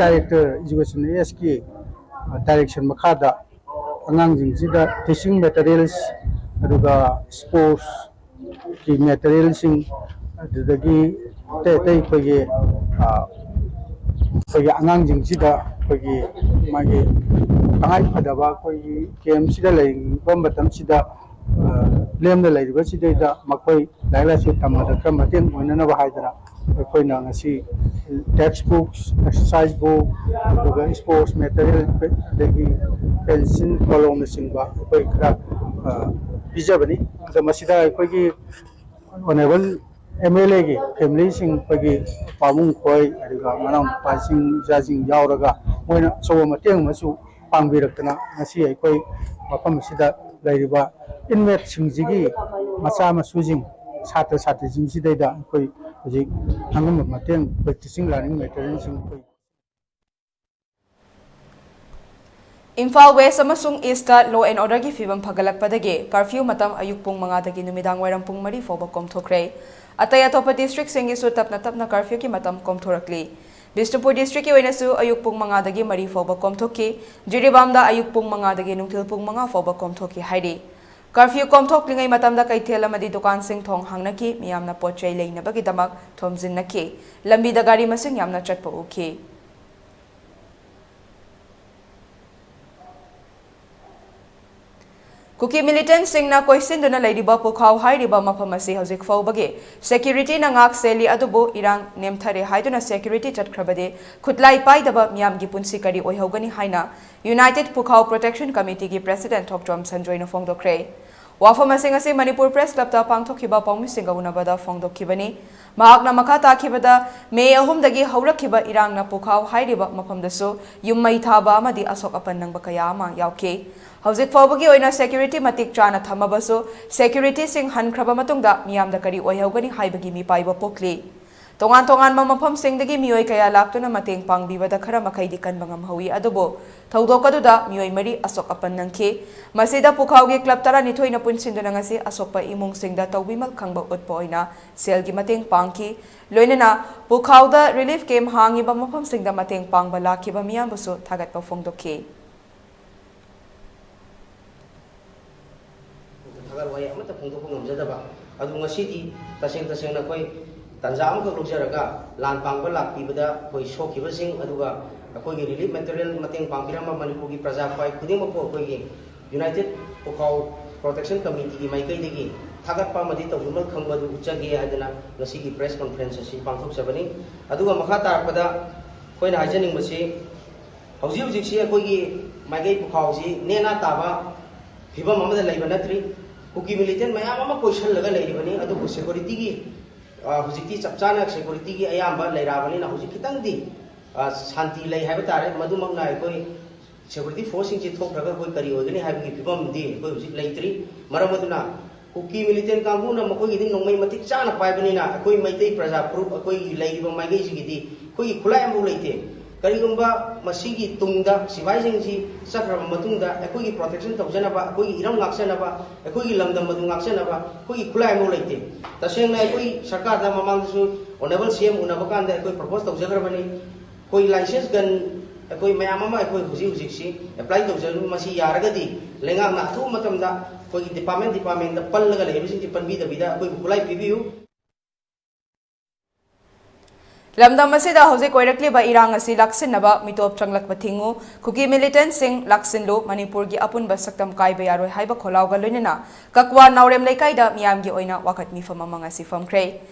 ꯗꯥꯏꯔꯦꯛꯇꯔ ꯏꯖꯨꯀꯦꯁꯟ ꯑꯦꯁꯀꯤ ꯗꯥꯏꯔꯦꯛꯁꯟ ꯃꯈꯥꯗ ꯑꯉꯥꯡꯁꯤꯡꯁꯤꯗ ꯇꯤꯆꯤꯡ ꯃꯦꯇꯔꯤꯌꯦꯜꯁ, ꯑꯗꯨꯒ ꯁ꯭ꯄꯣꯔꯠꯁꯀꯤ ꯃꯦꯇꯔꯤꯌꯦꯜꯁꯤꯡ, ꯑꯗꯨꯗꯒꯤ ꯑꯇꯩ ꯑꯇꯩ ꯑꯩꯈꯣꯏꯒꯤ ꯑꯩꯈꯣꯏꯒꯤ ꯑꯉꯥꯡꯁꯤꯡꯁꯤꯗ ꯑꯩꯈꯣꯏꯒꯤ ꯃꯥꯒꯤ ꯇꯉꯥꯏ ꯐꯗꯕ ꯑꯩꯈꯣꯏꯒꯤ ꯀꯦꯝꯁꯤꯗ ꯂꯩꯕ ꯃꯇꯝꯁꯤꯗ ꯂꯦꯝꯅ ꯂꯩꯔꯤꯕꯁꯤꯗꯩꯗ ꯃꯈꯣꯏ ꯂꯥꯏꯔꯤꯛ ꯂꯥꯏꯁꯨ ꯇꯝꯕꯗ ꯈꯔ ꯃꯇꯦꯡ ꯑꯣꯏꯅꯅꯕ ꯍꯥꯏꯗꯅ ꯑꯩꯈꯣꯏꯅ ꯉꯁꯤ ꯇꯦꯛꯁ ꯕꯨꯛꯁ, ꯑꯦꯛꯁꯔꯁꯥꯏꯁ ꯕꯨꯛ, ꯑꯗꯨꯒ ꯁ꯭ꯄꯣꯔꯠꯁ ꯃꯦꯇꯔꯤꯌꯦꯜ, ꯑꯗꯒꯤ ꯄꯦꯟꯁꯤꯜ, ꯀꯣꯂꯣꯝꯅꯆꯤꯡꯕ ꯑꯩꯈꯣꯏ ꯈꯔ ꯄꯤꯖꯕꯅꯤ꯫ ꯑꯗꯣ ꯃꯁꯤꯗ ꯑꯩꯈꯣꯏꯒꯤ ꯑꯣꯅꯦꯕꯜ ꯑꯦꯝ ꯑꯦꯜ ꯑꯦꯒꯤ ꯐꯦꯃꯤꯂꯤꯁꯤꯡ, ꯑꯩꯈꯣꯏꯒꯤ ꯄꯥꯕꯨꯡ ꯈꯣꯏ, ꯑꯗꯨꯒ ꯃꯅꯥꯎ ꯅꯨꯄꯥꯁꯤꯡ, ꯏꯆꯥꯁꯤꯡ ꯌꯥꯎꯔꯒ ꯃꯣꯏꯅ ꯑꯆꯧꯕ ꯃꯇꯦꯡ ꯑꯃꯁꯨ ꯄꯥꯡꯕꯤꯔꯛꯇꯅ ꯉꯁꯤ ꯑꯩꯈꯣꯏ ꯃꯐꯝ ꯑꯁꯤꯗ ꯂꯩꯔꯤꯕ ꯏꯟꯃꯦꯠꯁꯤꯡꯁꯤꯒꯤ ꯃꯆꯥ ꯃꯁꯨꯁꯤꯡ, ꯁꯥꯇ꯭ꯔ ꯁꯥꯇ꯭ꯔꯤꯁꯤꯡꯁꯤꯗꯩꯗ ꯑꯩꯈꯣꯏ ꯍꯧꯖꯤꯛ ꯑꯉꯝꯕ ꯃꯇꯦꯡ ꯑꯩꯈꯣꯏ ꯇꯤꯆꯤꯡ ꯂꯔꯅꯤꯡ ꯃꯦꯇꯔꯤꯌꯦꯜꯁꯤꯡ ꯑꯩꯈꯣꯏ ꯏꯝꯐꯥꯜ ꯋꯦꯁ ꯑꯃꯁꯨꯡ ꯏꯁꯇ law and orderꯒꯤ ꯐꯤꯕꯝ ꯐꯒꯠꯂꯛꯄꯗꯒꯤ ꯀꯔꯐ꯭ꯌꯨ ꯃꯇꯝ ꯑꯌꯨꯛ ꯄꯨꯡ ꯃꯉꯥꯗꯒꯤ ꯅꯨꯃꯤꯗꯥꯡ ꯋꯥꯏꯔꯝ ꯄꯨꯡ ꯃꯔꯤ ꯐꯥꯎꯕ ꯀꯣꯝꯊꯣꯛꯈ꯭ꯔꯦ꯫ ꯑꯇꯩ ꯑꯇꯣꯞꯄ ꯗꯤꯁꯇ꯭ꯔꯤꯛꯁꯤꯡꯒꯤꯁꯨ ꯇꯞꯅ ꯇꯞꯅ ꯀꯔꯐ꯭ꯌꯨꯒꯤ ꯃꯇꯝ ꯀꯣꯝꯊꯣꯔꯛꯂꯤ꯫ ꯕꯤꯁꯅꯨꯄꯨꯔ ꯗꯤꯁꯇ꯭ꯔꯤꯛꯀꯤ ꯑꯣꯏꯅꯁꯨ ꯑꯌꯨꯛ ꯄꯨꯡ ꯃꯉꯥꯗꯒꯤ ꯃꯔꯤ ꯐꯥꯎꯕ ꯀꯣꯝꯊꯣꯛꯈꯤ꯫ ꯖꯤꯔꯤꯕꯥꯝꯗ ꯑꯌꯨꯛ ꯄꯨꯡ ꯃꯉꯥꯗꯒꯤ ꯅꯨꯡꯊꯤꯜ ꯄꯨꯡ ꯃꯉꯥ ꯐꯥꯎꯕ ꯀꯣꯝꯊꯣꯛꯈꯤ ꯍꯥꯏꯔꯤ꯫ ꯀꯔꯐ꯭ꯌꯨ ꯀꯣꯝꯊꯣꯛꯂꯤꯉꯩ ꯃꯇꯝꯗ ꯀꯩꯊꯦꯜ ꯑꯃꯗꯤ ꯗꯨꯀꯥꯟꯁꯤꯡ ꯊꯣꯡ ꯍꯥꯡꯅꯈꯤ꯫ ꯃꯤꯌꯥꯝꯅ ꯄꯣꯠ ꯆꯩ ꯂꯩꯅꯕꯒꯤꯗꯃꯛ ꯊꯣꯝꯖꯤꯟꯅꯈꯤ꯫ ꯂꯝꯕꯤꯗ ꯒꯥꯔꯤ ꯃꯁꯤꯡ ꯌꯥꯝꯅ ꯆꯠꯄ ꯎꯈꯤ꯫ ꯀꯨꯀꯤ ꯃꯤꯂꯤꯇꯦꯟꯠꯁꯤꯡꯅ ꯀꯣꯏꯁꯤꯟꯗꯨꯅ ꯂꯩꯔꯤꯕ ꯄꯨꯈꯥꯎ ꯍꯥꯏꯔꯤꯕ ꯃꯐꯝ ꯑꯁꯤ ꯍꯧꯖꯤꯛ ꯐꯥꯎꯕꯒꯤ ꯁꯦꯀ꯭ꯌꯨꯔꯤꯇꯤꯅ ꯉꯥꯛ ꯁꯦꯜꯂꯤ, ꯑꯗꯨꯕꯨ ꯏꯔꯥꯡ ꯅꯦꯝꯊꯔꯦ ꯍꯥꯏꯗꯨꯅ ꯁꯦꯀ꯭ꯌꯨꯔꯤꯇꯤ ꯆꯠꯈ꯭ꯔꯕꯗꯤ ꯈꯨꯠꯂꯥꯏ ꯄꯥꯏꯗꯕ ꯃꯤꯌꯥꯝꯒꯤ ꯄꯨꯟꯁꯤ ꯀꯔꯤ ꯑꯣꯏꯍꯧꯒꯅꯤ ꯍꯥꯏꯅ ꯌꯨꯅꯥꯏꯇꯦꯗ ꯄꯨꯈꯥꯎ ꯄ꯭ꯔꯣꯇꯦꯛꯁꯟ ꯀꯃꯤꯇꯤꯒꯤ ꯄ꯭ꯔꯦꯁꯤꯗꯦꯟꯠ ꯊꯣꯛꯆꯣꯝ ꯁꯟꯖꯣꯏꯅ ꯐꯣꯡꯗꯣꯛꯈ꯭ꯔꯦ꯫ ꯋꯥꯐꯝꯁꯤꯡ ꯑꯁꯤ ꯃꯅꯤꯄꯨꯔ ꯄ꯭ꯔꯦꯁ ꯀ꯭ꯂꯕꯇ ꯄꯥꯡꯊꯣꯛꯈꯤꯕ ꯄꯥꯎꯃꯤꯁꯤꯡꯒ ꯎꯅꯕꯗ ꯐꯣꯡꯗꯣꯛꯈꯤꯕꯅꯤ꯫ ꯃꯍꯥꯛꯅ ꯃꯈꯥ ꯇꯥꯈꯤꯕꯗ, ꯃꯦ ꯑꯍꯨꯝꯗꯒꯤ ꯍꯧꯔꯛꯈꯤꯕ ꯏꯔꯥꯡꯅ ꯄꯨꯈꯥꯎ ꯍꯥꯏꯔꯤꯕ ꯃꯐꯝꯗꯁꯨ ꯌꯨꯝ ꯃꯩ ꯊꯥꯕ ꯑꯃꯗꯤ ꯑꯁꯣꯛ ꯑꯄꯟ ꯅꯪꯕ ꯀꯌꯥ ꯑꯃ ꯌꯥꯎꯈꯤ꯫ ꯍꯧꯖꯤꯛ ꯐꯥꯎꯕꯒꯤ ꯑꯣꯏꯅ ꯁꯦꯀ꯭ꯌꯨꯔꯤꯇꯤ ꯃꯇꯤꯛ ꯆꯥꯅ ꯊꯝꯃꯕꯁꯨ, ꯁꯦꯀ꯭ꯌꯨꯔꯤꯇꯤꯁꯤꯡ ꯍꯟꯈ꯭ꯔꯕ ꯃꯇꯨꯡꯗ ꯃꯤꯌꯥꯝꯗ ꯀꯔꯤ ꯑꯣꯏꯍꯧꯒꯅꯤ ꯍꯥꯏꯕꯒꯤ ꯃꯤꯄꯥꯏꯕ ꯄꯣꯛꯂꯤ꯫ ꯇꯣꯉꯥꯟ ꯇꯣꯉꯥꯟꯕ ꯃꯐꯝꯁꯤꯡꯗꯒꯤ ꯃꯤꯑꯣꯏ ꯀꯌꯥ ꯂꯥꯛꯇꯨꯅ ꯃꯇꯦꯡ ꯄꯥꯡꯕꯤꯕꯗ ꯈꯔ ꯃꯈꯩꯗꯤ ꯀꯟꯕ ꯉꯝꯍꯧꯏ, ꯑꯗꯨꯕꯨ ꯊꯧꯗꯣꯛ ꯑꯗꯨꯗ ꯃꯤꯑꯣꯏ ꯃꯔꯤ ꯑꯁꯣꯛ ꯑꯄꯟ ꯅꯪꯈꯤ꯫ ꯃꯁꯤꯗ ꯄꯨꯈꯥꯎꯒꯤ ꯀ꯭ꯂꯕ ꯇꯔꯥꯅꯤꯊꯣꯏꯅ ꯄꯨꯟꯁꯤꯟꯗꯨꯅ ꯉꯁꯤ ꯑꯁꯣꯛꯄ ꯏꯃꯨꯡꯁꯤꯡꯗ ꯇꯧꯕꯤꯃꯜ ꯈꯪꯕ ꯎꯠꯄ ꯑꯣꯏꯅ ꯁꯦꯜꯒꯤ ꯃꯇꯦꯡ ꯄꯥꯡꯈꯤ꯫ ꯂꯣꯏꯅꯅ ꯄꯨꯈꯥꯎꯗ ꯔꯤꯂꯤꯐ ꯀꯦꯝꯞ ꯍꯥꯡꯉꯤꯕ ꯃꯐꯝꯁꯤꯡꯗ ꯃꯇꯦꯡ ꯄꯥꯡꯕ ꯂꯥꯛꯈꯤꯕ ꯃꯤꯌꯥꯝꯕꯨꯁꯨ ꯊꯥꯒꯠꯄ ꯐꯣꯡꯗꯣꯛꯈꯤ꯫ ꯊꯥꯒꯠ ꯋꯥꯍꯩ ꯑꯃꯠꯇ ꯐꯣꯡꯗꯣꯛꯄ ꯉꯝꯖꯗꯕ꯫ ꯑꯗꯨ ꯉꯁꯤꯗꯤ ꯇꯁꯦꯡ ꯇꯁꯦꯡꯅ ꯑꯩꯈꯣꯏ ꯇꯥꯟꯖꯥ ꯑꯃꯈꯛ ꯂꯧꯖꯔꯒ ꯂꯥꯟ ꯄꯥꯡꯕ ꯂꯥꯛꯄꯤꯕꯗ ꯑꯩꯈꯣꯏ ꯁꯣꯛꯈꯤꯕꯁꯤꯡ, ꯑꯗꯨꯒ ꯑꯩꯈꯣꯏꯒꯤ ꯔꯤꯂꯤꯐ ꯃꯦꯇꯔꯤꯌꯦꯜ ꯃꯇꯦꯡ ꯄꯥꯡꯕꯤꯔꯝꯕ ꯃꯅꯤꯄꯨꯔꯒꯤ ꯄ꯭ꯔꯖꯥ ꯈ꯭ꯋꯥꯏ ꯈꯨꯗꯤꯡꯃꯛꯄꯨ ꯑꯩꯈꯣꯏꯒꯤ ꯌꯨꯅꯥꯏꯇꯦꯠ ꯄꯨꯈꯥꯎ ꯄ꯭ꯔꯣꯇꯦꯛꯁꯟ ꯀꯃꯤꯇꯤꯒꯤ ꯃꯥꯏꯀꯩꯗꯒꯤ ꯊꯥꯒꯠꯄ ꯑꯃꯗꯤ ꯇꯧꯕꯤꯃꯜ ꯈꯪꯕꯗꯨ ꯎꯠꯆꯒꯦ ꯍꯥꯏꯗꯅ ꯉꯁꯤꯒꯤ ꯄ꯭ꯔꯦꯁ ꯀꯟꯐꯔꯦꯟꯁ ꯑꯁꯤ ꯄꯥꯡꯊꯣꯛꯆꯕꯅꯤ꯫ ꯑꯗꯨꯒ ꯃꯈꯥ ꯇꯥꯔꯛꯄꯗ ꯑꯩꯈꯣꯏꯅ ꯍꯥꯏꯖꯅꯤꯡꯕꯁꯤ, ꯍꯧꯖꯤꯛ ꯍꯧꯖꯤꯛꯁꯤ ꯑꯩꯈꯣꯏꯒꯤ ꯃꯥꯏꯀꯩ ꯄꯨꯈꯥꯎꯁꯤ ꯅꯦꯅꯥ ꯇꯥꯕ ꯐꯤꯕꯝ ꯑꯃꯗ ꯂꯩꯕ ꯅꯠꯇ꯭ꯔꯤ꯫ ꯀꯨꯀꯤ ꯃꯤꯂꯤꯇꯦꯟ ꯃꯌꯥꯝ ꯑꯃ ꯀꯣꯏꯁꯤꯜꯂꯒ ꯂꯩꯔꯤꯕꯅꯤ, ꯑꯗꯨꯕꯨ ꯁꯦꯀ꯭ꯌꯨꯔꯤꯇꯤꯒꯤ, ꯑ, ꯍꯧꯖꯤꯛꯇꯤ ꯆꯞ ꯆꯥꯅ ꯁꯦꯀ꯭ꯌꯨꯔꯤꯇꯤꯒꯤ ꯑꯌꯥꯝꯕ ꯂꯩꯔꯛꯑꯕꯅꯤꯅ ꯍꯧꯖꯤꯛ ꯈꯤꯇꯪꯗꯤ, ꯑ, ꯁꯥꯟꯇꯤ ꯂꯩ ꯍꯥꯏꯕ ꯇꯥꯔꯦ꯫ ꯃꯗꯨꯃꯛꯅ ꯑꯩꯈꯣꯏ ꯁꯦꯀ꯭ꯌꯨꯔꯤꯇꯤ ꯐꯣꯔꯁꯁꯤꯡꯁꯤ ꯊꯣꯛꯈ꯭ꯔꯒ ꯑꯩꯈꯣꯏ ꯀꯔꯤ ꯑꯣꯏꯒꯅꯤ ꯍꯥꯏꯕꯒꯤ ꯐꯤꯕꯝꯗꯤ ꯑꯩꯈꯣꯏ ꯍꯧꯖꯤꯛ ꯂꯩꯇ꯭ꯔꯤ꯫ ꯃꯔꯝ ꯑꯗꯨꯅ ꯀꯨꯀꯤ ꯃꯤꯂꯤꯇꯦꯟ ꯀꯥꯡꯕꯨꯅ ꯃꯈꯣꯏꯒꯤꯗꯤ ꯅꯣꯡꯃꯩ ꯃꯇꯤꯛ ꯆꯥꯅ ꯄꯥꯏꯕꯅꯤꯅ ꯑꯩꯈꯣꯏ ꯃꯩꯇꯩ ꯄ꯭ꯔꯖꯥ ꯐꯨꯔꯨꯞ ꯑꯩꯈꯣꯏꯒꯤ ꯂꯩꯔꯤꯕ ꯃꯥꯏꯀꯩꯁꯤꯒꯤꯗꯤ ꯑꯩꯈꯣꯏꯒꯤ ꯈꯨꯠꯂꯥꯏ ꯑꯃꯐꯥꯎ ꯂꯩꯇꯦ꯫ ꯀꯔꯤꯒꯨꯝꯕ ꯃꯁꯤꯒꯤ ꯇꯨꯡꯗ ꯁꯤꯐꯥꯏꯁꯤꯡꯁꯤ ꯆꯠꯈ꯭ꯔꯕ ꯃꯇꯨꯡꯗ ꯑꯩꯈꯣꯏꯒꯤ ꯄ꯭ꯔꯣꯇꯦꯛꯁꯟ ꯇꯧꯖꯅꯕ, ꯑꯩꯈꯣꯏꯒꯤ ꯏꯔꯝ ꯉꯥꯛꯆꯅꯕ, ꯑꯩꯈꯣꯏꯒꯤ ꯂꯝꯗꯝ ꯑꯗꯨ ꯉꯥꯛꯆꯅꯕ ꯑꯩꯈꯣꯏꯒꯤ ꯈꯨꯠꯂꯥꯏ ꯑꯃꯐꯥꯎ ꯂꯩꯇꯦ꯫ ꯇꯁꯦꯡꯅ ꯑꯩꯈꯣꯏ ꯁꯔꯀꯥꯔꯗ ꯃꯃꯥꯡꯗꯁꯨ ꯑꯣꯅꯔꯦꯕꯜ ꯁꯤ ꯑꯦꯝ ꯎꯅꯕ ꯀꯥꯟꯗ ꯑꯩꯈꯣꯏ ꯄ꯭ꯔꯣꯄꯣꯁ ꯇꯧꯖꯈ꯭ꯔꯕꯅꯤ꯫ ꯑꯩꯈꯣꯏ ꯂꯥꯏꯁꯦꯟꯁ ꯒꯟ ꯑꯩꯈꯣꯏ ꯃꯌꯥꯝ ꯑꯃ ꯑꯩꯈꯣꯏ ꯍꯧꯖꯤꯛ ꯍꯧꯖꯤꯛꯁꯤ ꯑꯦꯄ꯭ꯂꯥꯏ ꯇꯧꯖꯔꯤꯕ, ꯃꯁꯤ ꯌꯥꯔꯒꯗꯤ ꯂꯩꯉꯥꯛꯅ ꯑꯊꯨꯕ ꯃꯇꯝꯗ ꯑꯩꯈꯣꯏꯒꯤ ꯗꯤꯄꯥꯔꯠꯃꯦꯟ ꯗꯤꯄꯥꯔꯠꯃꯦꯟꯗ ꯄꯜꯂꯒ ꯂꯩꯔꯤꯕꯁꯤꯡꯁꯤ ꯄꯟꯕꯤꯗꯕꯤꯗ ꯑꯩꯈꯣꯏꯕꯨ ꯈꯨꯠꯂꯥꯏ ꯄꯤꯕꯤꯌꯨ꯫ ꯂꯝꯗꯝ ꯑꯁꯤꯗ ꯍꯧꯖꯤꯛ ꯑꯣꯏꯔꯛꯂꯤꯕ ꯏꯔꯥꯡ ꯑꯁꯤ ꯂꯥꯛꯁꯤꯟꯅꯕ ꯃꯤꯇꯣꯞ ꯆꯪꯂꯛꯄ ꯊꯤꯡꯉꯨ, ꯀꯨꯀꯤ ꯃꯤꯂꯤꯇꯦꯟꯁꯤꯡ ꯂꯥꯛꯁꯤꯜꯂꯨ, ꯃꯅꯤꯄꯨꯔꯒꯤ ꯑꯄꯨꯟꯕ ꯁꯛꯇꯝ ꯀꯥꯏꯕ ꯌꯥꯔꯣꯏ ꯍꯥꯏꯕ ꯈꯣꯜꯂꯥꯎꯒ ꯂꯣꯏꯅꯅ ꯀꯛꯋꯥ ꯅꯥꯎꯔꯦꯝ ꯂꯩꯀꯥꯏꯗ ꯃꯤꯌꯥꯝꯒꯤ ꯑꯣꯏꯅ ꯋꯥꯀꯠ ꯃꯤꯐꯝ ꯑꯃ ꯉꯁꯤ ꯐꯝꯈ꯭ꯔꯦ꯫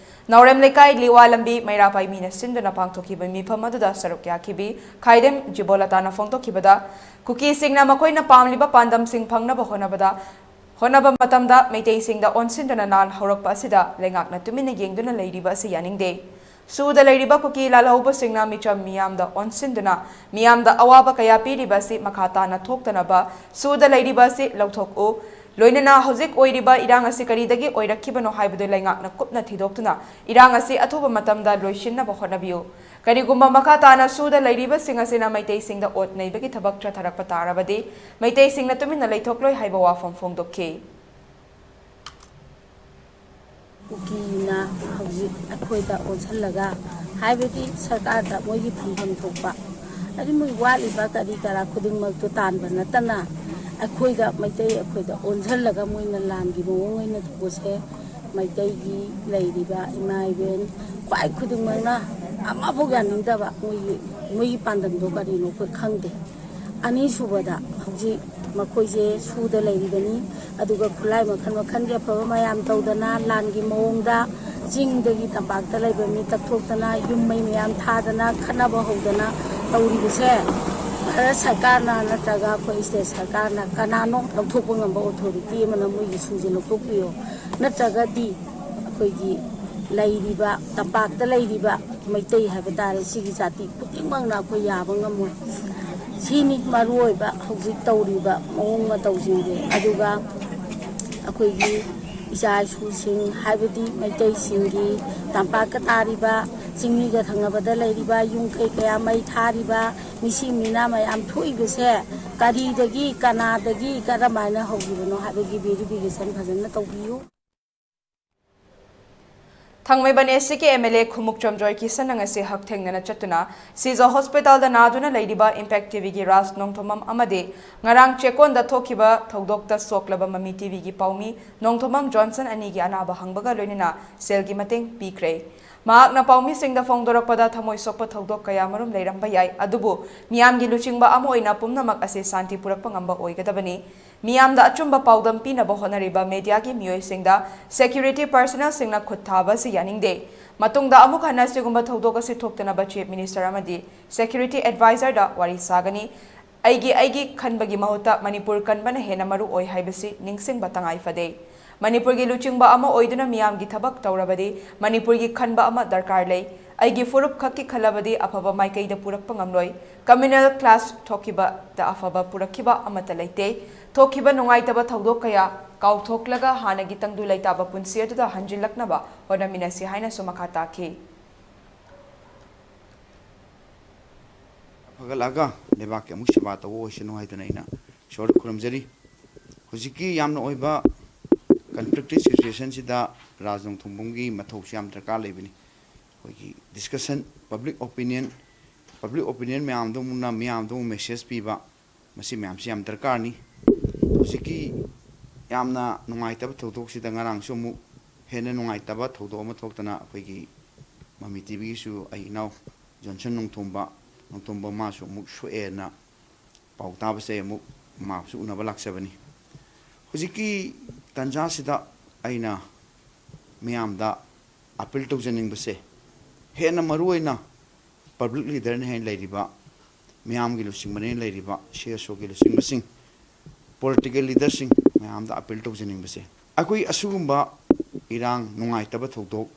ꯅꯥꯎꯔꯦꯝ ꯂꯩꯀꯥꯏ ꯂꯤꯋꯥ ꯂꯝꯕꯤ ꯃꯩꯔꯥ ꯄꯥꯏꯃꯤꯅ ꯁꯤꯟꯗꯨꯅ ꯄꯥꯡꯊꯣꯛꯈꯤꯕ ꯃꯤꯐꯝ ꯑꯗꯨꯗ ꯁꯔꯨꯛ ꯌꯥꯈꯤꯕꯤ ꯈꯥꯏꯗꯦꯝ ꯖꯤꯕꯣꯂꯇꯥꯅ ꯐꯣꯡꯗꯣꯛꯈꯤꯕꯗ, ꯀꯨꯀꯤꯁꯤꯡꯅ ꯃꯈꯣꯏꯅ ꯄꯥꯝꯂꯤꯕ ꯄꯥꯟꯗꯝꯁꯤꯡ ꯐꯪꯅꯕ ꯍꯣꯠꯅꯕꯗ ꯍꯣꯠꯅꯕ ꯃꯇꯝꯗ ꯃꯩꯇꯩꯁꯤꯡꯗ ꯑꯣꯟꯁꯤꯟꯗꯨꯅ ꯂꯥꯜ ꯍꯧꯔꯛꯄ ꯑꯁꯤꯗ ꯂꯩꯉꯥꯛꯅ ꯇꯨꯃꯤꯟꯅ ꯌꯦꯡꯗꯨꯅ ꯂꯩꯔꯤꯕ ꯑꯁꯤ ꯌꯥꯅꯤꯡꯗꯦ꯫ ꯁꯨꯗ ꯂꯩꯔꯤꯕ ꯀꯨꯀꯤ ꯂꯥꯜꯍꯧꯕꯁꯤꯡꯅ ꯃꯤꯆꯝ ꯃꯤꯌꯥꯝꯗ ꯑꯣꯟꯁꯤꯟꯗꯨꯅ ꯃꯤꯌꯥꯝꯗ ꯑꯋꯥꯕ ꯀꯌꯥ ꯄꯤꯔꯤꯕ ꯑꯁꯤ ꯃꯈꯥ ꯇꯥꯅ ꯊꯣꯛꯇꯅꯕ ꯁꯨꯗ ꯂꯩꯔꯤꯕ ꯑꯁꯤ ꯂꯧꯊꯣꯛꯎ꯫ ꯂꯣꯏꯅꯅ ꯍꯧꯖꯤꯛ ꯑꯣꯏꯔꯤꯕ ꯏꯔꯥꯡ ꯑꯁꯤ ꯀꯔꯤꯗꯒꯤ ꯑꯣꯏꯔꯛꯈꯤꯕꯅꯣ ꯍꯥꯏꯕꯗꯨ ꯂꯩꯉꯥꯛꯅ ꯀꯨꯞꯅ ꯊꯤꯗꯣꯛꯇꯨꯅ ꯏꯔꯥꯡ ꯑꯁꯤ ꯑꯊꯨꯕ ꯃꯇꯝꯗ ꯂꯣꯏꯁꯤꯟꯅꯕ ꯍꯣꯠꯅꯕꯤꯌꯨ꯫ ꯀꯔꯤꯒꯨꯝꯕ ꯃꯈꯥ ꯇꯥꯅ ꯁꯨꯗ ꯂꯩꯔꯤꯕꯁꯤꯡ ꯑꯁꯤꯅ ꯃꯩꯇꯩꯁꯤꯡꯗ ꯑꯣꯠ ꯅꯩꯕꯒꯤ ꯊꯕꯛ ꯆꯠꯊꯔꯛꯄ ꯇꯥꯔꯕꯗꯤ ꯃꯩꯇꯩꯁꯤꯡꯅ ꯇꯨꯃꯤꯟꯅ ꯂꯩꯊꯣꯛꯂꯣꯏ ꯍꯥꯏꯕ ꯋꯥꯐꯝ ꯐꯣꯡꯗꯣꯛꯈꯤ꯫ ꯀꯨꯀꯤꯅ ꯍꯧꯖꯤꯛ ꯑꯩꯈꯣꯏꯗ ꯑꯣꯟꯁꯤꯜꯂꯒ, ꯍꯥꯏꯕꯗꯤ ꯁꯔꯀꯥꯔꯗ ꯃꯣꯏꯒꯤ ꯐꯪꯐꯝ ꯊꯣꯛꯄ, ꯍꯥꯏꯗꯤ ꯃꯣꯏ ꯋꯥꯠꯂꯤꯕ ꯀꯔꯤ ꯀꯔꯥ ꯈꯨꯗꯤꯡꯃꯛꯇꯨ ꯇꯥꯟꯕ ꯅꯠꯇꯅ, ꯑꯩꯈꯣꯏꯗ, ꯃꯩꯇꯩ ꯑꯩꯈꯣꯏꯗ ꯑꯣꯟꯁꯤꯜꯂꯒ ꯃꯣꯏꯅ ꯂꯥꯟꯒꯤ ꯃꯑꯣꯡ ꯑꯣꯏꯅ ꯇꯧꯕꯁꯦ ꯃꯩꯇꯩꯒꯤ ꯂꯩꯔꯤꯕ ꯏꯃꯥ ꯏꯕꯦꯟ ꯈ꯭ꯋꯥꯏ ꯈꯨꯗꯤꯡꯃꯛꯅ ꯑꯃꯐꯥꯎ ꯌꯥꯅꯤꯡꯗꯕ, ꯃꯣꯏꯒꯤ, ꯃꯣꯏꯒꯤ ꯄꯥꯟꯗꯝꯗꯣ ꯀꯔꯤꯅꯣ ꯑꯩꯈꯣꯏ ꯈꯪꯗꯦ꯫ ꯑꯅꯤꯁꯨꯕꯗ, ꯍꯧꯖꯤꯛ ꯃꯈꯣꯏꯁꯦ ꯁꯨꯗ ꯂꯩꯔꯤꯕꯅꯤ, ꯑꯗꯨꯒ ꯈꯨꯠꯂꯥꯏ ꯃꯈꯜ ꯃꯈꯜꯒꯤ ꯑꯐꯕ ꯃꯌꯥꯝ ꯇꯧꯗꯅ, ꯂꯥꯟꯒꯤ ꯃꯑꯣꯡꯗ ꯆꯤꯡꯗꯒꯤ ꯇꯝꯄꯥꯛꯇ ꯂꯩꯕ ꯃꯤ ꯇꯛꯊꯣꯛꯇꯅ, ꯌꯨꯝ ꯃꯩ ꯃꯌꯥꯝ ꯊꯥꯗꯅ, ꯈꯠꯅꯕ ꯍꯧꯗꯅ ꯇꯧꯔꯤꯕꯁꯦ, ꯚꯥꯔꯠ ꯁꯔꯀꯥꯔꯅ ꯅꯠꯇ꯭ꯔꯒ ꯑꯩꯈꯣꯏ ꯁ꯭ꯇꯦꯠ ꯁꯔꯀꯥꯔꯅ ꯀꯅꯥꯅꯣ ꯂꯧꯊꯣꯛꯄ ꯉꯝꯕ ꯑꯣꯊꯣꯔꯤꯇꯤ ꯑꯃꯅ ꯃꯣꯏꯒꯤ ꯁꯨꯁꯦ ꯂꯧꯊꯣꯛꯄꯤꯌꯣ꯫ ꯅꯠꯇ꯭ꯔꯒꯗꯤ ꯑꯩꯈꯣꯏꯒꯤ ꯂꯩꯔꯤꯕ, ꯇꯝꯄꯥꯛꯇ ꯂꯩꯔꯤꯕ ꯃꯩꯇꯩ ꯍꯥꯏꯕ ꯇꯥꯔꯦ, ꯁꯤꯒꯤ ꯖꯥꯇꯤ ꯈꯨꯗꯤꯡꯃꯛꯅ ꯑꯩꯈꯣꯏ ꯌꯥꯕ ꯉꯝꯃꯣꯏ꯫ ꯁꯤꯅꯤ ꯃꯔꯨ ꯑꯣꯏꯕ ꯍꯧꯖꯤꯛ ꯇꯧꯔꯤꯕ ꯃꯑꯣꯡ ꯃꯇꯧꯁꯤꯡꯁꯦ꯫ ꯑꯗꯨꯒ ꯑꯩꯈꯣꯏꯒꯤ ꯏꯆꯥ ꯏꯁꯨꯁꯤꯡ, ꯍꯥꯏꯕꯗꯤ ꯃꯩꯇꯩꯁꯤꯡꯒꯤ ꯇꯝꯄꯥꯛꯀ ꯇꯥꯔꯤꯕ, ꯆꯤꯡꯃꯤꯒ ꯊꯪꯅꯕꯗ ꯂꯩꯔꯤꯕ ꯌꯨꯝ ꯀꯩ ꯀꯌꯥ ꯃꯩ ꯊꯥꯔꯤꯕ, ꯃꯤꯁꯤ ꯃꯤꯅꯥ ꯃꯌꯥꯝ ꯊꯣꯛꯏꯕꯁꯦ ꯀꯔꯤꯗꯒꯤ, ꯀꯅꯥꯗꯒꯤ, ꯀꯔꯝꯍꯥꯏꯅ ꯍꯧꯈꯤꯕꯅꯣ ꯍꯥꯏꯕꯒꯤ verification ꯐꯖꯅ ꯇꯧꯕꯤꯌꯨ꯫ ꯊꯥꯡꯃꯩꯕꯟ ꯑꯦꯁ ꯁꯤꯒꯤ ꯑꯦꯝ ꯑꯦꯜ ꯑꯦ ꯈꯨꯃꯨꯛꯆꯝ ꯖꯣꯏꯀꯤꯁꯟꯅ ꯉꯁꯤ ꯍꯛꯊꯦꯡꯅꯅ ꯆꯠꯇꯨꯅ ꯁꯤꯖ ꯍꯣꯁꯄꯤꯇꯥꯜꯗ ꯅꯥꯗꯨꯅ ꯂꯩꯔꯤꯕ ꯏꯝꯄꯦꯛ ꯇꯤꯚꯤꯒꯤ ꯔꯥꯖ ꯅꯣꯡꯊꯣꯝꯕꯝ ꯑꯃꯗꯤ ꯉꯔꯥꯡ ꯆꯦꯛꯀꯣꯟꯗ ꯊꯣꯛꯈꯤꯕ ꯊꯧꯗꯣꯛꯇ ꯁꯣꯛꯂꯕ ꯃꯃꯤ ꯇꯤꯚꯤꯒꯤ ꯄꯥꯎꯃꯤ ꯅꯣꯡꯊꯣꯝꯕꯝ ꯖꯣꯟꯁꯟ ꯑꯅꯤꯒꯤ ꯑꯅꯥꯕ ꯍꯪꯕꯒ ꯂꯣꯏꯅꯅ ꯁꯦꯜꯒꯤ ꯃꯇꯦꯡ ꯄꯤꯈ꯭ꯔꯦ꯫ ꯃꯍꯥꯛꯅ ꯄꯥꯎꯃꯤꯁꯤꯡꯗ ꯐꯣꯡꯗꯣꯔꯛꯄꯗ ꯊꯃꯣꯏ ꯁꯣꯛꯄ ꯊꯧꯗꯣꯛ ꯀꯌꯥꯃꯔꯨꯝ ꯂꯩꯔꯝꯕ ꯌꯥꯏ, ꯑꯗꯨꯕꯨ ꯃꯤꯌꯥꯝꯒꯤ ꯂꯨꯆꯤꯡꯕ ꯑꯃ ꯑꯣꯏꯅ ꯄꯨꯝꯅꯃꯛ ꯑꯁꯤ ꯁꯥꯟꯇꯤ ꯄꯨꯔꯛꯄ ꯉꯝꯕ ꯑꯣꯏꯒꯗꯕꯅꯤ꯫ ꯃꯤꯌꯥꯝꯗ ꯑꯆꯨꯝꯕ ꯄꯥꯎꯗꯝ ꯄꯤꯅꯕ ꯍꯣꯠꯅꯔꯤꯕ ꯃꯦꯗꯤꯌꯥꯒꯤ ꯃꯤꯑꯣꯏꯁꯤꯡꯗ ꯁꯦꯀ꯭ꯌꯨꯔꯤꯇꯤ ꯄꯔꯁꯅꯦꯜꯁꯤꯡꯅ ꯈꯨꯠ ꯊꯥꯕ ꯑꯁꯤ ꯌꯥꯅꯤꯡꯗꯦ꯫ ꯃꯇꯨꯡꯗ ꯑꯃꯨꯛ ꯍꯟꯅ ꯑꯁꯤꯒꯨꯝꯕ ꯊꯧꯗꯣꯛ ꯑꯁꯤ ꯊꯣꯛꯇꯅꯕ ꯆꯤꯐ ꯃꯤꯅꯤꯁꯇꯔ ꯑꯃꯗꯤ ꯁꯦꯀ꯭ꯌꯨꯔꯤꯇꯤ ꯑꯦꯗꯚꯥꯏꯖꯔꯗ ꯋꯥꯔꯤ ꯁꯥꯒꯅꯤ꯫ ꯑꯩꯒꯤ ꯑꯩꯒꯤ ꯈꯟꯕꯒꯤ ꯃꯍꯨꯠꯇ ꯃꯅꯤꯄꯨꯔ ꯀꯟꯕꯅ ꯍꯦꯟꯅ ꯃꯔꯨ ꯑꯣꯏ ꯍꯥꯏꯕꯁꯤ ꯅꯤꯡꯁꯤꯡꯕ ꯇꯉꯥꯏ ꯐꯗꯦ꯫ ꯃꯅꯤꯄꯨꯔꯒꯤ ꯂꯨꯆꯤꯡꯕ ꯑꯃ ꯑꯣꯏꯗꯨꯅ ꯃꯤꯌꯥꯝꯒꯤ ꯊꯕꯛ ꯇꯧꯔꯕꯗꯤ ꯃꯅꯤꯄꯨꯔꯒꯤ ꯈꯟꯕ ꯑꯃ ꯗꯔꯀꯥꯔ ꯂꯩ꯫ ꯑꯩꯒꯤ ꯐꯨꯔꯨꯞ ꯈꯛꯀꯤ ꯈꯜꯂꯕꯗꯤ ꯑꯐꯕ ꯃꯥꯏꯀꯩꯗ ꯄꯨꯔꯛꯄ ꯉꯝꯂꯣꯏ꯫ Communal clash ꯊꯣꯛꯈꯤꯕꯗ ꯑꯐꯕ ꯄꯨꯔꯛꯈꯤꯕ ꯑꯃꯠꯇ ꯂꯩꯇꯦ꯫ ꯊꯣꯛꯈꯤꯕ ꯅꯨꯡꯉꯥꯏꯇꯕ ꯊꯧꯗꯣꯛ ꯀꯌꯥ ꯀꯥꯎꯊꯣꯛꯂꯒ ꯍꯥꯟꯅꯒꯤ ꯇꯪꯗꯨ ꯂꯩꯇꯥꯕ ꯄꯨꯟꯁꯤ ꯑꯗꯨꯗ ꯍꯟꯖꯤꯜꯂꯛꯅꯕ ꯍꯣꯠꯅꯃꯤꯟꯅꯁꯤ ꯍꯥꯏꯅꯁꯨ ꯃꯈꯥ ꯇꯥꯈꯤ꯫ ꯐꯒꯠꯂꯛꯑꯒ ꯂꯩꯕꯥꯛꯀꯤ ꯑꯃꯨꯛ ꯁꯦꯕꯥ ꯇꯧꯕ ꯑꯣꯏꯁꯅꯨ ꯍꯥꯏꯗꯨꯅ ꯑꯩꯅ ꯏꯁꯣꯔꯗ ꯈꯨꯔꯨꯝꯖꯔꯤ꯫ ꯍꯧꯖꯤꯛꯀꯤ ꯌꯥꯝꯅ ꯑꯣꯏꯕ ꯀꯟꯐ꯭ꯂꯤꯛꯇꯤꯞ ꯁꯤꯆꯨꯋꯦꯁꯟꯁꯤꯗ ꯔꯥꯖ ꯅꯣꯡꯊꯣꯡꯕꯝꯒꯤ ꯃꯊꯧꯁꯨ ꯌꯥꯝ ꯗꯔꯀꯥꯔ ꯂꯩꯕꯅꯤ꯫ ꯑꯩꯈꯣꯏꯒꯤ discussion, public opinion, public opinion ꯃꯌꯥꯝꯗ ꯑꯃꯨꯛꯅ ꯃꯤꯌꯥꯝꯗ ꯑꯃꯨꯛ ꯃꯦꯁꯦꯖ ꯄꯤꯕ, ꯃꯁꯤ ꯃꯌꯥꯝꯁꯤ ꯌꯥꯝ ꯗꯔꯀꯥꯔꯅꯤ꯫ ꯍꯧꯖꯤꯛꯀꯤ ꯌꯥꯝꯅ ꯅꯨꯡꯉꯥꯏꯇꯕ ꯊꯧꯗꯣꯛꯁꯤꯗ ꯉꯔꯥꯡꯁꯨ ꯑꯃꯨꯛ ꯍꯦꯟꯅ ꯅꯨꯡꯉꯥꯏꯇꯕ ꯊꯧꯗꯣꯛ ꯑꯃ ꯊꯣꯛꯇꯅ ꯑꯩꯈꯣꯏꯒꯤ ꯃꯃꯤ ꯇꯤꯚꯤꯒꯤꯁꯨ ꯑꯩ ꯏꯅꯥꯎ ꯖꯣꯟꯁꯟ ꯅꯣꯡꯊꯣꯝꯕ, ꯅꯣꯡꯊꯣꯝꯕ ꯃꯥꯁꯨ ꯑꯃꯨꯛ ꯁꯣꯛꯑꯦꯅ ꯄꯥꯎ ꯇꯥꯕꯁꯦ ꯑꯃꯨꯛ ꯃꯥꯕꯨꯁꯨ ꯎꯅꯕ ꯂꯥꯛꯆꯕꯅꯤ꯫ ꯍꯧꯖꯤꯛꯀꯤ ꯇꯥꯟꯖꯥꯁꯤꯗ ꯑꯩꯅ ꯃꯤꯌꯥꯝꯗ ꯑꯄꯤꯜ ꯇꯧꯖꯅꯤꯡꯕꯁꯦ, ꯍꯦꯟꯅ ꯃꯔꯨ ꯑꯣꯏꯅ ꯄꯕ꯭ꯂꯤꯛ ꯂꯤꯗꯔꯅ ꯍꯦꯟꯅ ꯂꯩꯔꯤꯕ, ꯃꯤꯌꯥꯝꯒꯤ ꯂꯨꯆꯤꯡꯕꯅ ꯍꯦꯟꯅ ꯂꯩꯔꯤꯕ, ꯁꯤ ꯑꯦꯁ ꯑꯣꯒꯤ ꯂꯨꯆꯤꯡꯕꯁꯤꯡ, ꯄꯣꯂꯤꯇꯤꯀꯦꯜ ꯂꯤꯗꯔꯁꯤꯡ ꯃꯌꯥꯝꯗ ꯑꯄꯤꯜ ꯇꯧꯖꯅꯤꯡꯕꯁꯦ, ꯑꯩꯈꯣꯏ ꯑꯁꯤꯒꯨꯝꯕ ꯏꯔꯥꯡ ꯅꯨꯡꯉꯥꯏꯇꯕ ꯊꯧꯗꯣꯛ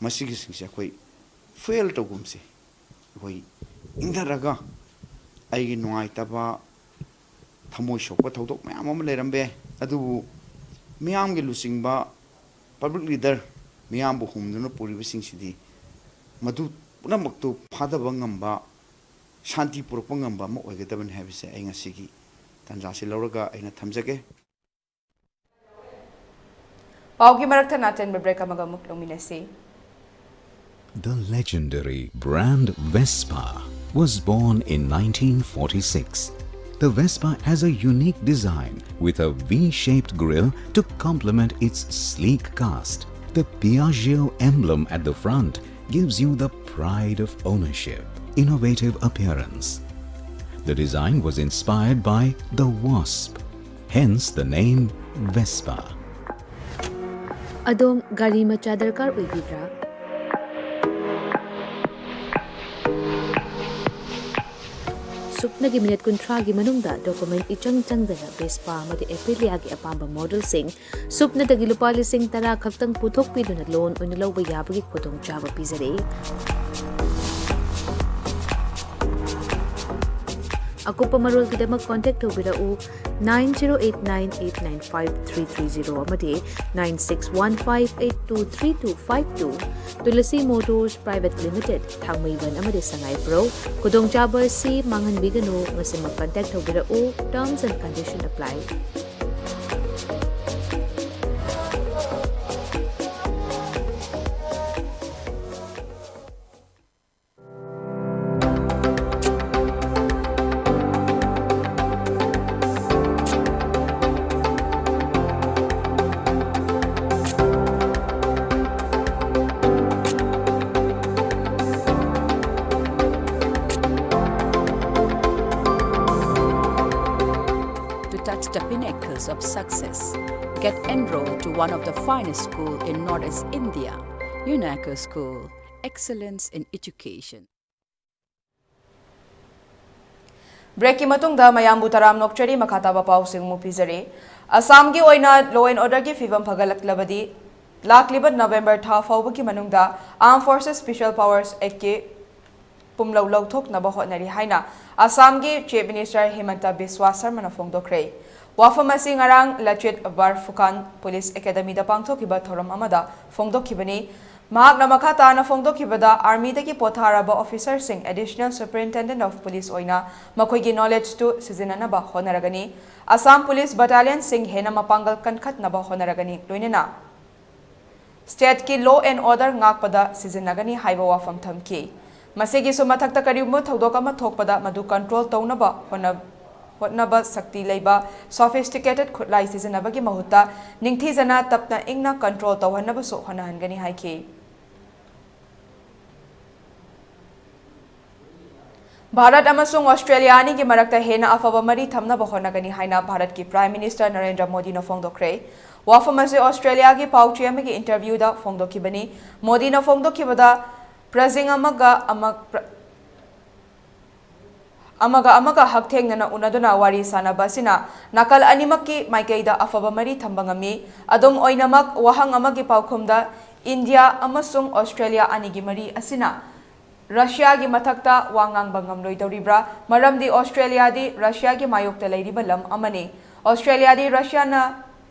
ꯃꯁꯤꯒꯤꯁꯤꯡꯁꯦ ꯑꯩꯈꯣꯏ ꯐꯦꯜ ꯇꯧꯒꯨꯝꯁꯦ꯫ ꯑꯩꯈꯣꯏ ꯏꯪꯊꯔꯒ ꯑꯩꯒꯤ ꯅꯨꯡꯉꯥꯏꯇꯕ, ꯊꯃꯣꯏ ꯁꯣꯛꯄ ꯊꯧꯗꯣꯛ ꯃꯌꯥꯝ ꯑꯃ ꯂꯩꯔꯝꯕ ꯌꯥꯏ, ꯑꯗꯨꯕꯨ ꯃꯤꯌꯥꯝꯒꯤ ꯂꯨꯆꯤꯡꯕ, ꯄꯕ꯭ꯂꯤꯛ ꯂꯤꯗꯔ ꯃꯤꯌꯥꯝꯕꯨ ꯍꯨꯝꯗꯨꯅ ꯄꯨꯔꯤꯕꯁꯤꯡꯁꯤꯗꯤ ꯃꯗꯨ ꯄꯨꯝꯅꯃꯛꯇꯨ ꯐꯥꯊꯕ ꯉꯝꯕ, ꯁꯥꯟꯇꯤ ꯄꯨꯔꯛꯄ ꯉꯝꯕ ꯑꯃ ꯑꯣꯏꯒꯗꯕꯅꯤ ꯍꯥꯏꯕꯁꯦ ꯑꯩ ꯉꯁꯤꯒꯤ ꯇꯥꯟꯖꯥꯁꯤ ꯂꯧꯔꯒ ꯑꯩꯅ ꯊꯝꯖꯒꯦ꯫ ꯄꯥꯎꯒꯤ ꯃꯔꯛꯇ ꯅꯥꯇꯦꯟꯕ ꯕ꯭ꯔꯦꯛ ꯑꯃꯒ ꯑꯃꯨꯛ ꯂꯧꯃꯤꯟꯅꯁꯤ꯫ The legendary brand Vespa was born in nineteen forty-six. The Vespa has a unique design with a V-shaped grille to complement its sleek cast. The Piaggio emblem at the front gives you the pride of ownership, innovative appearance. The design was inspired by the wasp, hence the name Vespa. ꯑꯗꯣꯝ ꯒꯥꯔꯤ ꯃꯆꯥ ꯗꯔꯀꯥꯔ ꯑꯣꯏꯕꯤꯕ꯭ꯔꯥ? ꯁꯨꯞꯅꯒꯤ minute ꯀꯨꯟꯊ꯭ꯔꯥꯒꯤ ꯃꯅꯨꯡꯗ document ꯏꯆꯪ ꯆꯪꯗꯅ Vespa ꯑꯃꯗꯤ ꯑꯦꯄꯤꯂꯤꯌꯥꯒꯤ ꯑꯄꯥꯝꯕ ꯃꯣꯗꯦꯜꯁꯤꯡ ꯁꯨꯞꯅꯗꯒꯤ ꯂꯨꯄꯥ ꯂꯤꯁꯤꯡ ꯇꯔꯥ ꯈꯛꯇꯪ ꯄꯨꯊꯣꯛꯄꯤꯗꯨꯅ ꯂꯣꯟ ꯑꯣꯏꯅ ꯂꯧꯕ ꯌꯥꯕꯒꯤ ꯈꯨꯗꯣꯡꯆꯥꯕ ꯄꯤꯖꯔꯤ꯫ ꯑꯀꯨꯞꯄ ꯃꯔꯣꯜꯒꯤꯗꯃꯛ ꯀꯣꯟꯇꯦꯛ ꯇꯧꯕꯤꯔꯛꯎ, nine zero eight nine eight nine five three three zero ꯑꯃꯗꯤ nine six one five eight two three two five two꯫ Tulsi motors private limited, Thangmeiband ꯑꯃꯗꯤ ꯁꯉꯥꯏꯄ꯭ꯔꯧ꯫ ꯈꯨꯗꯣꯡꯆꯥꯕ ꯑꯁꯤ ꯃꯥꯡꯍꯟꯕꯤꯒꯅꯨ꯫ ꯉꯁꯤꯃꯛ ꯀꯟꯇꯦꯛ ꯇꯧꯕꯤꯔꯛꯎ꯫ Terms and condition apply. To touch the pinnacles of success, get enrolled to one of the finest school in Northeast India, UNACO School, excellence in education. ꯕ꯭ꯔꯦꯛꯀꯤ ꯃꯇꯨꯡꯗ ꯃꯌꯥꯝꯕꯨ ꯇꯔꯥꯝ ꯅꯣꯛꯆꯔꯤ꯫ ꯃꯈꯥ ꯇꯥꯕ ꯄꯥꯎꯁꯤꯡ ꯑꯃꯨꯛ ꯄꯤꯖꯔꯤ꯫ ꯑꯁꯥꯝꯒꯤ ꯑꯣꯏꯅ law and orderꯒꯤ ꯐꯤꯕꯝ ꯐꯒꯠꯂꯛꯂꯕꯗꯤ ꯂꯥꯛꯂꯤꯕ ꯅꯕꯦꯝꯕꯔ ꯊꯥ ꯐꯥꯎꯕꯒꯤ ꯃꯅꯨꯡꯗ Armed Forces Special Powers Actꯀꯤ ꯄꯨꯝꯂꯧ ꯂꯧꯊꯣꯛꯅꯕ ꯍꯣꯠꯅꯔꯤ ꯍꯥꯏꯅ ꯑꯁꯥꯝꯒꯤ Chief Minister ꯍꯤꯃꯟꯇ ꯕꯤꯁ꯭ꯋꯥ ꯁꯔꯃꯅ ꯐꯣꯡꯗꯣꯛꯈ꯭ꯔꯦ꯫ ꯋꯥꯐꯝ ꯑꯁꯤ ꯉꯔꯥꯡ ꯂꯆꯤꯠ ꯕꯔꯐꯨꯀꯥꯟ ꯄꯨꯂꯤꯁ ꯑꯦꯀꯥꯗꯃꯤꯗ ꯄꯥꯡꯊꯣꯛꯈꯤꯕ ꯊꯧꯔꯝ ꯑꯃꯗ ꯐꯣꯡꯗꯣꯛꯈꯤꯕꯅꯤ꯫ ꯃꯍꯥꯛꯅ ꯃꯈꯥ ꯇꯥꯅ ꯐꯣꯡꯗꯣꯛꯈꯤꯕꯗ, ꯑꯥꯔꯃꯤꯗꯒꯤ ꯄꯣꯊꯥꯔꯕ officerꯁꯤꯡ Additional Superintendent of Police ꯑꯣꯏꯅ ꯃꯈꯣꯏꯒꯤ knowledgeꯇꯨ ꯁꯤꯖꯤꯟꯅꯅꯕ ꯍꯣꯠꯅꯔꯒꯅꯤ꯫ ꯑꯁꯥꯝ ꯄꯨꯂꯤꯁ battalionꯁꯤꯡ ꯍꯦꯟꯅ ꯃꯄꯥꯡꯒꯜ ꯀꯟꯈꯠꯅꯕ ꯍꯣꯠꯅꯔꯒꯅꯤ, ꯂꯣꯏꯅꯅ stateꯀꯤ law and order ꯉꯥꯛꯄꯗ ꯁꯤꯖꯤꯟꯅꯒꯅꯤ ꯍꯥꯏꯕ ꯋꯥꯐꯝ ꯊꯝꯈꯤ꯫ ꯃꯁꯤꯒꯤꯁꯨ ꯃꯊꯛꯇ, ꯀꯔꯤꯒꯨꯝꯕ ꯊꯧꯗꯣꯛ ꯑꯃ ꯊꯣꯛꯄꯗ ꯃꯗꯨ control ꯇꯧꯅꯕ ꯍꯣꯠꯅ-, ꯍꯣꯠꯅꯕ ꯁꯛꯇꯤ ꯂꯩꯕ sophisticated ꯈꯨꯠꯂꯥꯏ ꯁꯤꯖꯤꯟꯅꯕꯒꯤ ꯃꯍꯨꯠꯇ ꯅꯤꯡꯊꯤꯖꯅ ꯇꯞꯅ ꯏꯪꯅ control ꯇꯧꯍꯟꯅꯕꯁꯨ ꯍꯣꯠꯅꯍꯟꯒꯅꯤ ꯍꯥꯏꯈꯤ꯫ ꯚꯥꯔꯠ ꯑꯃꯁꯨꯡ ꯑꯣꯁꯇ꯭ꯔꯦꯂꯤꯌꯥ ꯑꯅꯤꯒꯤ ꯃꯔꯛꯇ ꯍꯦꯟꯅ ꯑꯐꯕ ꯃꯔꯤ ꯊꯝꯅꯕ ꯍꯣꯠꯅꯒꯅꯤ ꯍꯥꯏꯅ ꯚꯥꯔꯠꯀꯤ Prime Minister ꯅꯔꯦꯟꯗ꯭ꯔ ꯃꯣꯗꯤꯅ ꯐꯣꯡꯗꯣꯛꯈ꯭ꯔꯦ꯫ ꯋꯥꯐꯝ ꯑꯁꯤ ꯑꯣꯁꯇ꯭ꯔꯦꯂꯤꯌꯥꯒꯤ ꯄꯥꯎꯆꯦ ꯑꯃꯒꯤ interviewꯗ ꯐꯣꯡꯗꯣꯛꯈꯤꯕꯅꯤ꯫ ꯃꯣꯗꯤꯅ ꯐꯣꯡꯗꯣꯛꯈꯤꯕꯗ, ꯄ꯭ꯔꯖꯤꯡ ꯑꯃꯒ ꯑꯃ-, ꯄ꯭ꯔ-, ꯑꯃꯒ ꯑꯃꯒ ꯍꯛꯊꯦꯡꯅꯅ ꯎꯅꯗꯨꯅ ꯋꯥꯔꯤ ꯁꯥꯅꯕ ꯑꯁꯤꯅ ꯅꯥꯀꯜ ꯑꯅꯤꯃꯛꯀꯤ ꯃꯥꯏꯀꯩꯗ ꯑꯐꯕ ꯃꯔꯤ ꯊꯝꯕ ꯉꯝꯃꯤ꯫ ꯑꯗꯨꯝ ꯑꯣꯏꯅꯃꯛ, ꯋꯥꯍꯪ ꯑꯃꯒꯤ ꯄꯥꯎꯈꯨꯝꯗ ꯏꯟꯗꯤꯌꯥ ꯑꯃꯁꯨꯡ ꯑꯣꯁꯇ꯭ꯔꯦꯂꯤꯌꯥ ꯑꯅꯤꯒꯤ ꯃꯔꯤ ꯑꯁꯤꯅ ꯔꯁꯤꯌꯥꯒꯤ ꯃꯊꯛꯇ ꯋꯥ ꯉꯥꯡꯕ ꯉꯝꯂꯣꯏꯗꯧꯔꯤꯕ꯭ꯔꯥ? ꯃꯔꯝꯗꯤ ꯑꯣꯁꯇ꯭ꯔꯦꯂꯤꯌꯥꯗꯤ ꯔꯁꯤꯌꯥꯒꯤ ꯃꯥꯌꯣꯛꯇ ꯂꯩꯔꯤꯕ ꯂꯝ ꯑꯃꯅꯤ꯫ ꯑꯣꯁꯇ꯭ꯔꯦꯂꯤꯌꯥꯗꯤ ꯔꯁꯤꯌꯥꯅ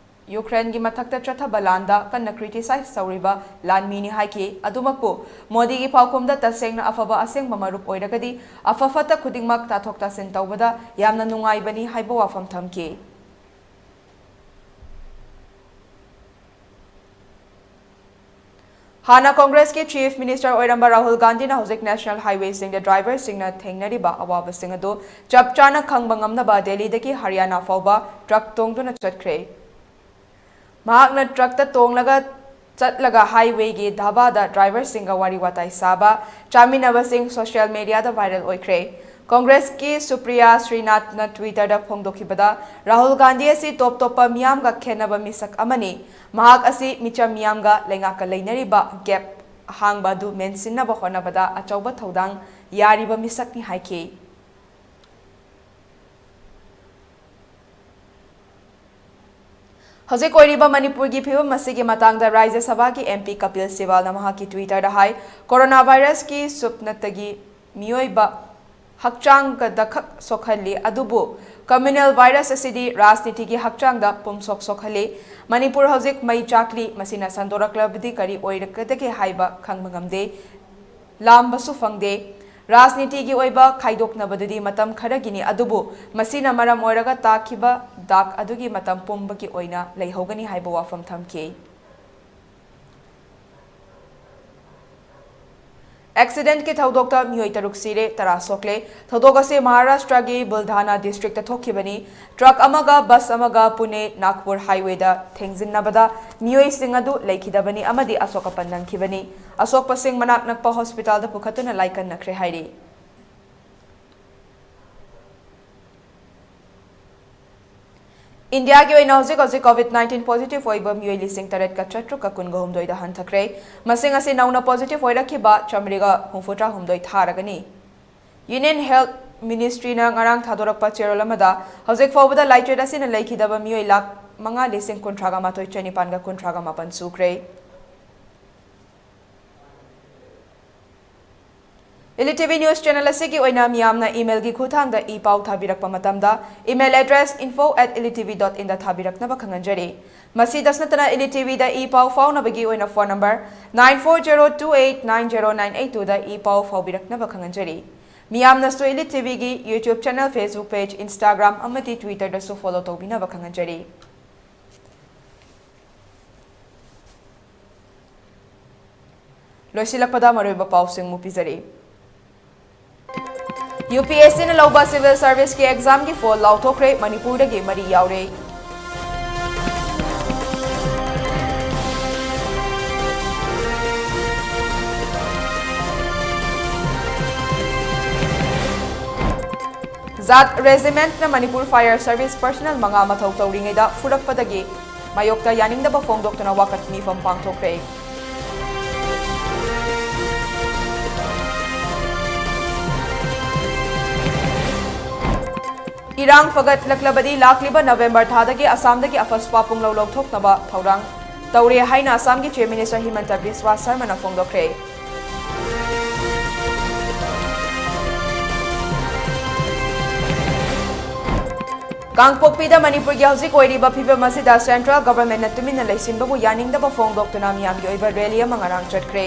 ꯌꯨꯀ꯭ꯔꯦꯟꯒꯤ ꯃꯊꯛꯇ ꯆꯠꯊꯕ ꯂꯥꯟꯗ ꯀꯟꯅ criticize ꯇꯧꯔꯤꯕ ꯂꯥꯟꯃꯤꯅꯤ ꯍꯥꯏꯈꯤ꯫ ꯑꯗꯨꯃꯛꯄꯨ, ꯃꯣꯗꯤꯒꯤ ꯄꯥꯎꯈꯨꯝꯗ ꯇꯁꯦꯡꯅ ꯑꯐꯕ ꯑꯁꯦꯡꯕ ꯃꯔꯨꯞ ꯑꯣꯏꯔꯒꯗꯤ, ꯑꯐ ꯐꯠꯇ ꯈꯨꯗꯤꯡꯃꯛ ꯇꯥꯊꯣꯛ ꯇꯥꯁꯤꯟ ꯇꯧꯕꯗ ꯌꯥꯝꯅ ꯅꯨꯡꯉꯥꯏꯕꯅꯤ ꯍꯥꯏꯕ ꯋꯥꯐꯝ ꯊꯝꯈꯤ꯫ ꯍꯥꯟꯅ ꯀꯣꯡꯒ꯭ꯔꯦꯁꯀꯤ Chief Minister ꯑꯣꯏꯔꯝꯕ ꯔꯥꯍꯨꯜ ꯒꯥꯟꯙꯤꯅ ꯍꯧꯖꯤꯛ national highwayꯁꯤꯡꯗ driverꯁꯤꯡꯅ ꯊꯦꯡꯅꯔꯤꯕ ꯑꯋꯥꯕꯁꯤꯡ ꯑꯗꯨ ꯆꯞ ꯆꯥꯅ ꯈꯪꯕ ꯉꯝꯅꯕ ꯗꯦꯜꯂꯤꯗꯒꯤ ꯍꯔꯤꯌꯥꯅꯥ ꯐꯥꯎꯕ truck ꯇꯣꯡꯗꯨꯅ ꯆꯠꯈ꯭ꯔꯦ꯫ ꯃꯍꯥꯛꯅ truckꯇ ꯇꯣꯡꯂꯒ ꯆꯠꯂꯒ highwayꯒꯤ ꯙꯥꯕꯥꯗ driverꯁꯤꯡꯒ ꯋꯥꯔꯤ ꯋꯥꯇꯥꯏ ꯁꯥꯕ, ꯆꯥꯃꯤꯟꯅꯕꯁꯤꯡ social mediaꯗ viral ꯑꯣꯏꯈ꯭ꯔꯦ꯫ ꯀꯣꯡꯒ꯭ꯔꯦꯁꯀꯤ ꯁꯨꯄ꯭ꯔꯤꯌꯥ ꯁ꯭ꯔꯤꯅꯥꯊꯅ Twitterꯗ ꯐꯣꯡꯗꯣꯛꯈꯤꯕꯗ, ꯔꯥꯍꯨꯜ ꯒꯥꯟꯙꯤ ꯑꯁꯤ ꯇꯣꯞ ꯇꯣꯞꯄ ꯃꯤꯌꯥꯝꯒ ꯈꯦꯠꯅꯕ ꯃꯤꯁꯛ ꯑꯃꯅꯤ꯫ ꯃꯍꯥꯛ ꯑꯁꯤ ꯃꯤꯆꯝ ꯃꯤꯌꯥꯝꯒ ꯂꯩꯉꯥꯛꯀ ꯂꯩꯅꯔꯤꯕ gap ꯑꯍꯥꯡꯕ ꯑꯗꯨ ꯃꯦꯟꯁꯤꯟꯅꯕ ꯍꯣꯠꯅꯕꯗ ꯑꯆꯧꯕ ꯊꯧꯗꯥꯡ ꯌꯥꯔꯤꯕ ꯃꯤꯁꯛꯅꯤ ꯍꯥꯏꯈꯤ꯫ ꯍꯧꯖꯤꯛ ꯑꯣꯏꯔꯤꯕ ꯃꯅꯤꯄꯨꯔꯒꯤ ꯐꯤꯕꯝ ꯑꯁꯤꯒꯤ ꯃꯇꯥꯡꯗ ꯔꯥꯖ꯭ꯌ ꯁꯚꯥꯒꯤ MP ꯀꯄꯤꯜ ꯁꯤꯕꯥꯜꯅ ꯃꯍꯥꯛꯀꯤ Twitterꯗ ꯍꯥꯏ, ꯀꯣꯔꯣꯅꯥ ꯚꯥꯏꯔꯁꯀꯤ ꯁꯨꯞꯅꯇꯒꯤ ꯃꯤꯑꯣꯏꯕ ꯍꯛꯆꯥꯡꯗꯈꯛ ꯁꯣꯛꯍꯜꯂꯤ, ꯑꯗꯨꯕꯨ communal virus ꯑꯁꯤꯗꯤ ꯔꯥꯖꯅꯤꯇꯤꯒꯤ ꯍꯛꯆꯥꯡꯗ ꯄꯨꯝꯁꯣꯛ ꯁꯣꯛꯍꯜꯂꯤ꯫ ꯃꯅꯤꯄꯨꯔ ꯍꯧꯖꯤꯛ ꯃꯩ ꯆꯥꯛꯂꯤ, ꯃꯁꯤꯅ ꯁꯟꯗꯣꯔꯛꯂꯕꯗꯤ ꯀꯔꯤ ꯑꯣꯏꯔꯛꯀꯗꯒꯦ ꯍꯥꯏꯕ ꯈꯪꯕ ꯉꯝꯗꯦ꯫ ꯂꯥꯝꯕꯁꯨ ꯐꯪꯗꯦ꯫ ꯔꯥꯖꯅꯤꯇꯤꯒꯤ ꯑꯣꯏꯕ ꯈꯥꯏꯗꯣꯛꯅꯕꯗꯨꯗꯤ ꯃꯇꯝ ꯈꯔꯒꯤꯅꯤ, ꯑꯗꯨꯕꯨ ꯃꯁꯤꯅ ꯃꯔꯝ ꯑꯣꯏꯔꯒ ꯇꯥꯈꯤꯕ ꯗꯥꯛ ꯑꯗꯨꯒꯤ ꯃꯇꯝ ꯄꯨꯝꯕꯒꯤ ꯑꯣꯏꯅ ꯂꯩꯍꯧꯒꯅꯤ ꯍꯥꯏꯕ ꯋꯥꯐꯝ ꯊꯝꯈꯤ꯫ Accidentꯀꯤ ꯊꯧꯗꯣꯛꯇ ꯃꯤꯑꯣꯏ ꯇꯔꯨꯛ ꯁꯤꯔꯦ, ꯇꯔꯥ ꯁꯣꯛꯂꯦ꯫ ꯊꯧꯗꯣꯛ ꯑꯁꯤ ꯃꯍꯥꯔꯥꯁꯇ꯭ꯔꯒꯤ ꯕꯨꯜꯙꯥꯅꯥ districtꯇ ꯊꯣꯛꯈꯤꯕꯅꯤ꯫ Truck ꯑꯃꯒ bus ꯑꯃꯒ ꯄꯨꯅꯦ ꯅꯥꯒꯄꯨꯔ highwayꯗ ꯊꯦꯡꯖꯤꯟꯅꯕꯗ ꯃꯤꯑꯣꯏꯁꯤꯡ ꯑꯗꯨ ꯂꯩꯈꯤꯗꯕꯅꯤ ꯑꯃꯗꯤ ꯑꯁꯣꯛ ꯑꯄꯟ ꯅꯪꯈꯤꯕꯅꯤ꯫ ꯑꯁꯣꯛꯄꯁꯤꯡ ꯃꯅꯥꯛ ꯅꯛꯄ hospitalꯗ ꯄꯨꯈꯠꯇꯨꯅ ꯂꯥꯏꯀꯠꯅꯈ꯭ꯔꯦ ꯍꯥꯏꯔꯤ꯫ ꯏꯟꯗꯤꯌꯥꯒꯤ ꯑꯣꯏꯅ ꯍꯧꯖꯤꯛ ꯍꯧꯖꯤꯛ COVID nineteen positive ꯑꯣꯏꯕ ꯃꯤꯑꯣꯏ ꯂꯤꯁꯤꯡ ꯇꯔꯦꯠꯀ ꯆꯥꯇ꯭ꯔꯨꯛꯀ ꯀꯨꯟꯒ ꯍꯨꯝꯗꯣꯏꯗ ꯍꯟꯊꯈ꯭ꯔꯦ꯫ ꯃꯁꯤꯡ ꯑꯁꯤ ꯅꯧꯅ positive ꯑꯣꯏꯔꯛꯈꯤꯕ ꯆꯥꯃꯔꯤꯒ ꯍꯨꯝꯐꯨꯇꯔꯥꯍꯨꯝꯗꯣꯏ ꯊꯥꯔꯒꯅꯤ꯫ Union Health ꯃꯤꯅꯤꯁꯇ꯭ꯔꯤꯅ ꯉꯔꯥꯡ ꯊꯥꯗꯣꯔꯛꯄ ꯆꯦꯔꯣꯜ ꯑꯃꯗ ꯍꯧꯖꯤꯛ ꯐꯥꯎꯕꯗ ꯂꯥꯏꯆꯠ ꯑꯁꯤꯅ ꯂꯩꯈꯤꯗꯕ ꯃꯤꯑꯣꯏ ꯂꯥꯈ ꯃꯉꯥ ꯂꯤꯁꯤꯡ ꯀꯨꯟꯊ꯭ꯔꯥꯒ ꯃꯥꯊꯣꯏ ꯆꯅꯤꯄꯥꯟꯒ ꯀꯨꯟꯊ꯭ꯔꯥꯒ ꯃꯥꯄꯟ ꯁꯨꯈ꯭ꯔꯦ꯫ Elite T V News Channel ꯑꯁꯤꯒꯤ ꯑꯣꯏꯅ ꯃꯤꯌꯥꯝꯅ email ꯒꯤ ꯈꯨꯠꯊꯥꯡꯗ ꯏ ꯄꯥꯎ ꯊꯥꯕꯤꯔꯛꯄ ꯃꯇꯝꯗ, email address info at elite T V dot in ꯗ ꯊꯥꯕꯤꯔꯛꯅꯕ ꯈꯪꯍꯟꯖꯔꯤ꯫ ꯃꯁꯤꯗꯁꯨ ꯅꯠꯇꯅ, Elite T V ꯗ ꯏ ꯄꯥꯎ ꯐꯥꯎꯅꯕꯒꯤ ꯑꯣꯏꯅ phone number nine four zero two eight nine zero nine eight two ꯗ ꯏ ꯄꯥꯎ ꯐꯥꯎꯕꯤꯔꯛꯅꯕ ꯈꯪꯍꯟꯖꯔꯤ꯫ ꯃꯤꯌꯥꯝꯅꯁꯨ Elite T V ꯒꯤ YouTube channel, Facebook page, Instagram ꯑꯃꯗꯤ Twitter ꯗꯁꯨ follow ꯇꯧꯕꯤꯅꯕ ꯈꯪꯍꯟꯖꯔꯤ꯫ ꯂꯣꯏꯁꯤꯜꯂꯛꯄꯗ ꯃꯔꯨꯑꯣꯏꯕ ꯄꯥꯎꯁꯤꯡ ꯑꯃꯨꯛ ꯄꯤꯖꯔꯤ꯫ UPSC ꯅ ꯂꯧꯕ civil service ꯀꯤ exam ꯒꯤ ꯐꯣꯜ ꯂꯥꯎꯊꯣꯛꯈ꯭ꯔꯦ, ꯃꯅꯤꯄꯨꯔꯗꯒꯤ ꯃꯔꯤ ꯌꯥꯎꯔꯦ꯫ ꯖꯥꯠ regiment ꯅ ꯃꯅꯤꯄꯨꯔ fire service personnel ꯃꯉꯥ ꯃꯊꯧ ꯇꯧꯔꯤꯉꯩꯗ ꯐꯨꯔꯛꯄꯗꯒꯤ ꯃꯥꯌꯣꯛꯇ ꯌꯥꯅꯤꯡꯗꯕ ꯐꯣꯡꯗꯣꯛꯇꯨꯅ ꯋꯥꯀꯠ ꯃꯤꯐꯝ ꯄꯥꯡꯊꯣꯛꯈ꯭ꯔꯦ꯫ ꯏꯔꯥꯡ ꯐꯒꯠꯂꯛꯂꯕꯗꯤ ꯂꯥꯛꯂꯤꯕ ꯅꯕꯦꯝꯕꯔ ꯊꯥꯗꯒꯤ ꯑꯁꯥꯝꯗꯒꯤ ꯑꯐꯁꯄꯥ ꯄꯨꯡꯂꯧ ꯂꯧꯊꯣꯛꯅꯕ ꯊꯧꯔꯥꯡ ꯇꯧꯔꯦ ꯍꯥꯏꯅ ꯑꯁꯥꯝꯒꯤ Chief Minister ꯍꯤꯃꯟꯇ ꯕꯤꯁ꯭ꯋꯥ ꯁꯔꯃꯅ ꯐꯣꯡꯗꯣꯛꯈ꯭ꯔꯦ꯫ ꯀꯥꯡꯄꯣꯛꯄꯤꯗ ꯃꯅꯤꯄꯨꯔꯒꯤ ꯍꯧꯖꯤꯛ ꯑꯣꯏꯔꯤꯕ ꯐꯤꯕꯝ ꯑꯁꯤꯗ central government ꯅ ꯇꯨꯃꯤꯟꯅ ꯂꯩꯁꯤꯟꯕꯕꯨ ꯌꯥꯅꯤꯡꯗꯕ ꯐꯣꯡꯗꯣꯛꯇꯨꯅ ꯃꯤꯌꯥꯝꯒꯤ ꯑꯣꯏꯕ rally ꯑꯃ ꯉꯔꯥꯡ ꯆꯠꯈ꯭ꯔꯦ꯫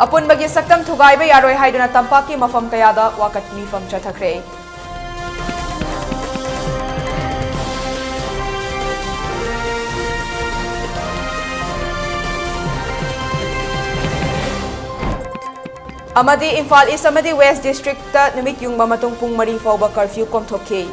ꯑꯄꯨꯟꯕꯒꯤ ꯁꯛꯇꯝ ꯊꯨꯒꯥꯏꯕ ꯌꯥꯔꯣꯏ ꯍꯥꯏꯗꯨꯅ ꯇꯝꯄꯥꯛꯀꯤ ꯃꯐꯝ ꯀꯌꯥꯗ ꯋꯥꯀꯠ ꯃꯤꯐꯝ ꯆꯠꯊꯈ꯭ꯔꯦ꯫ ꯑꯃꯗꯤ ꯏꯝꯐꯥꯜ East ꯑꯃꯗꯤ West District ꯇ ꯅꯨꯃꯤꯠ ꯌꯨꯡꯕ ꯃꯇꯨꯡ ꯄꯨꯡ ꯃꯔꯤ ꯐꯥꯎꯕ curfew ꯀꯣꯝꯊꯣꯛꯈꯤ꯫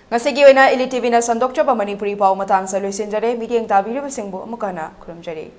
ꯉꯁꯤꯒꯤ ꯑꯣꯏꯅ ꯏꯂꯤ ꯇꯤꯚꯤꯅ ꯁꯟꯗꯣꯛꯆꯕ ꯃꯅꯤꯄꯨꯔꯤ ꯄꯥꯎ ꯃꯇꯥꯡꯁꯤꯗ ꯂꯣꯏꯁꯤꯟꯖꯔꯦ꯫ ꯃꯤꯠꯌꯦꯡ ꯇꯥꯕꯤꯔꯤꯕꯁꯤꯡꯕꯨ ꯑꯃꯨꯛ ꯍꯟꯅ ꯈꯨꯔꯨꯝꯖꯔꯤ꯫